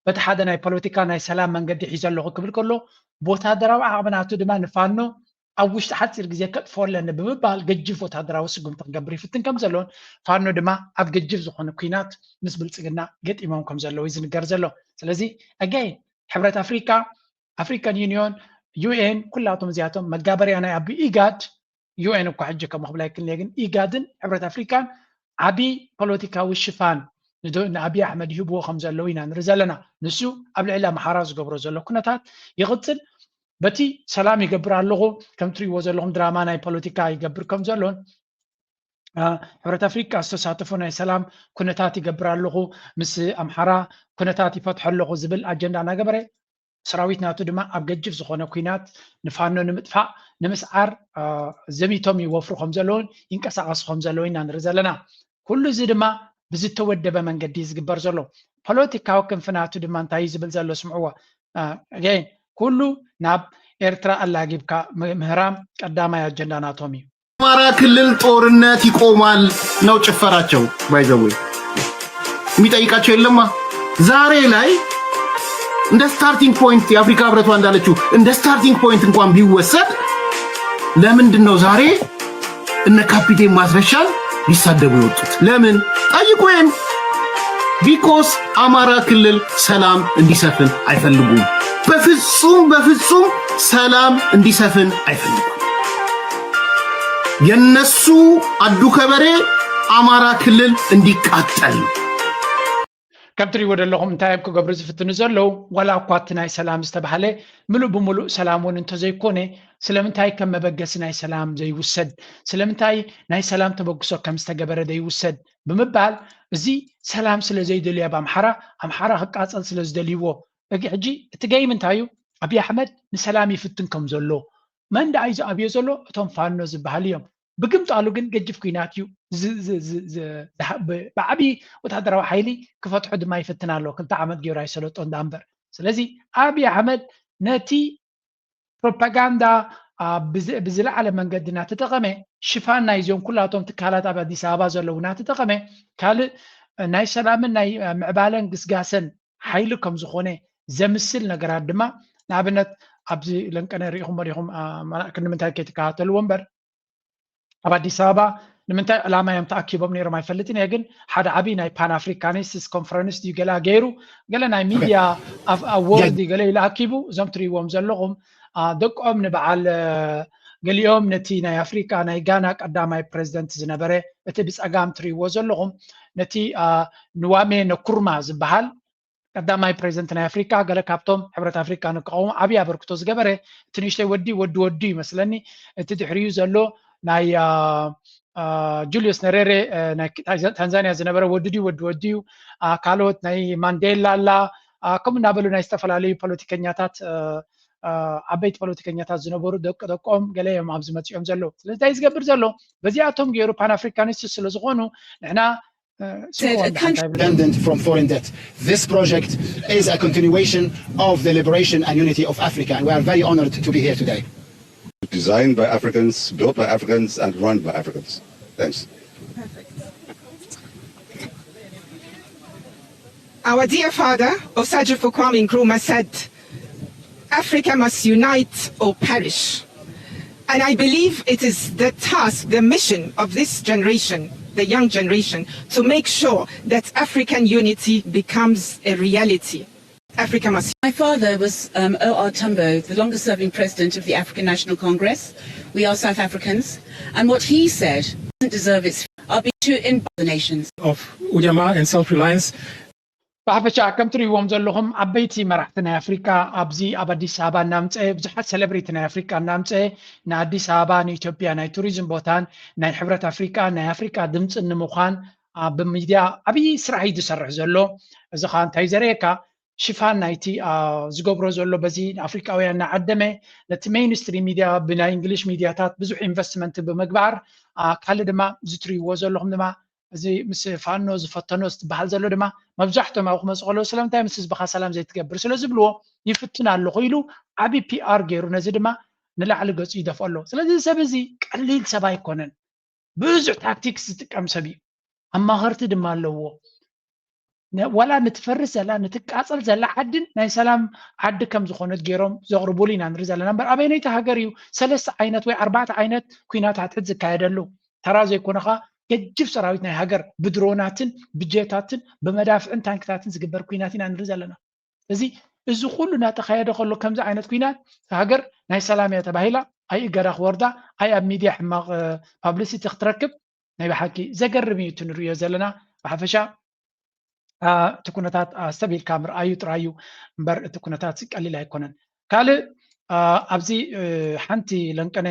በቲ ሓደ ናይ ፖለቲካ ናይ ሰላም መንገዲ ሒዘ ኣለኹ ክብል ከሎ፣ ብወታደራዊ ዓቕሚ ናቱ ድማ ንፋኖ ኣብ ውሽጢ ሓፂር ግዜ ከጥፍኦ ኣለኒ ብምባል ገጅፍ ወታደራዊ ስጉምቲ ክገብር ይፍትን ከም ዘሎን ፋኖ ድማ ኣብ ገጅፍ ዝኾነ ኲናት ምስ ብልፅግና ገጢሞም ከም ዘለዉ እዩ ዝንገር ዘሎ። ስለዚ ኣጋይን ሕብረት ኣፍሪካ፣ ኣፍሪካን ዩኒዮን፣ ዩኤን፣ ኩላቶም እዚኣቶም መጋበርያ ናይ ኣቢ ኢጋድ፣ ዩኤን እኳ ሕጂ ከም ክብላ ይክልኒ ግን ኢጋድን ሕብረት ኣፍሪካን ዓብዪ ፖለቲካዊ ሽፋን ንኣቢ ኣሕመድ ይህብዎ ከም ዘለዉ ኢና ንርኢ ዘለና። ንሱ ኣብ ልዕሊ ኣምሓራ ዝገብሮ ዘሎ ኩነታት ይቕፅል። በቲ ሰላም ይገብር ኣለኹ፣ ከም ትሪእዎ ዘለኹም ድራማ ናይ ፖለቲካ ይገብር ከም ዘሎን ሕብረት ኣፍሪካ ዝተሳተፎ ናይ ሰላም ኩነታት ይገብር ኣለኹ፣ ምስ ኣምሓራ ኩነታት ይፈትሖ ኣለኹ ዝብል ኣጀንዳ እናገበረ ሰራዊት ናቱ ድማ ኣብ ገጅፍ ዝኾነ ኲናት ንፋኖ ንምጥፋእ ንምስዓር ዘሚቶም ይወፍሩ ከም ዘለውን ይንቀሳቐሱ ከም ዘለውን ኢና ንርኢ ዘለና። ኩሉ እዚ ድማ ብዝተወደበ መንገዲ ዝግበር ዘሎ። ፖለቲካዊ ክንፊ ናቱ ድማ እንታይ እዩ ዝብል ዘሎ? ስምዕዎ። ኣገይን ኩሉ ናብ ኤርትራ ኣላጊብካ ምህራም ቀዳማይ ኣጀንዳ ናቶም እዩ። አማራ ክልል ጦርነት ይቆማል ነው ጭፈራቸው። By the way የሚጠይቃቸው የለማ። ዛሬ ላይ እንደ starting point የአፍሪካ ህብረቷ እንዳለችው እንደ starting point እንኳን ቢወሰድ ለምንድን ነው ዛሬ እነ ካፒቴን ማስረሻን ሊሳደቡ የወጡት? ለምን ጠይቁ። ይሄን because አማራ ክልል ሰላም እንዲሰፍን አይፈልጉም። በፍጹም በፍጹም ሰላም እንዲሰፍን አይፈልጉም። የነሱ አዱ ከበሬ አማራ ክልል እንዲቃጠል ነው። ከም ትሪእዎ ዘለኹም እንታይ እዮም ክገብሩ ዝፍትኑ ዘለዉ? ዋላ እኳ እቲ ናይ ሰላም ዝተባህለ ምሉእ ብምሉእ ሰላም እውን እንተዘይኮነ ስለምንታይ ከም መበገሲ ናይ ሰላም ዘይውሰድ፣ ስለምንታይ ናይ ሰላም ተበግሶ ከም ዝተገበረ ዘይውሰድ ብምባል እዚ ሰላም ስለ ዘይደልዩ ኣብ ኣምሓራ ኣምሓራ ክቃፀል ስለ ዝደልይዎ። ሕጂ እቲ ገይም እንታይ እዩ? ኣብይ ኣሕመድ ንሰላም ይፍትን ከም ዘሎ መን ደኣ እዩ ዝኣብዮ ዘሎ? እቶም ፋኖ ዝበሃል እዮም። ብግምጣሉ ግን ገጅፍ ኲናት እዩ ብዓብዪ ወታደራዊ ሓይሊ ክፈትሖ ድማ ይፍትን ኣሎ። ክልተ ዓመት ገይሩ ኣይሰለጦ እንዳ እምበር። ስለዚ ኣብይ ኣሕመድ ነቲ ፕሮፓጋንዳ ብዝለዓለ መንገዲ እናተጠቐመ ሽፋን ናይዞም ኩላቶም ትካላት ኣብ ኣዲስ ኣበባ ዘለዉ እናተጠቐመ ካልእ ናይ ሰላምን ናይ ምዕባለን ግስጋሰን ሓይሊ ከም ዝኾነ ዘምስል ነገራት ድማ ንኣብነት ኣብዚ ለንቀነ ርኢኹም ሪኹም ክንዲ ምንታይ ከይትከታተልዎ እምበር ኣብ ኣዲስ ኣበባ ንምንታይ ዕላማ እዮም ተኣኪቦም ነይሮም ኣይፈልጥን እየ፣ ግን ሓደ ዓብዪ ናይ ፓን ኣፍሪካኒስትስ ኮንፈረንስ ድዩ ገለ ገይሩ ገለ ናይ ሚድያ ኣዎርድ ገለ ኢሉ ኣኪቡ እዞም ትርእይዎም ዘለኹም ደቆም ንበዓል ገሊኦም ነቲ ናይ ኣፍሪካ ናይ ጋና ቀዳማይ ፕሬዚደንት ዝነበረ እቲ ብፀጋም ትርእይዎ ዘለኹም ነቲ ንዋሜ ነኩርማ ዝበሃል ቀዳማይ ፕሬዚደንት ናይ ኣፍሪካ ገለ ካብቶም ሕብረት ኣፍሪካ ንክቐውሙ ዓብዪ ኣበርክቶ ዝገበረ እቲ ንእሽተይ ወዲ ወዲ ወዲ ይመስለኒ እቲ ድሕሪኡ ዘሎ ናይ ጁልዮስ ነሬሬ ናይ ታንዛንያ ዝነበረ ወዲ ድዩ ወዲ ወዲ እዩ ካልኦት ናይ ማንዴላ ኣላ ከምኡ እናበሉ ናይ ዝተፈላለዩ ፖለቲከኛታት ዓበይቲ ፖለቲከኛታት ዝነበሩ ደቂ ደቆም ገለ እዮም ኣብዚ መፂኦም ዘለዉ ስለዚ እንታይ ዝገብር ዘሎ በዚኣቶም ገይሩ ፓን ኣፍሪካኒስት ስለዝኾኑ ንሕና independent from foreign debt. This project is a continuation of the liberation and unity of Africa, and we are very honored to be here today. Designed by Africans, built by Africans, and run by Africans. Thanks. Our dear father, Osagyefo Kwame Nkrumah, said, Africa must unite or perish. And I believe it is the task, the mission of this generation, the young generation, to make sure that African unity becomes a reality. Africa must. My father was um, O R Tambo, the longest serving president of the African National Congress. We are South Africans. And what he said doesn't deserve its. I'll be too in the nations. Of Ujamaa and self reliance. ብሓፈሻ ከም ትሪእዎም ዘለኹም ዓበይቲ መራሕቲ ናይ ኣፍሪቃ ኣብዚ ኣብ ኣዲስ ኣበባ እናምፀ ብዙሓት ሰለብሪቲ ናይ ኣፍሪቃ እናምፀ ንኣዲስ ኣበባ ንኢትዮጵያ ናይ ቱሪዝም ቦታን ናይ ሕብረት ኣፍሪቃ ናይ ኣፍሪቃ ድምፅን ንምዃን ኣብ ሚድያ ዓብዪ ስራሕ እዩ ዝሰርሕ ዘሎ። እዚ ከዓ እንታይ ዘርእየካ ሽፋን ናይቲ ዝገብሮ ዘሎ በዚ ኣፍሪቃውያን እናዓደመ ነቲ ሜይንስትሪም ሚድያ ብናይ እንግሊሽ ሚድያታት ብዙሕ ኢንቨስትመንት ብምግባር ካልእ ድማ እዚ ትሪእዎ ዘለኹም ድማ እዚ ምስ ፋኖ ዝፈተኖ ዝበሃል ዘሎ ድማ መብዛሕቶም ኣብኡ ክመፁ ከለዉ ስለምንታይ ምስ ህዝብኻ ሰላም ዘይትገብር ስለ ዝብልዎ ይፍትን ኣለኹ ኢሉ ዓብዪ ፒኣር ገይሩ ነዚ ድማ ንላዕሊ ገፁ ይደፍኦ ኣሎ። ስለዚ እዚ ሰብ እዚ ቀሊል ሰብ ኣይኮነን። ብዙሕ ታክቲክስ ዝጥቀም ሰብ እዩ። ኣማኸርቲ ድማ ኣለዎ። ዋላ ንትፈርስ ዘላ ንትቃፀል ዘላ ዓድን ናይ ሰላም ዓዲ ከም ዝኾነት ገይሮም ዘቕርቡሉ ኢና ንርኢ ዘለና። እምበር ኣበይነይቲ ሃገር እዩ ሰለስተ ዓይነት ወይ ኣርባዕተ ዓይነት ኩናት ሓድሕድ ዝካየደሉ? ተራ ዘይኮነ ኸዓ ገጅፍ ሰራዊት ናይ ሃገር ብድሮናትን ብጀታትን ብመዳፍዕን ታንክታትን ዝግበር ኩናት ኢና ንርኢ ዘለና። እዚ እዚ ኩሉ እናተኻየደ ከሎ ከምዚ ዓይነት ኩናት ሃገር ናይ ሰላም እያ ተባሂላ ኣይ እገዳ ክወርዳ ኣይ ኣብ ሚድያ ሕማቕ ፓብሊሲቲ ክትረክብ ናይ ብሓቂ ዘገርም እዩ እቲ ንሪኦ ዘለና። ብሓፈሻ እቲ ኩነታት ኣስተብሂልካ ምርኣዩ ጥራይ እዩ እምበር እቲ ኩነታት ቀሊል ኣይኮነን። ካልእ ኣብዚ ሓንቲ ለንቀነ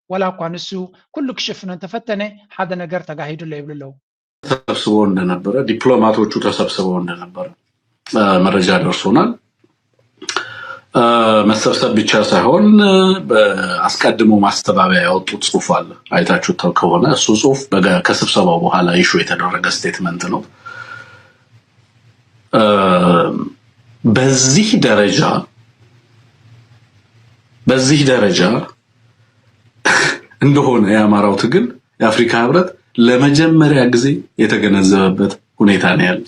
ዋላ እኳ ንሱ ኩሉ ክሽፍኖ እንተፈተነ ሓደ ነገር ተጋሂዱ ኣሎ ይብሉ ኣለዉ። ተሰብስቦ እንደነበረ ዲፕሎማቶቹ ተሰብስበው እንደነበረ መረጃ ደርሶናል። መሰብሰብ ብቻ ሳይሆን አስቀድሞ ማስተባበያ ያወጡት ጽሁፍ አለ። አይታችሁት ከሆነ እሱ ጽሁፍ ከስብሰባው በኋላ ኢሹ የተደረገ ስቴትመንት ነው። በዚህ ደረጃ በዚህ ደረጃ እንደሆነ የአማራው ትግል የአፍሪካ ህብረት ለመጀመሪያ ጊዜ የተገነዘበበት ሁኔታ ነው ያለ።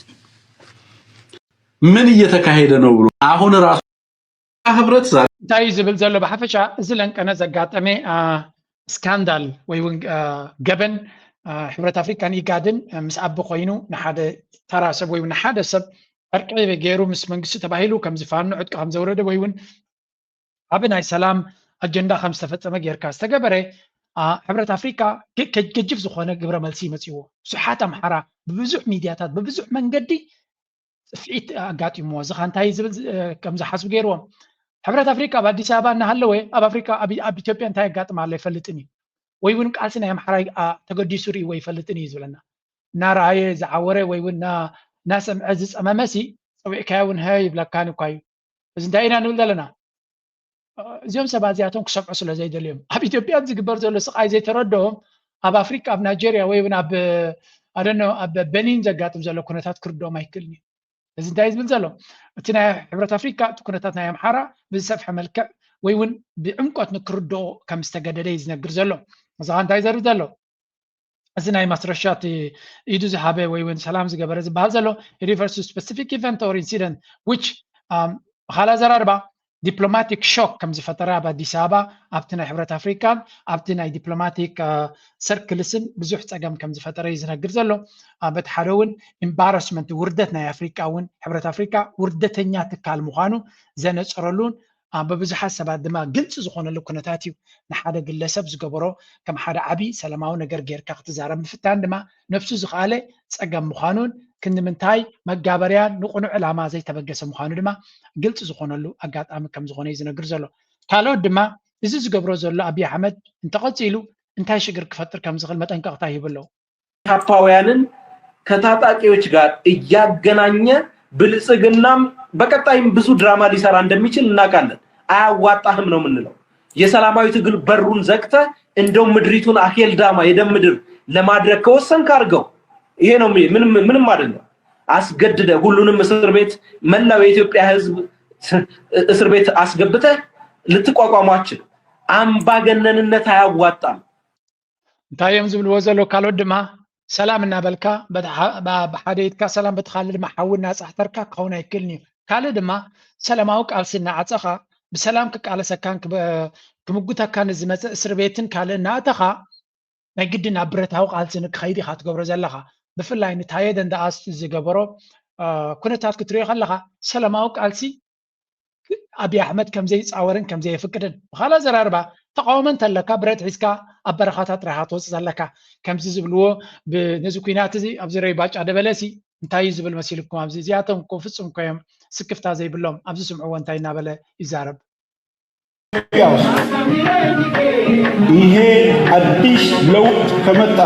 ምን እየተካሄደ ነው ብሎ አሁን ራሱ ህብረት ዛሬ እንታይ እዩ ዝብል ዘሎ ብሓፈሻ እዚ ለንቀነ ዘጋጠመ ስካንዳል ወይ እውን ገበን ሕብረት ኣፍሪካን ኢጋድን ምስ ኣቢ ኮይኑ ንሓደ ተራ ሰብ ወይ ንሓደ ሰብ ዕርቂ ገይሩ ምስ መንግስቲ ተባሂሉ ከም ዝፋኖ ዕጥቂ ከም ዘውረደ ወይ እውን ዓቢ ናይ ሰላም ኣጀንዳ ከም ዝተፈጸመ ጌርካ ዝተገበረ ሕብረት ኣፍሪካ ገጅፍ ዝኾነ ግብረ መልሲ ይመፅዎ። ብዙሓት ኣምሓራ ብብዙሕ ሚድያታት ብብዙሕ መንገዲ ፅፍዒት ኣጋጢምዎ። እዚ ኸ እንታይ ዝብል ከም ዝሓስቡ ገይርዎም። ሕብረት ኣፍሪካ ኣብ ኣዲስ ኣበባ እናሃለወ ኣብ ኣፍሪካ ኣብ ኢትዮጵያ እንታይ ኣጋጥም ኣሎ ኣይፈልጥን እዩ ወይ እውን ቃልሲ ናይ ኣምሓራ ተገዲሱ ርእይዎ ኣይፈልጥን እዩ ዝብለና። እናረኣየ ዝዓወረ ወይ እውን እናሰምዐ ዝፀመመሲ ፀዊዕካዮ እውን ሀ ይብለካን እኳ እዩ። እዚ እንታይ ኢና ንብል ዘለና? እዚኦም ሰባት እዚኣቶም ክሰምዑ ስለ ዘይደልዮም ኣብ ኢትዮጵያ ዝግበር ዘሎ ስቃይ ዘይተረድኦም ኣብ ኣፍሪካ ኣብ ናይጀርያ ወይ እውን ኣብ ኣደኖ ኣብ በኒን ዘጋጥም ዘሎ ኩነታት ክርድኦም ኣይክእልን እዩ። እዚ እንታይ ዝብል ዘሎ እቲ ናይ ሕብረት ኣፍሪካ እቲ ኩነታት ናይ ኣምሓራ ብዝሰፍሐ መልክዕ ወይ እውን ብዕምቆት ንክርድኦ ከም ዝተገደደ እዩ ዝነግር ዘሎ። እዚ እንታይ ዘርኢ ዘሎ እዚ ናይ ማስረሻ እቲ ኢዱ ዝሃበ ወይ እውን ሰላም ዝገበረ ዝበሃል ዘሎ refers to specific event or incident which ብኻልእ ኣዘራርባ ዲፕሎማቲክ ሾክ ከም ዝፈጠረ ኣብ ኣዲስ ኣበባ ኣብቲ ናይ ሕብረት ኣፍሪካን ኣብቲ ናይ ዲፕሎማቲክ ሰርክልስን ብዙሕ ፀገም ከም ዝፈጠረ እዩ ዝነግር ዘሎ። በቲ ሓደ እውን ኢምባረስመንት ውርደት ናይ ኣፍሪካ እውን ሕብረት ኣፍሪካ ውርደተኛ ትካል ምዃኑ ዘነፀረሉን በብዙሓት ሰባት ድማ ግልፂ ዝኾነሉ ኩነታት እዩ። ንሓደ ግለሰብ ዝገበሮ ከም ሓደ ዓብዪ ሰላማዊ ነገር ጌርካ ክትዛረብ ምፍታን ድማ ነብሱ ዝኸኣለ ፀገም ምዃኑን ክንዲ ምንታይ መጋበርያን ንቕኑዕ ዕላማ ዘይተበገሰ ምዃኑ ድማ ግልፂ ዝኾነሉ ኣጋጣሚ ከም ዝኾነ እዩ ዝነግር ዘሎ። ካልኦት ድማ እዚ ዝገብሮ ዘሎ ኣብዪ ኣሕመድ እንተቐፂሉ እንታይ ሽግር ክፈጥር ከም ዝኽእል መጠንቀቕታ ይህቡ ኣለዉ። ካፓውያንን ከታጣቂዎች ጋር እያገናኘ ብልጽግናም በቀጣይም ብዙ ድራማ ሊሰራ እንደሚችል እናውቃለን። አያዋጣህም ነው የምንለው። የሰላማዊ ትግል በሩን ዘግተህ እንደው ምድሪቱን አኬልዳማ የደም ምድር ለማድረግ ከወሰንክ አድርገው። ይሄ ነው የሚ- ምንም ምንም አይደለም። አስገድደ ሁሉንም እስር ቤት መላው የኢትዮጵያ ሕዝብ እስር ቤት አስገብተህ ልትቋቋሟችን። አምባገነንነት አያዋጣም። እንታይ እዮም ዝብልዎ ዘለዉ ካልኦት ድማ ሰላም እናበልካ በቲ ሓ- ብ- ብሓደ ኢድካ ሰላም በቲ ካልእ ድማ ሓዊ እናፃሕተርካ ክኸውን ኣይክእልን እዩ። ካልእ ድማ ሰላማዊ ቃልሲ እናዓፀኻ ብሰላም ክቃለሰካን ክበ- ክምጉተካን ዝመፀ እስር ቤትን ካልእ እናእተኻ ናይ ግድን ኣብ ብረታዊ ቃልሲ ንክኸይድ ኢኻ ትገብሮ ዘለኻ። ብፍላይ ንታየ ደንደኣስ ዝገበሮ እ፣ ኩነታት ክትሪኦ ከለኻ ሰላማዊ ቃልሲ ኣብይ ኣሕመድ ከም ዘይፃወርን ከም ዘየፍቅድን። ብኻልእ ኣዘራርባ፣ ተቃውሞ እንተለካ ብረት ሒዝካ ኣብ በረኻታት ጥራይ ኢኻ ትወፅእ ዘለካ። ከምዚ ዝብልዎ፣ ብ-፣ ነዚ ኲናት እዚ ኣብዚ ረይ ባጫ ደበለሲ እንታይ እዩ ዝብል መሲልኩም? ኣብዚ እዚኣቶም እኮ ፍጹም እኮ እዮም ስክፍታ ዘይብሎም። ኣብዚ ስምዕዎ እንታይ እናበለ ይዛረብ። ኢትዮጵያ ውስጥ ይሄ አዲስ ለውጥ ከመጣ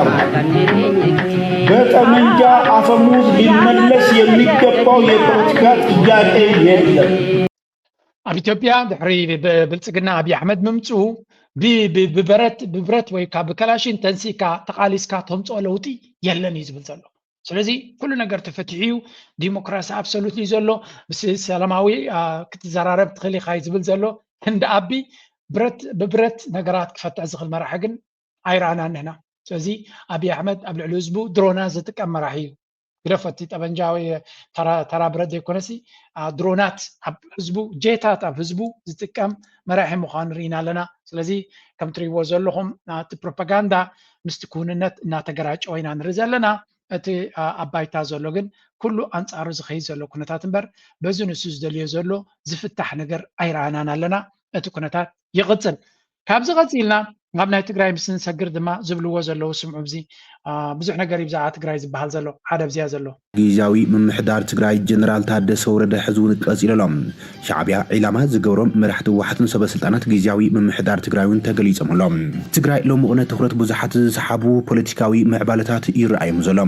በጠመንጃ አፈሙዝ ሊመለስ የሚገባው የፖለቲካ ጥያቄ የለም። ኣብ ኢትዮጵያ ድሕሪ ብ-፣ ብልጽግና ኣብይ ኣሕመድ ምምፅኡ ብ-፣ ብ-፣ ብበረት፣ ብብረት ወይ ካብ ከላሽን ተንሲእካ ተቓሊስካ ተምፅኦ ለውጢ የለን እዩ ዝብል ዘሎ። ስለዚ ኩሉ ነገር ተፈቲሑ እዩ። ዲሞክራሲ ኣብሶሉትሊ ዘሎ፣ ምስ ሰላማዊ፣ አ፣ ክትዘራረብ ትኽእል ኢኻ እዩ ዝብል ዘሎ። ክንዲ ኣቢ ብረት፣ ብብረት ነገራት ክፈትሕ ዝኽእል መራሒ ግን ኣይረኣናን ንሕና። ስለዚ ኣብይ ኣሕመድ ኣብ ልዕሊ ህዝቡ ድሮናት ዝጥቀም መራሒ እዩ። ግደፎ፣ እቲ ጠበንጃ ወይ ተራ፣ ተራ ብረት ዘይኮነሲ፣ አ፣ ድሮናት ኣብ ህዝቡ፣ ጄታት ኣብ ህዝቡ ዝጥቀም መራሒ ምዃኑ ርኢና ኣለና። ስለዚ ከም ትሪእዎ ዘለኹም፣ አ፣ እቲ ፕሮፓጋንዳ ምስቲ ክውንነት እናተገራጨወ ኢና ንርኢ ዘለና። እቲ፣ አ፣ ኣብ ባይታ ዘሎ ግን ኩሉ ኣንጻሩ ዝኸይድ ዘሎ ኩነታት እምበር፣ በዚ ንሱ ዝደልዮ ዘሎ ዝፍታሕ ነገር ኣይረኣናን ኣለና። እቲ ኩነታት ይቕጽል። ካብዚ ቀጺልና ናብ ናይ ትግራይ ምስ ንሰግር ድማ ዝብልዎ ዘለዉ ስምዑ። ኣብዚ፣ አ፣ ብዙሕ ነገር እዩ ብዛዕባ ትግራይ ዝበሃል ዘሎ፣ ሓደ ኣብዚኣ ዘሎ። ግዝያዊ ምምሕዳር ትግራይ ጀነራል ታደሰ ወረደ ሕዚ እውን ቀፂሉ ኣሎ። ሻዕቢያ ዒላማ ዝገብሮም መራሕቲ ህወሓትን ሰበ ስልጣናት ግዝያዊ ምምሕዳር ትግራይ እውን ተገሊፆም ኣሎ። ትግራይ ሎሚ ቅነ ትኹረት ብዙሓት ዝሰሓቡ ፖለቲካዊ ምዕባለታት ይረኣዮም ዘሎ።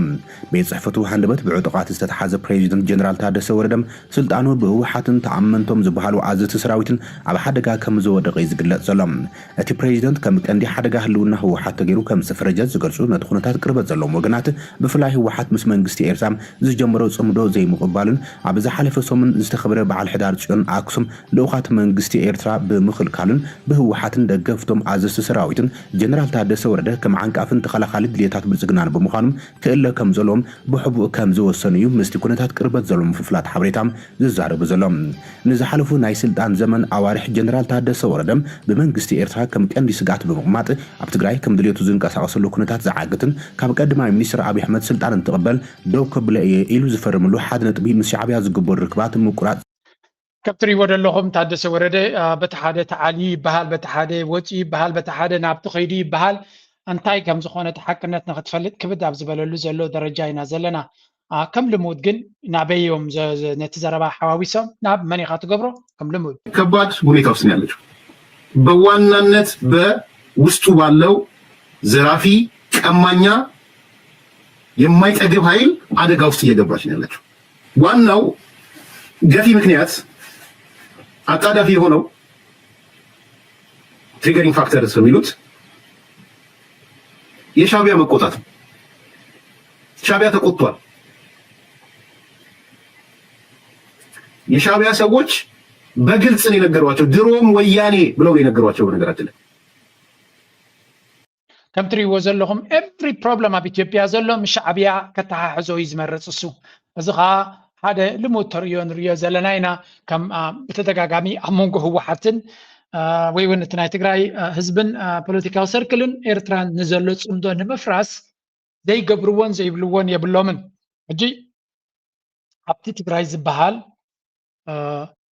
ቤት ፅሕፈቱ ሃንደበት ብዕጡቓት ዝተተሓዘ ፕሬዚደንት ጀነራል ታደሰ ወረደ ስልጣኑ ብህወሓትን ተኣመንቶም ዝበሃሉ ኣዘዝቲ ሰራዊትን ኣብ ሓደጋ ከም ዝወደቐ እዩ ዝግለፅ ዘሎ። እቲ ፕሬዚደንት ከም ቀንዲ ሓደጋ ህልውና ህወሓት ተገይሩ ከም ዝተፈረጀ ዝገልፁ ነቲ ኩነታት ቅርበት ዘለዎም ወገናት፣ ብፍላይ ህወሓት ምስ መንግስቲ ኤርትራ ዝጀመሮ ፅምዶ ዘይምቕባሉን ኣብ ዝሓለፈ ሰሙን ዝተኸበረ በዓል ሕዳር ፅዮን ኣክሱም ልኡኻት መንግስቲ ኤርትራ ብምኽልካሉን ብህወሓትን ደገፍቶም ኣዘዝቲ ሰራዊትን ጀነራል ታደሰ ወረደ ከም ዓንቃፍን ተኸላኻሊ ድልየታት ብልፅግናን ብምዃኑ ክእለ ከም ዘለዎም ብሕቡእ ከም ዝወሰኑ እዩ ምስቲ ኩነታት ቅርበት ዘለዎም ፍልፍላት ሓበሬታ ዝዛረቡ ዘሎ። ንዝሓለፉ ናይ ስልጣን ዘመን ኣዋርሕ ጀነራል ታደሰ ወረደ ብመንግስቲ ኤርትራ ከም ቀንዲ ስግኣት ብምቕማጥ ኣብ ትግራይ ከም ድልየቱ ዝንቀሳቐሰሉ ኩነታት ዝዓግትን ካብ ቀዳማይ ሚኒስትር ኣብይ ኣሕመድ ስልጣን እንትቕበል ደው ከብሎ እየ ኢሉ ዝፈርምሉ ሓደ ነጥቢ ምስ ሻዕብያ ዝግበሩ ርክባት ምቁራፅ ከም ትሪእዎ ዘለኹም ታደሰ ወረደ፣ አ፣ በቲ ሓደ ተዓልዩ ይበሃል፣ በቲ ሓደ ወፂኡ ይበሃል፣ በቲ ሓደ ናብቲ ከይዱ ይበሃል። እንታይ ከም ዝኾነ እቲ ሓቅነት ንኽትፈልጥ ክብድ ኣብ ዝበለሉ ዘሎ ደረጃ ኢና ዘለና። አ፣ ከም ልሙድ ግን ናበይ እዮም ዘ-፣ ዘ-፣ ነቲ ዘረባ ሓዋዊሶም ናብ መን ኢኻ ትገብሮ? ከም ልሙድ። ከባድ ሁኔታ ውስጥ ነው ያለችው። በዋናነት በውስጡ ባለው ዘራፊ፣ ቀማኛ፣ የማይጠግብ ኃይል አደጋ ውስጥ እየገባች ነው ያለችው። ዋናው ገፊ ምክንያት አጣዳፊ የሆነው triggering factors የሚሉት የሻዕቢያ መቆጣት ነው። ሻዕቢያ ተቆጥቷል። የሻዕቢያ ሰዎች በግልጽ ነው የነገሯቸው። ድሮም ወያኔ ብለው ነው የነገሯቸው። በነገራችን ላይ ከም ትሪእዎ ዘለኹም every problem ኣብ ኢትዮጵያ ዘሎ ምስ ሻዕብያ ከተሓሕዞ እዩ ዝመርፅ እሱ። እዚ ኸዓ ሓደ ልሙድ ተርእዮ ንርእዮ ዘለና ኢና። ከም፣ አ፣ ብተደጋጋሚ ኣብ መንጎ ህወሓትን፣ አ፣ ወይ እውን እቲ ናይ ትግራይ፣ አ፣ ህዝብን፣ አ፣ ፖለቲካዊ ሰርክልን ኤርትራን ንዘሎ ፅምዶ ንምፍራስ ዘይገብርዎን ዘይብልዎን የብሎምን። ሕጂ ኣብቲ ትግራይ ዝበሃል፣ አ፣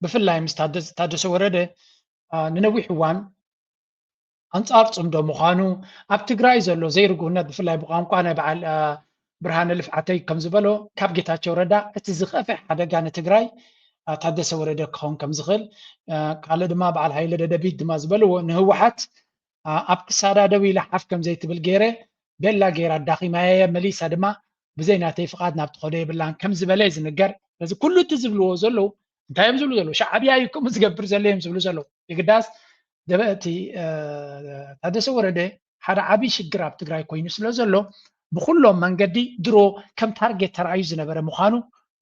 ብፍላይ ምስ ታደሰ፣ ታደሰ ወረደ፣ አ፣ ንነዊሕ እዋን ኣንጻር ጽምዶ ምዃኑ፣ ኣብ ትግራይ ዘሎ ዘይርጉእነት ብፍላይ ብቋንቋ ናይ በዓል፣ አ፣ ብርሃነ ልፍዓተይ ከም ዝበሎ ካብ ጌታቸው ረዳ እቲ ዝኸፍአ ሓደጋ ንትግራይ፣ አ፣ ታደሰ ወረደ ክኸውን ከም ዝኽእል፣ አ፣ ካልእ ድማ በዓል ሃይለ ደደቢት ድማ ዝበልዎ ንህወሓት፣ አ፣ ኣብ ክሳዳ ደው ኢላ ሓፍ ከም ዘይትብል ገይረ ቤላ ገይራ ኣዳኺማያ እየ፣ መሊሳ ድማ ብዘይ ናተይ ፍቓድ ናብ ትኸዶ የብላን ከም ዝበለ እዩ ዝንገር። ስለዚ ኩሉ እቲ ዝብልዎ ዘለዉ እንታይ እዮም ዝብሉ ዘለዉ? ሻዕብያ እዩ ከምኡ ዝገብር ዘሎ እዮም ዝብሉ ዘለዉ። የግዳስ ደበ-፣ እቲ፣ እ፣ ታደሰ ወረደ ሓደ ዓብዪ ሽግር ኣብ ትግራይ ኮይኑ ስለ ዘሎ ብኹሎም መንገዲ ድሮ ከም ታርጌት ተራእዩ ዝነበረ ምዃኑ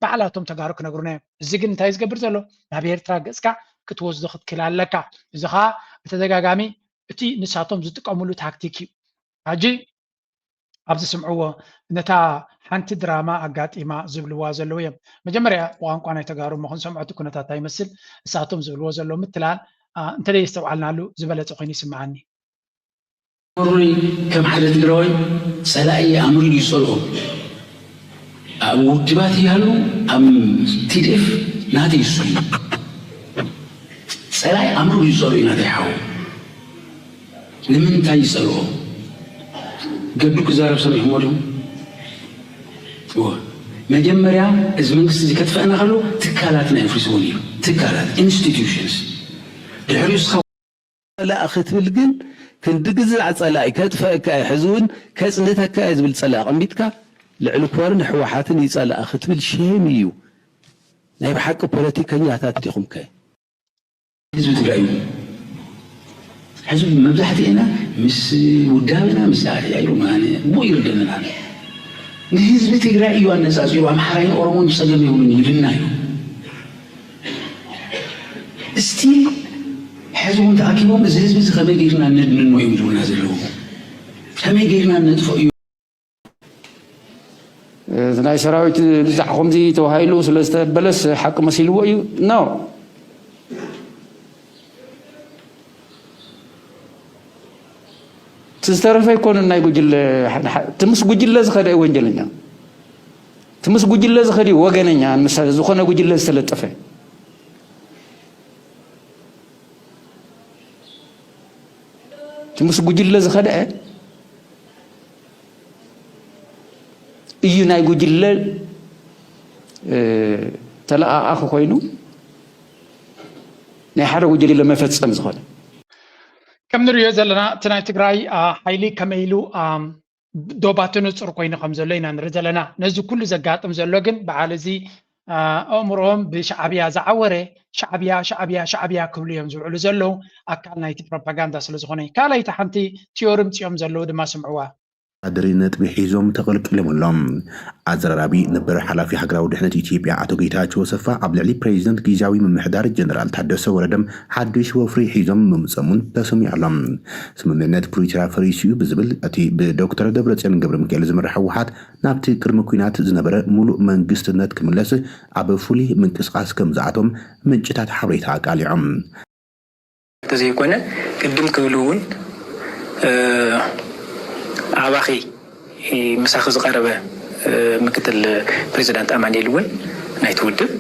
ባዕላቶም ተጋሩ ክነግሩና እዮም። እዚ ግን እንታይ ዝገብር ዘሎ? ናብ ኤርትራ ገጽካ ክትወስዶ ክትክእል ኣለካ። እዚ ኸዓ ብተደጋጋሚ እቲ ንሳቶም ዝጥቀምሉ ታክቲክ እዩ። ሕጂ ኣብዚ ስምዕዎ፣ ነታ ሓንቲ ድራማ ኣጋጢማ ዝብልዋ ዘለዉ እዮም። መጀመርያ ብቋንቋ ናይ ተጋሩ እሞ ክንሰምዖ እቲ ኩነታት እንታይ ይመስል፣ እሳቶም ዝብልዎ ዘለዉ ምትላል፣ አ፣ እንተደይ የስተውዓልናሉ ዝበለጸ ኮይኑ ይስምዓኒ። ኣእምሮይ ከም ሓደ ትግራዋይ ጸላኢ ኣእምሮ እዩ ዝጸልኦ። ኣብ ውድባት ይሃሉ ኣብ ቲዲኤፍ ናተይ እሱ እዩ። ጸላኢ ኣምሩ እዩ ዝጸልኦ ኢና ተይሓው ንምንታይ ይጸልኦ? ገዱ ክዛረብ ሰሚዕሞ ዲኹም? እወ። መጀመርያ እዚ መንግስቲ እዚ ከጥፈእና ከሎ ትካላትና የፍርስዎ ነይሩ። ትካላት፣ ኢንስቲትዩሽንስ። ድሕሪኡ እስኻ ጸላኢ ክትብል ግን ክንዲ ግዛዕ ጸላኢ ከጥፈእካ እየ፣ ሕዚ እውን ከጽንተካ እየ ዝብል ጸላኢ ኣቐሚጥካ ልዕሊ ኮርን ህወሓትን ይጸላእ ክትብል ሼም እዩ። ናይ ብሓቂ ፖለቲከኛታት ዲኹም ከ? ህዝቢ ትግራይ እዩ። ሕዚ መብዛሕትኤና ምስ ውዳበና ምስ ኣሕያይሩ ምናምን ብኡ ይርደነና። ንህዝቢ ትግራይ እዩ ኣነጻጺሩ፣ ኣምሓራይን ኦሮሞን ጸገም የብሉን ይብልና እዩ። እስቲል ሕዚ እውን ተኣኪቦም እዚ ህዝቢ እዚ ከመይ ገይርና ነድንኖ እዮም ዝብሉና ዘለዉ። ከመይ ገይርና ነጥፍኦ እዩ። እዚ ናይ ሰራዊት ብዛዕ ከምዚ ተባሂሉ ስለ ዝተበለስ ሓቂ መሲልዎ እዩ? ኖ። እቲ ዝተረፈ ኣይኮነን ናይ ጉጅለ፣ እቲ ምስ ጉጅለ ዝኸደ እዩ ወንጀለኛ። እቲ ምስ ጉጅለ ዝኸደ እዩ ወገነኛ፣ ምስ ዝኾነ ጉጅለ ዝተለጠፈ። እቲ ምስ ጉጅለ ዝኸደ እዩ ናይ ጉጅለ ተለኣኣኺ ኮይኑ ናይ ሓደ ጉጅለ መፈጸም ዝኾነ። ከም ንሪኦ ዘለና እቲ ናይ ትግራይ ሓይሊ ከመይ ኢሉ ዶባቱ ንፁር ኮይኑ ከም ዘሎ ኢና ንርኢ ዘለና። ነዚ ኩሉ ዘጋጥም ዘሎ ግን በዓል እዚ ኣእምሮኦም ብሻዕብያ ዝዓወረ ሻዕብያ ሻዕብያ ሻዕብያ ክብሉ እዮም ዝውዕሉ ዘለዉ ኣካል ናይቲ ፕሮፓጋንዳ ስለ ዝኾነ። ካልኣይቲ ሓንቲ ቲዮሪ ምፅኦም ዘለዉ ድማ ስምዕዋ። ድሪ ነጥቢ ሒዞም ተቐልቂሎም ኣሎ። ኣዘራራቢ ነበር ሓላፊ ሃገራዊ ድሕነት ኢትዮጵያ ኣቶ ጌታቸው ኣሰፋ ኣብ ልዕሊ ፕሬዚደንት ግዝያዊ ምምሕዳር ጀነራል ታደሰ ወረደም ሓዱሽ ወፍሪ ሒዞም ምምፀሙን ተሰሚዑ ኣሎ። ስምምዕነት ፕሪቶርያ ፈሪሱ እዩ ብዝብል እቲ ብዶክተር ደብረፅዮን ገብረሚካኤል ዝምራሕ ህወሓት ናብቲ ቅድሚ ኲናት ዝነበረ ሙሉእ መንግስትነት ክምለስ ኣብ ፍሉይ ምንቅስቓስ ከም ዝኣቶም ምንጭታት ሓበሬታ ኣቃሊዖም። እንተዘይኮነ ቅድም ክብል እውን ኣባኺ ምሳኺ ዝቐረበ ምክትል ፕሬዚዳንት ኣማኑኤል እውን ናይቲ ውድብ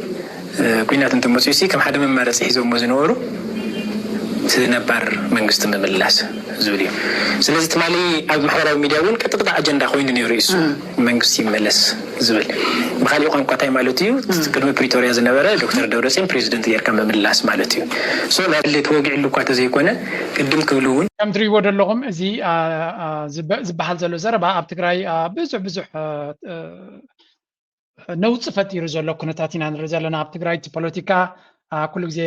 ኲናት እንተመፅኡ ሲ ከም ሓደ መማረፂ ሒዞሞ ዝነበሩ እቲ ነባር መንግስቲ ምምላስ ዝብል እዩ። ስለዚ ትማሊ ኣብ ማሕበራዊ ሚድያ እውን ቀጥቕጣ ኣጀንዳ ኮይኑ ነይሩ እዩ እሱ መንግስቲ ይመለስ ዝብል። ብካሊእ ቋንቋ እንታይ ማለት እዩ? ቅድሚ ፕሪቶርያ ዝነበረ ዶክተር ደብረፅዮን ፕሬዚደንት ጌርካ ምምላስ ማለት እዩ። So ተወጊዕሉ እኳ ተዘይኮነ ቅድም ክብሉ እውን ከም ትሪእዎ ዘለኹም እዚ ዝበሃል ዘሎ ዘረባ ኣብ ትግራይ ብዙሕ ብዙሕ ነውፂ ፈጢሩ ዘሎ ኩነታት ኢና ንርኢ ዘለና። ኣብ ትግራይ እቲ ፖለቲካ ኩሉ ግዜ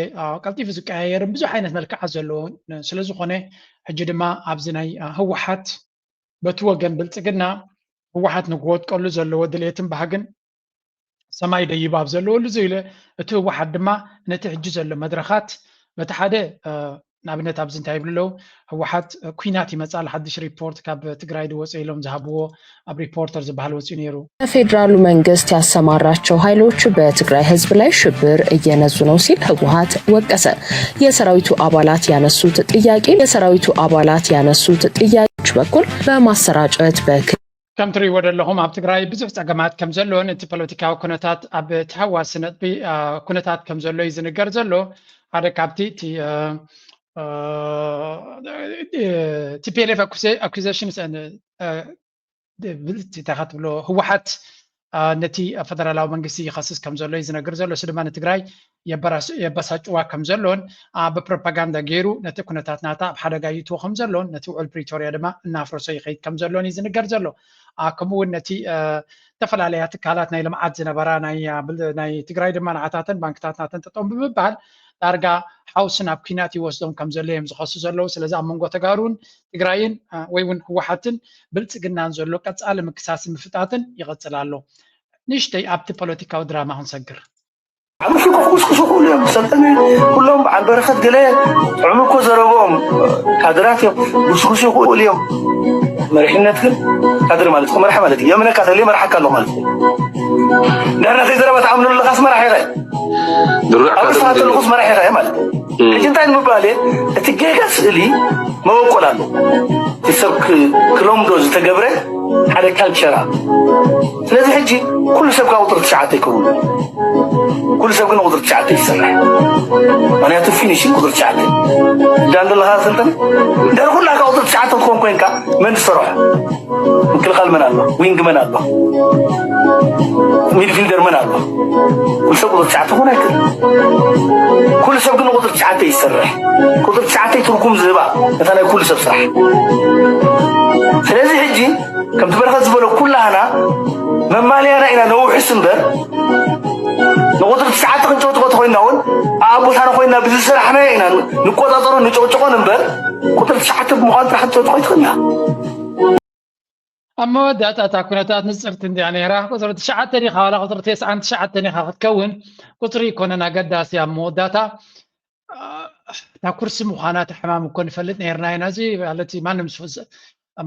ቀልጢፉ ዝቀያየርን ብዙሕ ዓይነት መልክዓት ዘለዎ ስለዝኾነ ሕጂ ድማ ኣብዚ ናይ ህወሓት በቲ ወገን ብልፅግና ህወሓት ንክወድቀሉ ዘለዎ ድሌትን ባህግን ሰማይ ደይቡ ኣብ ዘለወሉ እዚ ኢለ እቲ ህወሓት ድማ ነቲ ሕጂ ዘሎ መድረኻት በቲ ሓደ ንኣብነት ኣብዚ እንታይ ይብሉ ኣለዉ ህወሓት ኲናት ይመፅእ ኣሎ ሓድሽ ሪፖርት ካብ ትግራይ ዝወፀ ኢሎም ዝሃብዎ ኣብ ሪፖርተር ዝበሃል ወፂኡ ነይሩ። የፌዴራሉ መንግስት ያሰማራቸው ኃይሎች በትግራይ ህዝብ ላይ ሽብር እየነዙ ነው ሲል ህወሓት ወቀሰ። የሰራዊቱ አባላት ያነሱት ጥያቄ የሰራዊቱ አባላት ያነሱት ጥያቄዎች በኩል በማሰራጨት በክ ከም ትሪእዎ ዘለኹም ኣብ ትግራይ ብዙሕ ፀገማት ከም ዘለዎን እቲ ፖለቲካዊ ኩነታት ኣብ ተሃዋሲ ነጥቢ ኩነታት ከም ዘሎ እዩ ዝንገር ዘሎ። ሓደ ካብቲ እቲ TPLF accusations ብልቲ እንታይ ትብሎ ህወሓት ነቲ ፈደራላዊ መንግስቲ ይኸስስ ከም ዘሎ እዩ ዝነግር ዘሎ። እሱ ድማ ንትግራይ የበሳጭዋ ከም ዘሎን ብፕሮፓጋንዳ ገይሩ ነቲ ኩነታት ናታ ኣብ ሓደጋ ይእትዎ ከም ዘሎን ነቲ ውዕል ፕሪቶርያ ድማ እናፍረሶ ይኸይድ ከም ዘሎን እዩ ዝንገር ዘሎ። ከምኡ እውን ነቲ ዝተፈላለያ ትካላት ናይ ልምዓት ዝነበራ ናይ ትግራይ ድማ ንዓታተን ባንክታት ናተን ጠጠው ብምባል ዳርጋ ሓውሲ ናብ ኲናት ይወስዶም ከም ዘሎ እዮም ዝኸሱ ዘለዉ። ስለዚ ኣብ መንጎ ተጋሩን ትግራይን ወይ እውን ህወሓትን ብልፅግናን ዘሎ ቀፃሊ ምክሳስን ምፍጣጥን ይቐፅል ኣሎ። ንእሽተይ ኣብቲ ፖለቲካዊ ድራማ ክንሰግር። ዓመት ክኩስኩሱ ክእሉ እዮም። ሰልጠነ ኩሎም በዓል በረኸት ገለ ጥዑም እኮ ዘረብኦም ካድራት እዮም። ጉስጉሱ ይኽእሉ እዮም። መሪሕነት ግን ካድር ማለት እኮ መራሒ ማለት እዩ። የምነካ ተልየ መርሓካ ኣለኹ ማለት እዩ። ዳሕና ከይዘረባ ትኣምነሉ ኣለኻስ መራሒ ኢኻ። ድሩዕ ኣብ ርእስኻ ካድር ተለኹስ መራሒ ኢኻ ማለት እዩ። ሕጂ እንታይ ንምባል እየ? እቲ ጌጋ ስእሊ መበቆል ኣሎ። እቲ ሰብ ክ- ክለምዶ ዝተገብረ ሓደ ካልቸር ኣሎ። ስለዚ ሕጂ ኩሉ ሰብ ካብ ቁፅሪ ትሽዓተ ይከውን። ኩሉ ሰብ ግን ቁፅሪ ትሽዓተ ይሰርሕ። ምክንያቱ ፊኒሽን ቁፅሪ ትሽዓተ ዳን ዘለካ ስልጠን ድሕሪ ኩላካ ቁፅሪ ትሽዓተ ትኾን ኮንካ መን ዝሰርሖ? ምክልኻል መን ኣሎ? ዊንግ መን ኣሎ? ሚድፊልደር መን ኣሎ? ኩሉ ሰብ ቁፅሪ ትሽዓተ ክኾን ኣይክእል። ኩሉ ሰብ ግን ቁፅሪ ትሽዓተ ይሰርሕ። ቁፅሪ ትሽዓተ ትርጉም ዝህባ እታ ናይ ኩሉ ሰብ ስራሕ። ስለዚ ሕጂ ከምቲ በረኸት ዝበሎ ኩላህና መማልያና ኢና ነውሕስ እምበር ንቁፅሪ ትሽዓተ ክንጨውጭቆ ተኮይና እውን ኣቦታና ኮይና ብዝሰራሕናዮ ኢና ንቆፃፀሮ ንጨውጭቆን እምበር ቁፅሪ ትሽዓተ ብምዃን ጥራሕ ክትጨውጭቆ ይትኽእልና። ኣብ መወዳእታ እታ ኩነታት ንፅርቲ እንድያ ነይራ። ቁፅሪ ትሽዓተ ዲኻ ዋላ ቁፅሪ ተስዓን ትሽዓተን ኢኻ ክትከውን ቁፅሪ ይኮነን ኣገዳሲ። ኣብ መወዳእታ እታ ኩርሲ ምዃና እቲ ሕማም እኮ ንፈልጥ ነይርና ኢና። እዚ ማለት ማንም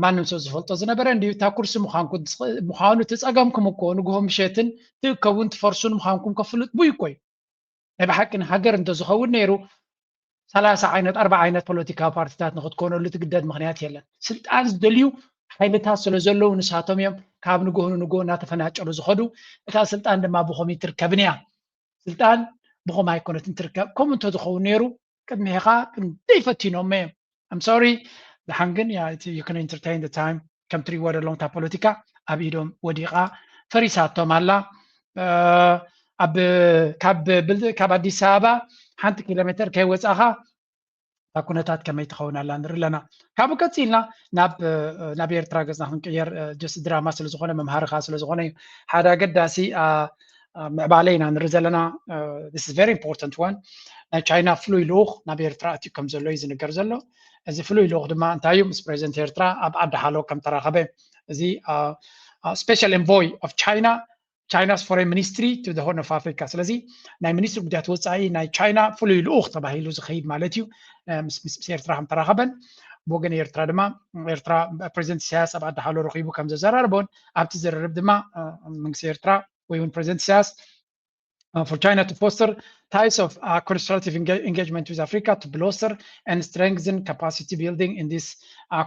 ማንም ሰብ ዝፈልጦ ዝነበረ እንዲ እታ ኩርሲ ምዃንኩም ምዃኑ እቲ ጸገምኩም እኮ ንግሆ ምሸትን ትእከቡን ትፈርሱን ምዃንኩም ከፍልጥ ቡይ እኮ እዩ። ናይ ብሓቂ ንሃገር እንተዝኸውን ነይሩ ሰላሳ ዓይነት ኣርባ ዓይነት ፖለቲካዊ ፓርቲታት ንክትኮነሉ ትግደድ ምክንያት የለን። ስልጣን ዝደልዩ ሓይልታት ስለ ዘለዉ ንሳቶም እዮም ካብ ንግሆ ንንግሆ እናተፈናጨሉ ዝኸዱ። እታ ስልጣን ድማ ብኸመይ ትርከብን እያ። ስልጣን ብኸም ኣይኮነትን ትርከብ። ከምኡ እንተዝኸውን ነይሩ ቅድሚኻ ክንደይ ፈቲኖም እዮም። I'm sorry። ደሓን ግን you can entertain the time። ከም ትሪእዎ ዘለኹም እታ ፖለቲካ ኣብ ኢዶም ወዲቓ ፈሪሳቶም ኣላ። ኣብ ካብ ካብ ኣዲስ ኣበባ ሓንቲ ኪሎ ሜትር ከይወፃኻ እታ ኩነታት ከመይ ትኸውን ኣላ ንርኢ ኣለና። ካብኡ ቀፂልና ናብ ናብ ኤርትራ ገፅና ክንቅየር just ድራማ ስለዝኾነ መምሃሪ ከዓ ስለዝኾነ እዩ ሓደ ኣገዳሲ ምዕባለ ኢና ንርኢ ዘለና። This is very important one። ናይ ቻይና ፍሉይ ልኡኽ ናብ ኤርትራ ኣትዩ ከም ዘሎ እዩ ዝንገር ዘሎ። እዚ ፍሉይ ልኡኽ ድማ እንታይ እዩ? ምስ ፕሬዚደንት ኤርትራ ኣብ ዓዲ ሓሎ ከም ተራኸበ፣ እዚ special envoy of China China's foreign ministry to the Horn of Africa። ስለዚ ናይ ሚኒስትሪ ጉዳያት ወፃኢ ናይ ቻይና ፍሉይ ልኡኽ ተባሂሉ ዝኸይድ ማለት እዩ። ምስ ኤርትራ ከም ተራኸበን ብወገን ኤርትራ ድማ ኤርትራ ፕሬዚደንት ኢሳያስ ኣብ ዓዲ ሓሎ ረኺቡ ከም ዘዘራረቦን ኣብቲ ዝርርብ ድማ መንግስቲ ኤርትራ ወይ እውን ፕሬዚደንት ኢሳያስ for China to foster ties of constructive engagement with Africa to bolster and strengthen capacity building in these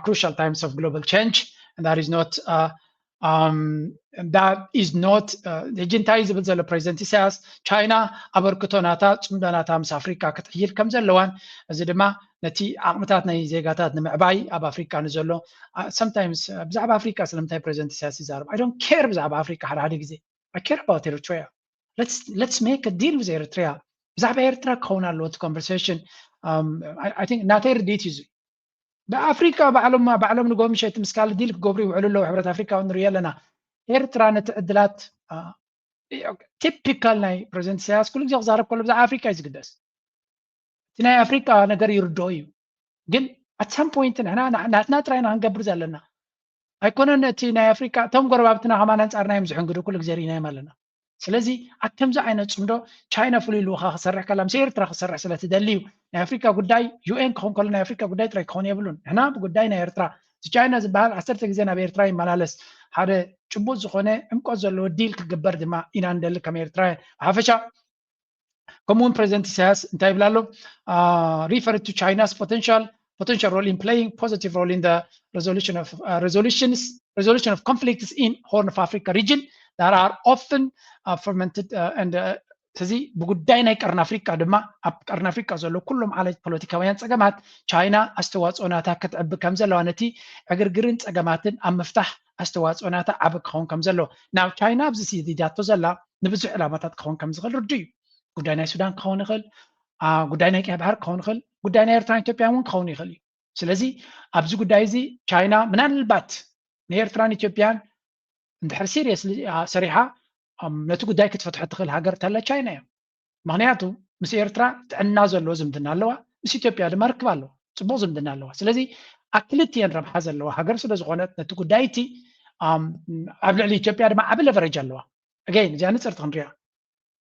crucial times of global change. And that is not ሕጂ እንታይ ዝብል ዘሎ ፕሬዚደንት ኢሳያስ ቻይና ኣበርክቶ ናታ ፅምዶ ናታ ምስ ኣፍሪካ ክትሕይል ከም ዘለዋን እዚ ድማ ነቲ ዓቕምታት ናይ ዜጋታት ንምዕባይ ኣብ ኣፍሪካ ንዘሎ sometimes ብዛዕባ ኣፍሪካ ስለምንታይ ፕሬዚደንት ኢሳያስ ይዛረብ I don't care ብዛዕባ ኣፍሪካ ሓደ ሓደ ግዜ I care about Eritrea let's make a deal with Eritrea ብዛዕባ ኤርትራ ክኸውን ኣለዎ እቲ conversation ናተይ ርድኢት እዩ ብኣፍሪካ ባዕሎም ባዕሎም ንጎ ምሸት ምስ ካልእ ዲል ክገብሩ ይውዕሉ ኣለዉ ሕብረት ኣፍሪካ ንሪኦ ኣለና ኤርትራ ነቲ ዕድላት typical ናይ ፕሬዚደንት ኢሳያስ ኩሉ ግዜ ክዛረብ ከሎ ብዛዕባ ኣፍሪካ እዩ ዝግደስ እቲ ናይ ኣፍሪካ ነገር ይርድኦ እዩ ግን at some point ንሕና ናትና ጥራይና ክንገብር ዘለና ኣይኮነን እቲ ናይ ኣፍሪካ እቶም ጎረባብትና ከማን ኣንፃርና እዮም ዝሕንግዱ ኩሉ ግዜ ርኢናዮም ኣለና ስለዚ ኣብ ከምዚ ዓይነት ፅምዶ ቻይና ፍሉይ ልኡኻ ክሰርሕ ከላ ምስ ኤርትራ ክሰርሕ ስለ ትደሊ እዩ ናይ ኣፍሪካ ጉዳይ UN ክኸውን ከሎ ናይ ኣፍሪካ ጉዳይ ጥራይ ክኸውን የብሉን ንሕና ብጉዳይ ናይ ኤርትራ እቲ ቻይና ዝበሃል ዓሰርተ ግዜ ናብ ኤርትራ ይመላለስ ሓደ ጭቡጥ ዝኾነ ዕምቆት ዘለዎ ዲል ክግበር ድማ ኢና ንደሊ ከም ኤርትራውያን ብሓፈሻ ከምኡውን ፕሬዚደንት ኢሳያስ እንታይ ይብል ኣሎ refer to China's potential potential role in playing positive role in the resolution of uh, resolutions resolution of conflicts in Horn of Africa region that are often uh, fermented uh, and uh, እዚ ብጉዳይ ናይ ቀርኒ ኣፍሪቃ ድማ ኣብ ቀርኒ ኣፍሪቃ ዘሎ ኩሎም ዓሌት ፖለቲካውያን ፀገማት ቻይና ኣስተዋፅኦ ናታ ክትዕቢ ከም ዘለዋ ነቲ ዕግርግርን ፀገማትን ኣብ ምፍታሕ ኣስተዋፅኦ ናታ ዓቢ ክኸውን ከም ዘለዎ ናብ ቻይና ኣብዚ ሲዲዳቶ ዘላ ንብዙሕ ዕላማታት ክኸውን ከም ዝኽእል ርዱ እዩ ጉዳይ ናይ ሱዳን ክኸውን ይኽእል ጉዳይ ናይ ቀይ ባሕር ክኸውን ይኽእል ጉዳይ ናይ ኤርትራን ኢትዮጵያን እውን ክኸውን ይኽእል እዩ ስለዚ ኣብዚ ጉዳይ እዚ ቻይና ምናልባት ንኤርትራን ኢትዮጵያን እንድሕር ሲሪየስ ሰሪሓ ነቲ ጉዳይ ክትፈትሖ ትኽእል ሃገር ተላ ቻይና እያ ምክንያቱ ምስ ኤርትራ ጥዕና ዘለዎ ዝምድና ኣለዋ ምስ ኢትዮጵያ ድማ ርክብ ኣለዋ ፅቡቅ ዝምድና ኣለዋ ስለዚ ኣብ ክልትየን ረብሓ ዘለዋ ሃገር ስለዝኮነት ነቲ ጉዳይ እቲ ኣብ ልዕሊ ኢትዮጵያ ድማ ዓቢ ለቨረጅ ኣለዋ ኣገይን እዚኣ ንፅርቲ ክንሪኣ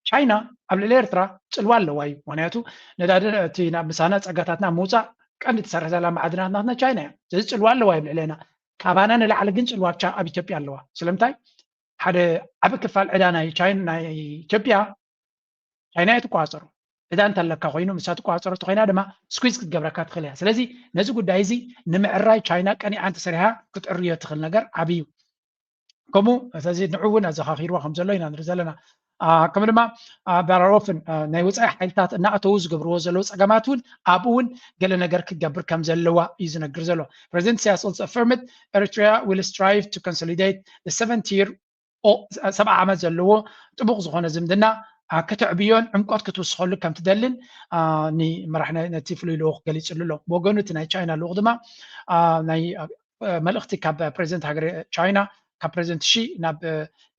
ቻይና ኣብ ልዕሊ ኤርትራ ፅልዋ ኣለዋ እዩ ምክንያቱ ነዳዲ እቲ ምሳና ፀጋታትና ምውፃእ ቀንዲ ትሰርሕ ዘላ ማዕድናት ናትና ቻይና እያ ስለዚ ፅልዋ ኣለዋ እዩ ልዕለና ካባና ንላዕሊ ግን ፅልዋ ኣብ ኢትዮጵያ ኣለዋ ስለምንታይ ሓደ ዓቢ ክፋል ዕዳ ናይ ቻይና ናይ ኢትዮጵያ ቻይና እያ ትቆፃፀሮ ዕዳ እንተለካ ኮይኑ ንሳ ትቆፃፀሮ ተኮይና ድማ ስኩዝ ክትገብረካ ትኽእል እያ ስለዚ ነዚ ጉዳይ እዚ ንምዕራይ ቻይና ቀኒዓ እንተሰሪሓ ክትዕርዮ ትኽእል ነገር ዓብዩ ከምኡ ስለዚ ንዑ እውን ኣዘኻኺርዋ ከም ዘሎ ኢና ንርኢ ዘለና ከምኡ ድማ ባራሮፍን ናይ ወፃኢ ሓይልታት እናእተዉ ዝገብርዎ ዘለዉ ፀገማት እውን ኣብኡ እውን ገለ ነገር ክትገብር ከም ዘለዋ እዩ ዝነግር ዘሎ። President Sias also affirmed Eritrea will strive to consolidate the seventy year ሰብዓ ዓመት ዘለዎ ጥቡቕ ዝኾነ ዝምድና ከተዕብዮን ዕምቆት ክትውስኸሉ ከም ትደልን ንመራሕ ነቲ ፍሉይ ልኡኽ ገሊፅሉ ኣሎ። ብወገኑ እቲ ናይ ቻይና ልኡኽ ድማ ናይ መልእኽቲ ካብ ፕሬዚደንት ሃገር ቻይና ካብ ፕሬዚደንት ሺ ናብ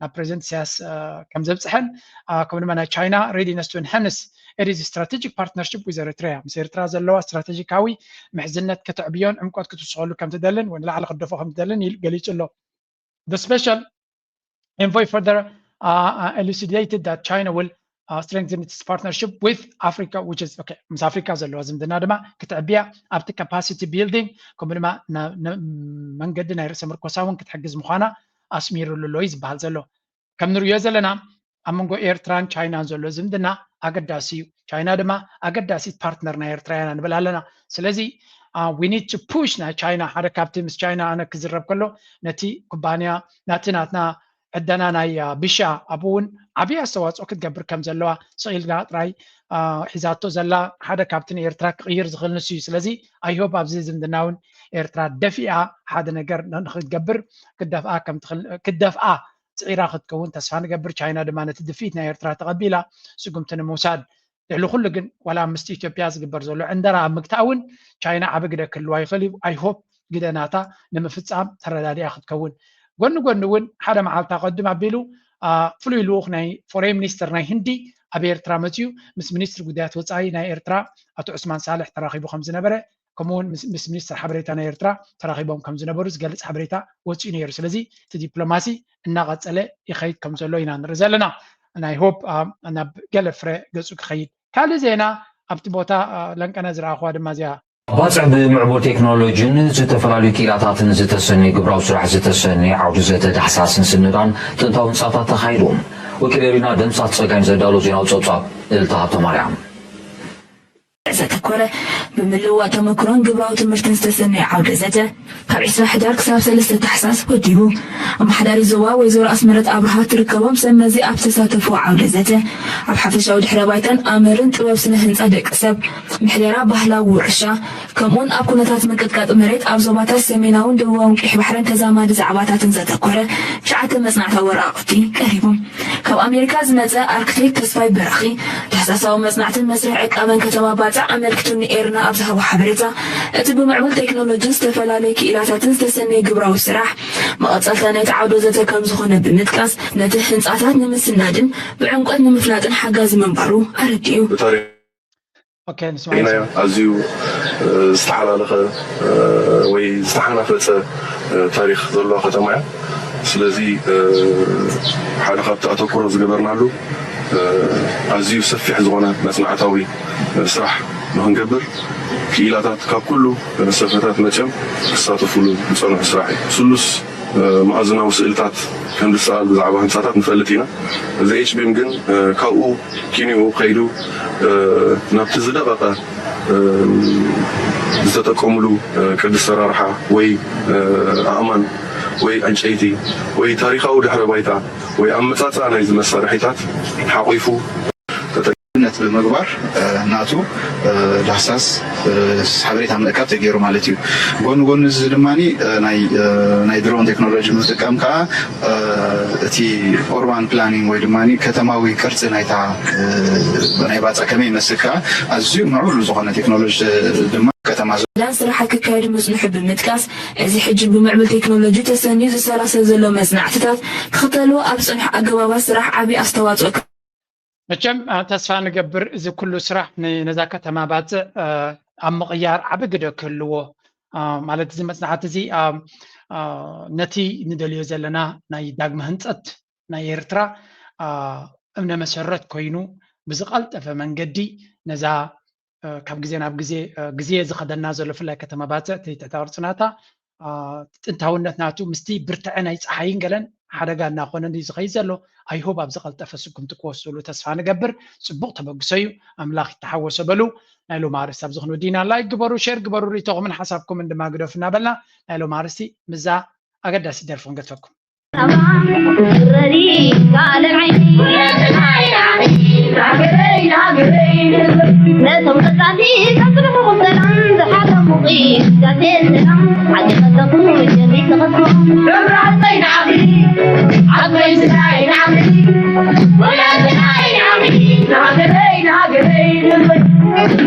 ናብ ፕሬዚደንት ኢሳያስ ከም ዘብፅሐን ከምኡ ድማ ናይ ቻይና readiness to enhance its strategic partnership with Eritrea ምስ ኤርትራ ዘለዋ ስትራቴጂካዊ ምሕዝነት ከተዕብዮን ዕምቆት ክትውስኸሉ ከም ትደልን ወይ ንላዕሊ ክትደፎ ከም ትደልን ገሊፁ ኣሎ። The special envoy further uh, uh, elucidated that China will uh, strengthen its partnership with Africa, which is okay. ምስ ኣፍሪካ ዘለዋ ዝምድና ድማ ክትዕብያ ኣብቲ capacity building ከምኡ ድማ መንገዲ ናይ ርእሰ ምርኮሳ እውን ክትሕግዝ ምዃና ኣስሚሩሉ ኣሎ እዩ ዝበሃል ዘሎ። ከም ንርእዮ ዘለና ኣብ መንጎ ኤርትራን ቻይናን ዘሎ ዝምድና ኣገዳሲ እዩ። ቻይና ድማ ኣገዳሲት ፓርትነር ናይ ኤርትራ ኢና ንብል ኣለና። ስለዚ we need to push ናይ ቻይና ሓደ ካብቲ ምስ ቻይና ኣነ ክዝረብ ከሎ ነቲ ኩባንያ ናቲ ናትና ዕደና ናይ ብሻ ኣብኡ እውን ዓብዪ ኣስተዋፅኦ ክትገብር ከም ዘለዋ ስቕ ኢልና ጥራይ ሒዛቶ ዘላ ሓደ ካብቲ ንኤርትራ ክቕይር ዝኽእል ንሱ እዩ። ስለዚ I hope ኣብዚ ዝምድና እውን ኤርትራ ደፊኣ ሓደ ነገር ንክትገብር ክትደፍኣ ጽዒራ ክትከውን ተስፋ ንገብር። ቻይና ድማ ነቲ ድፍኢት ናይ ኤርትራ ተቐቢላ ስጉምቲ ንምውሳድ ልዕሊ ኩሉ ግን ዋላ ምስቲ ኢትዮጵያ ዝግበር ዘሎ ዕንደራ ኣብ ምግታእ እውን ቻይና ዓቢ ግደ ክህልዋ ይኽእል እዩ። I hope ግደ ናታ ንምፍጻም ተረዳዲኣ ክትከውን። ጎኒ ጎኒ እውን ሓደ መዓልቲ ኣቐድም ኣቢሉ ፍሉይ ልኡኽ ናይ ፎሬን ሚኒስትር ናይ ህንዲ ኣብ ኤርትራ መፅዩ ምስ ሚኒስትሪ ጉዳያት ወፃኢ ናይ ኤርትራ ኣቶ ዑስማን ሳልሕ ተራኺቡ ከም ዝነበረ ከምኡውን ምስ ሚኒስትር ሓበሬታ ናይ ኤርትራ ተራኺቦም ከም ዝነበሩ ዝገልፅ ሓበሬታ ወፂኡ ነይሩ። ስለዚ እቲ ዲፕሎማሲ እናቐፀለ ይኸይድ ከም ዘሎ ኢና ንርኢ ዘለና። ናይ ሆፕ ናብ ገለ ፍረ ገፁ ክኸይድ። ካልእ ዜና ኣብቲ ቦታ ለንቀነ ዝረኣኹዋ ድማ እዚኣ። ባፅዕ ብምዕቡል ቴክኖሎጂን ዝተፈላለዩ ክኢላታትን ዝተሰነየ ግብራዊ ስራሕ ዝተሰነየ ዓውዲ ዘተ ዳሕሳስን ስነዳን ጥንታዊ ህንፃታት ተኻይዱ። ወኪል ኤሪና ደምሳት ፀጋይን ዘዳሎ ዜናዊ ፀብፃብ እልታ ሃብተማርያም። ዘተኮረ ብምልውዋጥ ተመክሮን ግብራዊ ትምህርትን ዝተሰነየ ዓውደ ዘተ ካብ ዕስራ ሕዳር ክሳብ ሰለስተ ታሕሳስ ወዲቡ። ኣመሓዳሪ ዞባ ወይዘሮ ኣስመረት ኣብርሃ ትርከቦም ሰብ መዚ ኣብ ዝተሳተፍዎ ዓውደ ዘተ ኣብ ሓፈሻዊ ድሕረ ባይታን ኣመርን ጥበብ ስነ ህንፃ ደቂ ሰብ ምሕደራ ባህላዊ ውርሻ ከምኡውን ኣብ ኩነታት ምንቅጥቃጥ መሬት ኣብ ዞባታት ሰሜናውን ደቡባውን ቀይሕ ባሕርን ተዛማዲ ዛዕባታትን ዘተኮረ ትሽዓተ መፅናዕታዊ ወረቓቕቲ ቀሪቦም። ካብ ኣሜሪካ ዝመፀ ኣርክቴክት ተስፋይ በራኺ ዳህሳሳዊ መፅናዕትን መስርሕ ዕቃበን ከተማ ባፅዕ ኣመልኪቱ ንኤርና ኣብ ዝሃቦ ሓበሬታ እቲ ብምዕቡል ቴክኖሎጂን ዝተፈላለዩ ክኢላታትን ዝተሰነየ ግብራዊ ስራሕ መቐፀልታ ናይቲ ዓውደ ዘተ ከም ዝኾነ ብምጥቃስ ነቲ ህንፃታት ንምስናድን ብዕምቆት ንምፍላጥን ሓጋዚ ምንባሩ ኣረዲኡ። ኦኬ ንስማዕ ኢና ንስማዕ። ኣዝዩ ዝተሓላለኸ ወይ ዝተሓናፈፀ ታሪኽ ዘለዋ ከተማ እያ። ስለዚ ሓደ ካብቲ ኣተኩሮ ዝገበርናሉ ኣዝዩ ሰፊሕ ዝኾነ መፅናዕታዊ ስራሕ ንክንገብር ክኢላታት ካብ ኩሉ ሰፈታት መፅዮም ክሳተፉሉ ዝፀንሑ ስራሕ እዩ። ስሉስ መኣዝናዊ ስእልታት ከም ዝሰኣል ብዛዕባ ህንፃታት ንፈልጥ ኢና። እዚ ኤች ቢም ግን ካብኡ ኪኒኡ ከይዱ ናብቲ ዝደቐቐ ዝተጠቀሙሉ ቅዲ ኣሰራርሓ ወይ ኣእማን ወይ ዕንጨይቲ ወይ ታሪኻዊ ድሕረ ባይታ ወይ ኣመፃፅኣ ናይዚ መሳርሒታት ሓቑፉ ነት ብምግባር ናቱ ዳህሳስ ሓበሬታ ምእካብ ተገይሩ ማለት እዩ። ጎኒ ጎኒ እዚ ድማ ናይ ድሮን ቴክኖሎጂ ምጥቃም ከዓ እቲ ኦርባን ፕላኒንግ ወይ ድማ ከተማዊ ቅርፂ ናይታ ናይ ባፃ ከመይ ይመስል ከዓ ኣዝዩ ምዕቡል ዝኾነ ቴክኖሎጂ ድማ ከተማ ዳን ስራሕ ክካየድ ምፅንሑ ብምጥቃስ እዚ ሕጂ ብምዕብል ቴክኖሎጂ ተሰንዩ ዝሰላሰል ዘሎ መፅናዕትታት ክኽተልዎ ኣብ ዝፅንሑ ኣገባባት ስራሕ ዓብዪ ኣስተዋፅኦ መቸም ተስፋ ንገብር እዚ ኩሉ ስራሕ ነዛ ከተማ ባፅዕ ኣብ ምቕያር ዓቢ ግደ ክህልዎ ማለት እዚ መፅናዕቲ እዚ ነቲ ንደልዮ ዘለና ናይ ዳግመ ህንፀት ናይ ኤርትራ እምነ መሰረት ኮይኑ ብዝቐልጠፈ መንገዲ ነዛ ካብ ግዜ ናብ ግዜ ግዜ ዝኸደና ዘሎ ፍላይ ከተማ ባፅዕ እቲ ትሕተ ቅርፂ ናታ ጥንታውነት ናቱ ምስቲ ብርትዐ ናይ ፀሓይን ገለን ሓደጋ እናኾነ ዝኸይድ ዘሎ ኣይሆብ ኣብ ዝቐልጠፈ ስጉምቲ ክወስድሉ ተስፋ ንገብር። ፅቡቕ ተበግሶ እዩ። ኣምላኽ ይተሓወሶ በሉ። ናይ ሎም ኣርእስቲ ኣብዚ ክንወዲና ላይክ ግበሩ፣ ሼር ግበሩ፣ ርእይቶኹምን ሓሳብኩምን ድማ ግደፉ እናበልና ናይ ሎም ኣርእስቲ ምዛ ኣገዳሲ ደርፊ ክንገድፈኩም። ነቶም ገዛእቲ ከጽንሑኹም ሰላም ዝሓተሙኺ፣ ዛቴ ሰላም ሓቂ ቀጠኹም ጀሚት ንኸስሞም። መብራህተይ ንዓኺ፣ ዓቕመይ ስድራይ ንዓኺ፣ ወላዲተይ ንዓኺ፣ ንሃገረይ፣ ንሃገረይ፣ ንሃገረይ።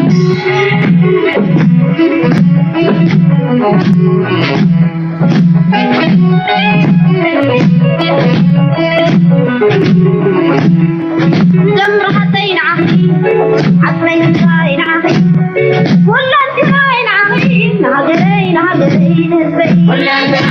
ደምራሃተይ ንዓኺ፣ ዓጽመይ ንስጋይ ንዓኺ፣ ወላዲተይ ንዓኺ፣ ንሃገረይ፣ ንሃገረይ፣ ንህዝበይ።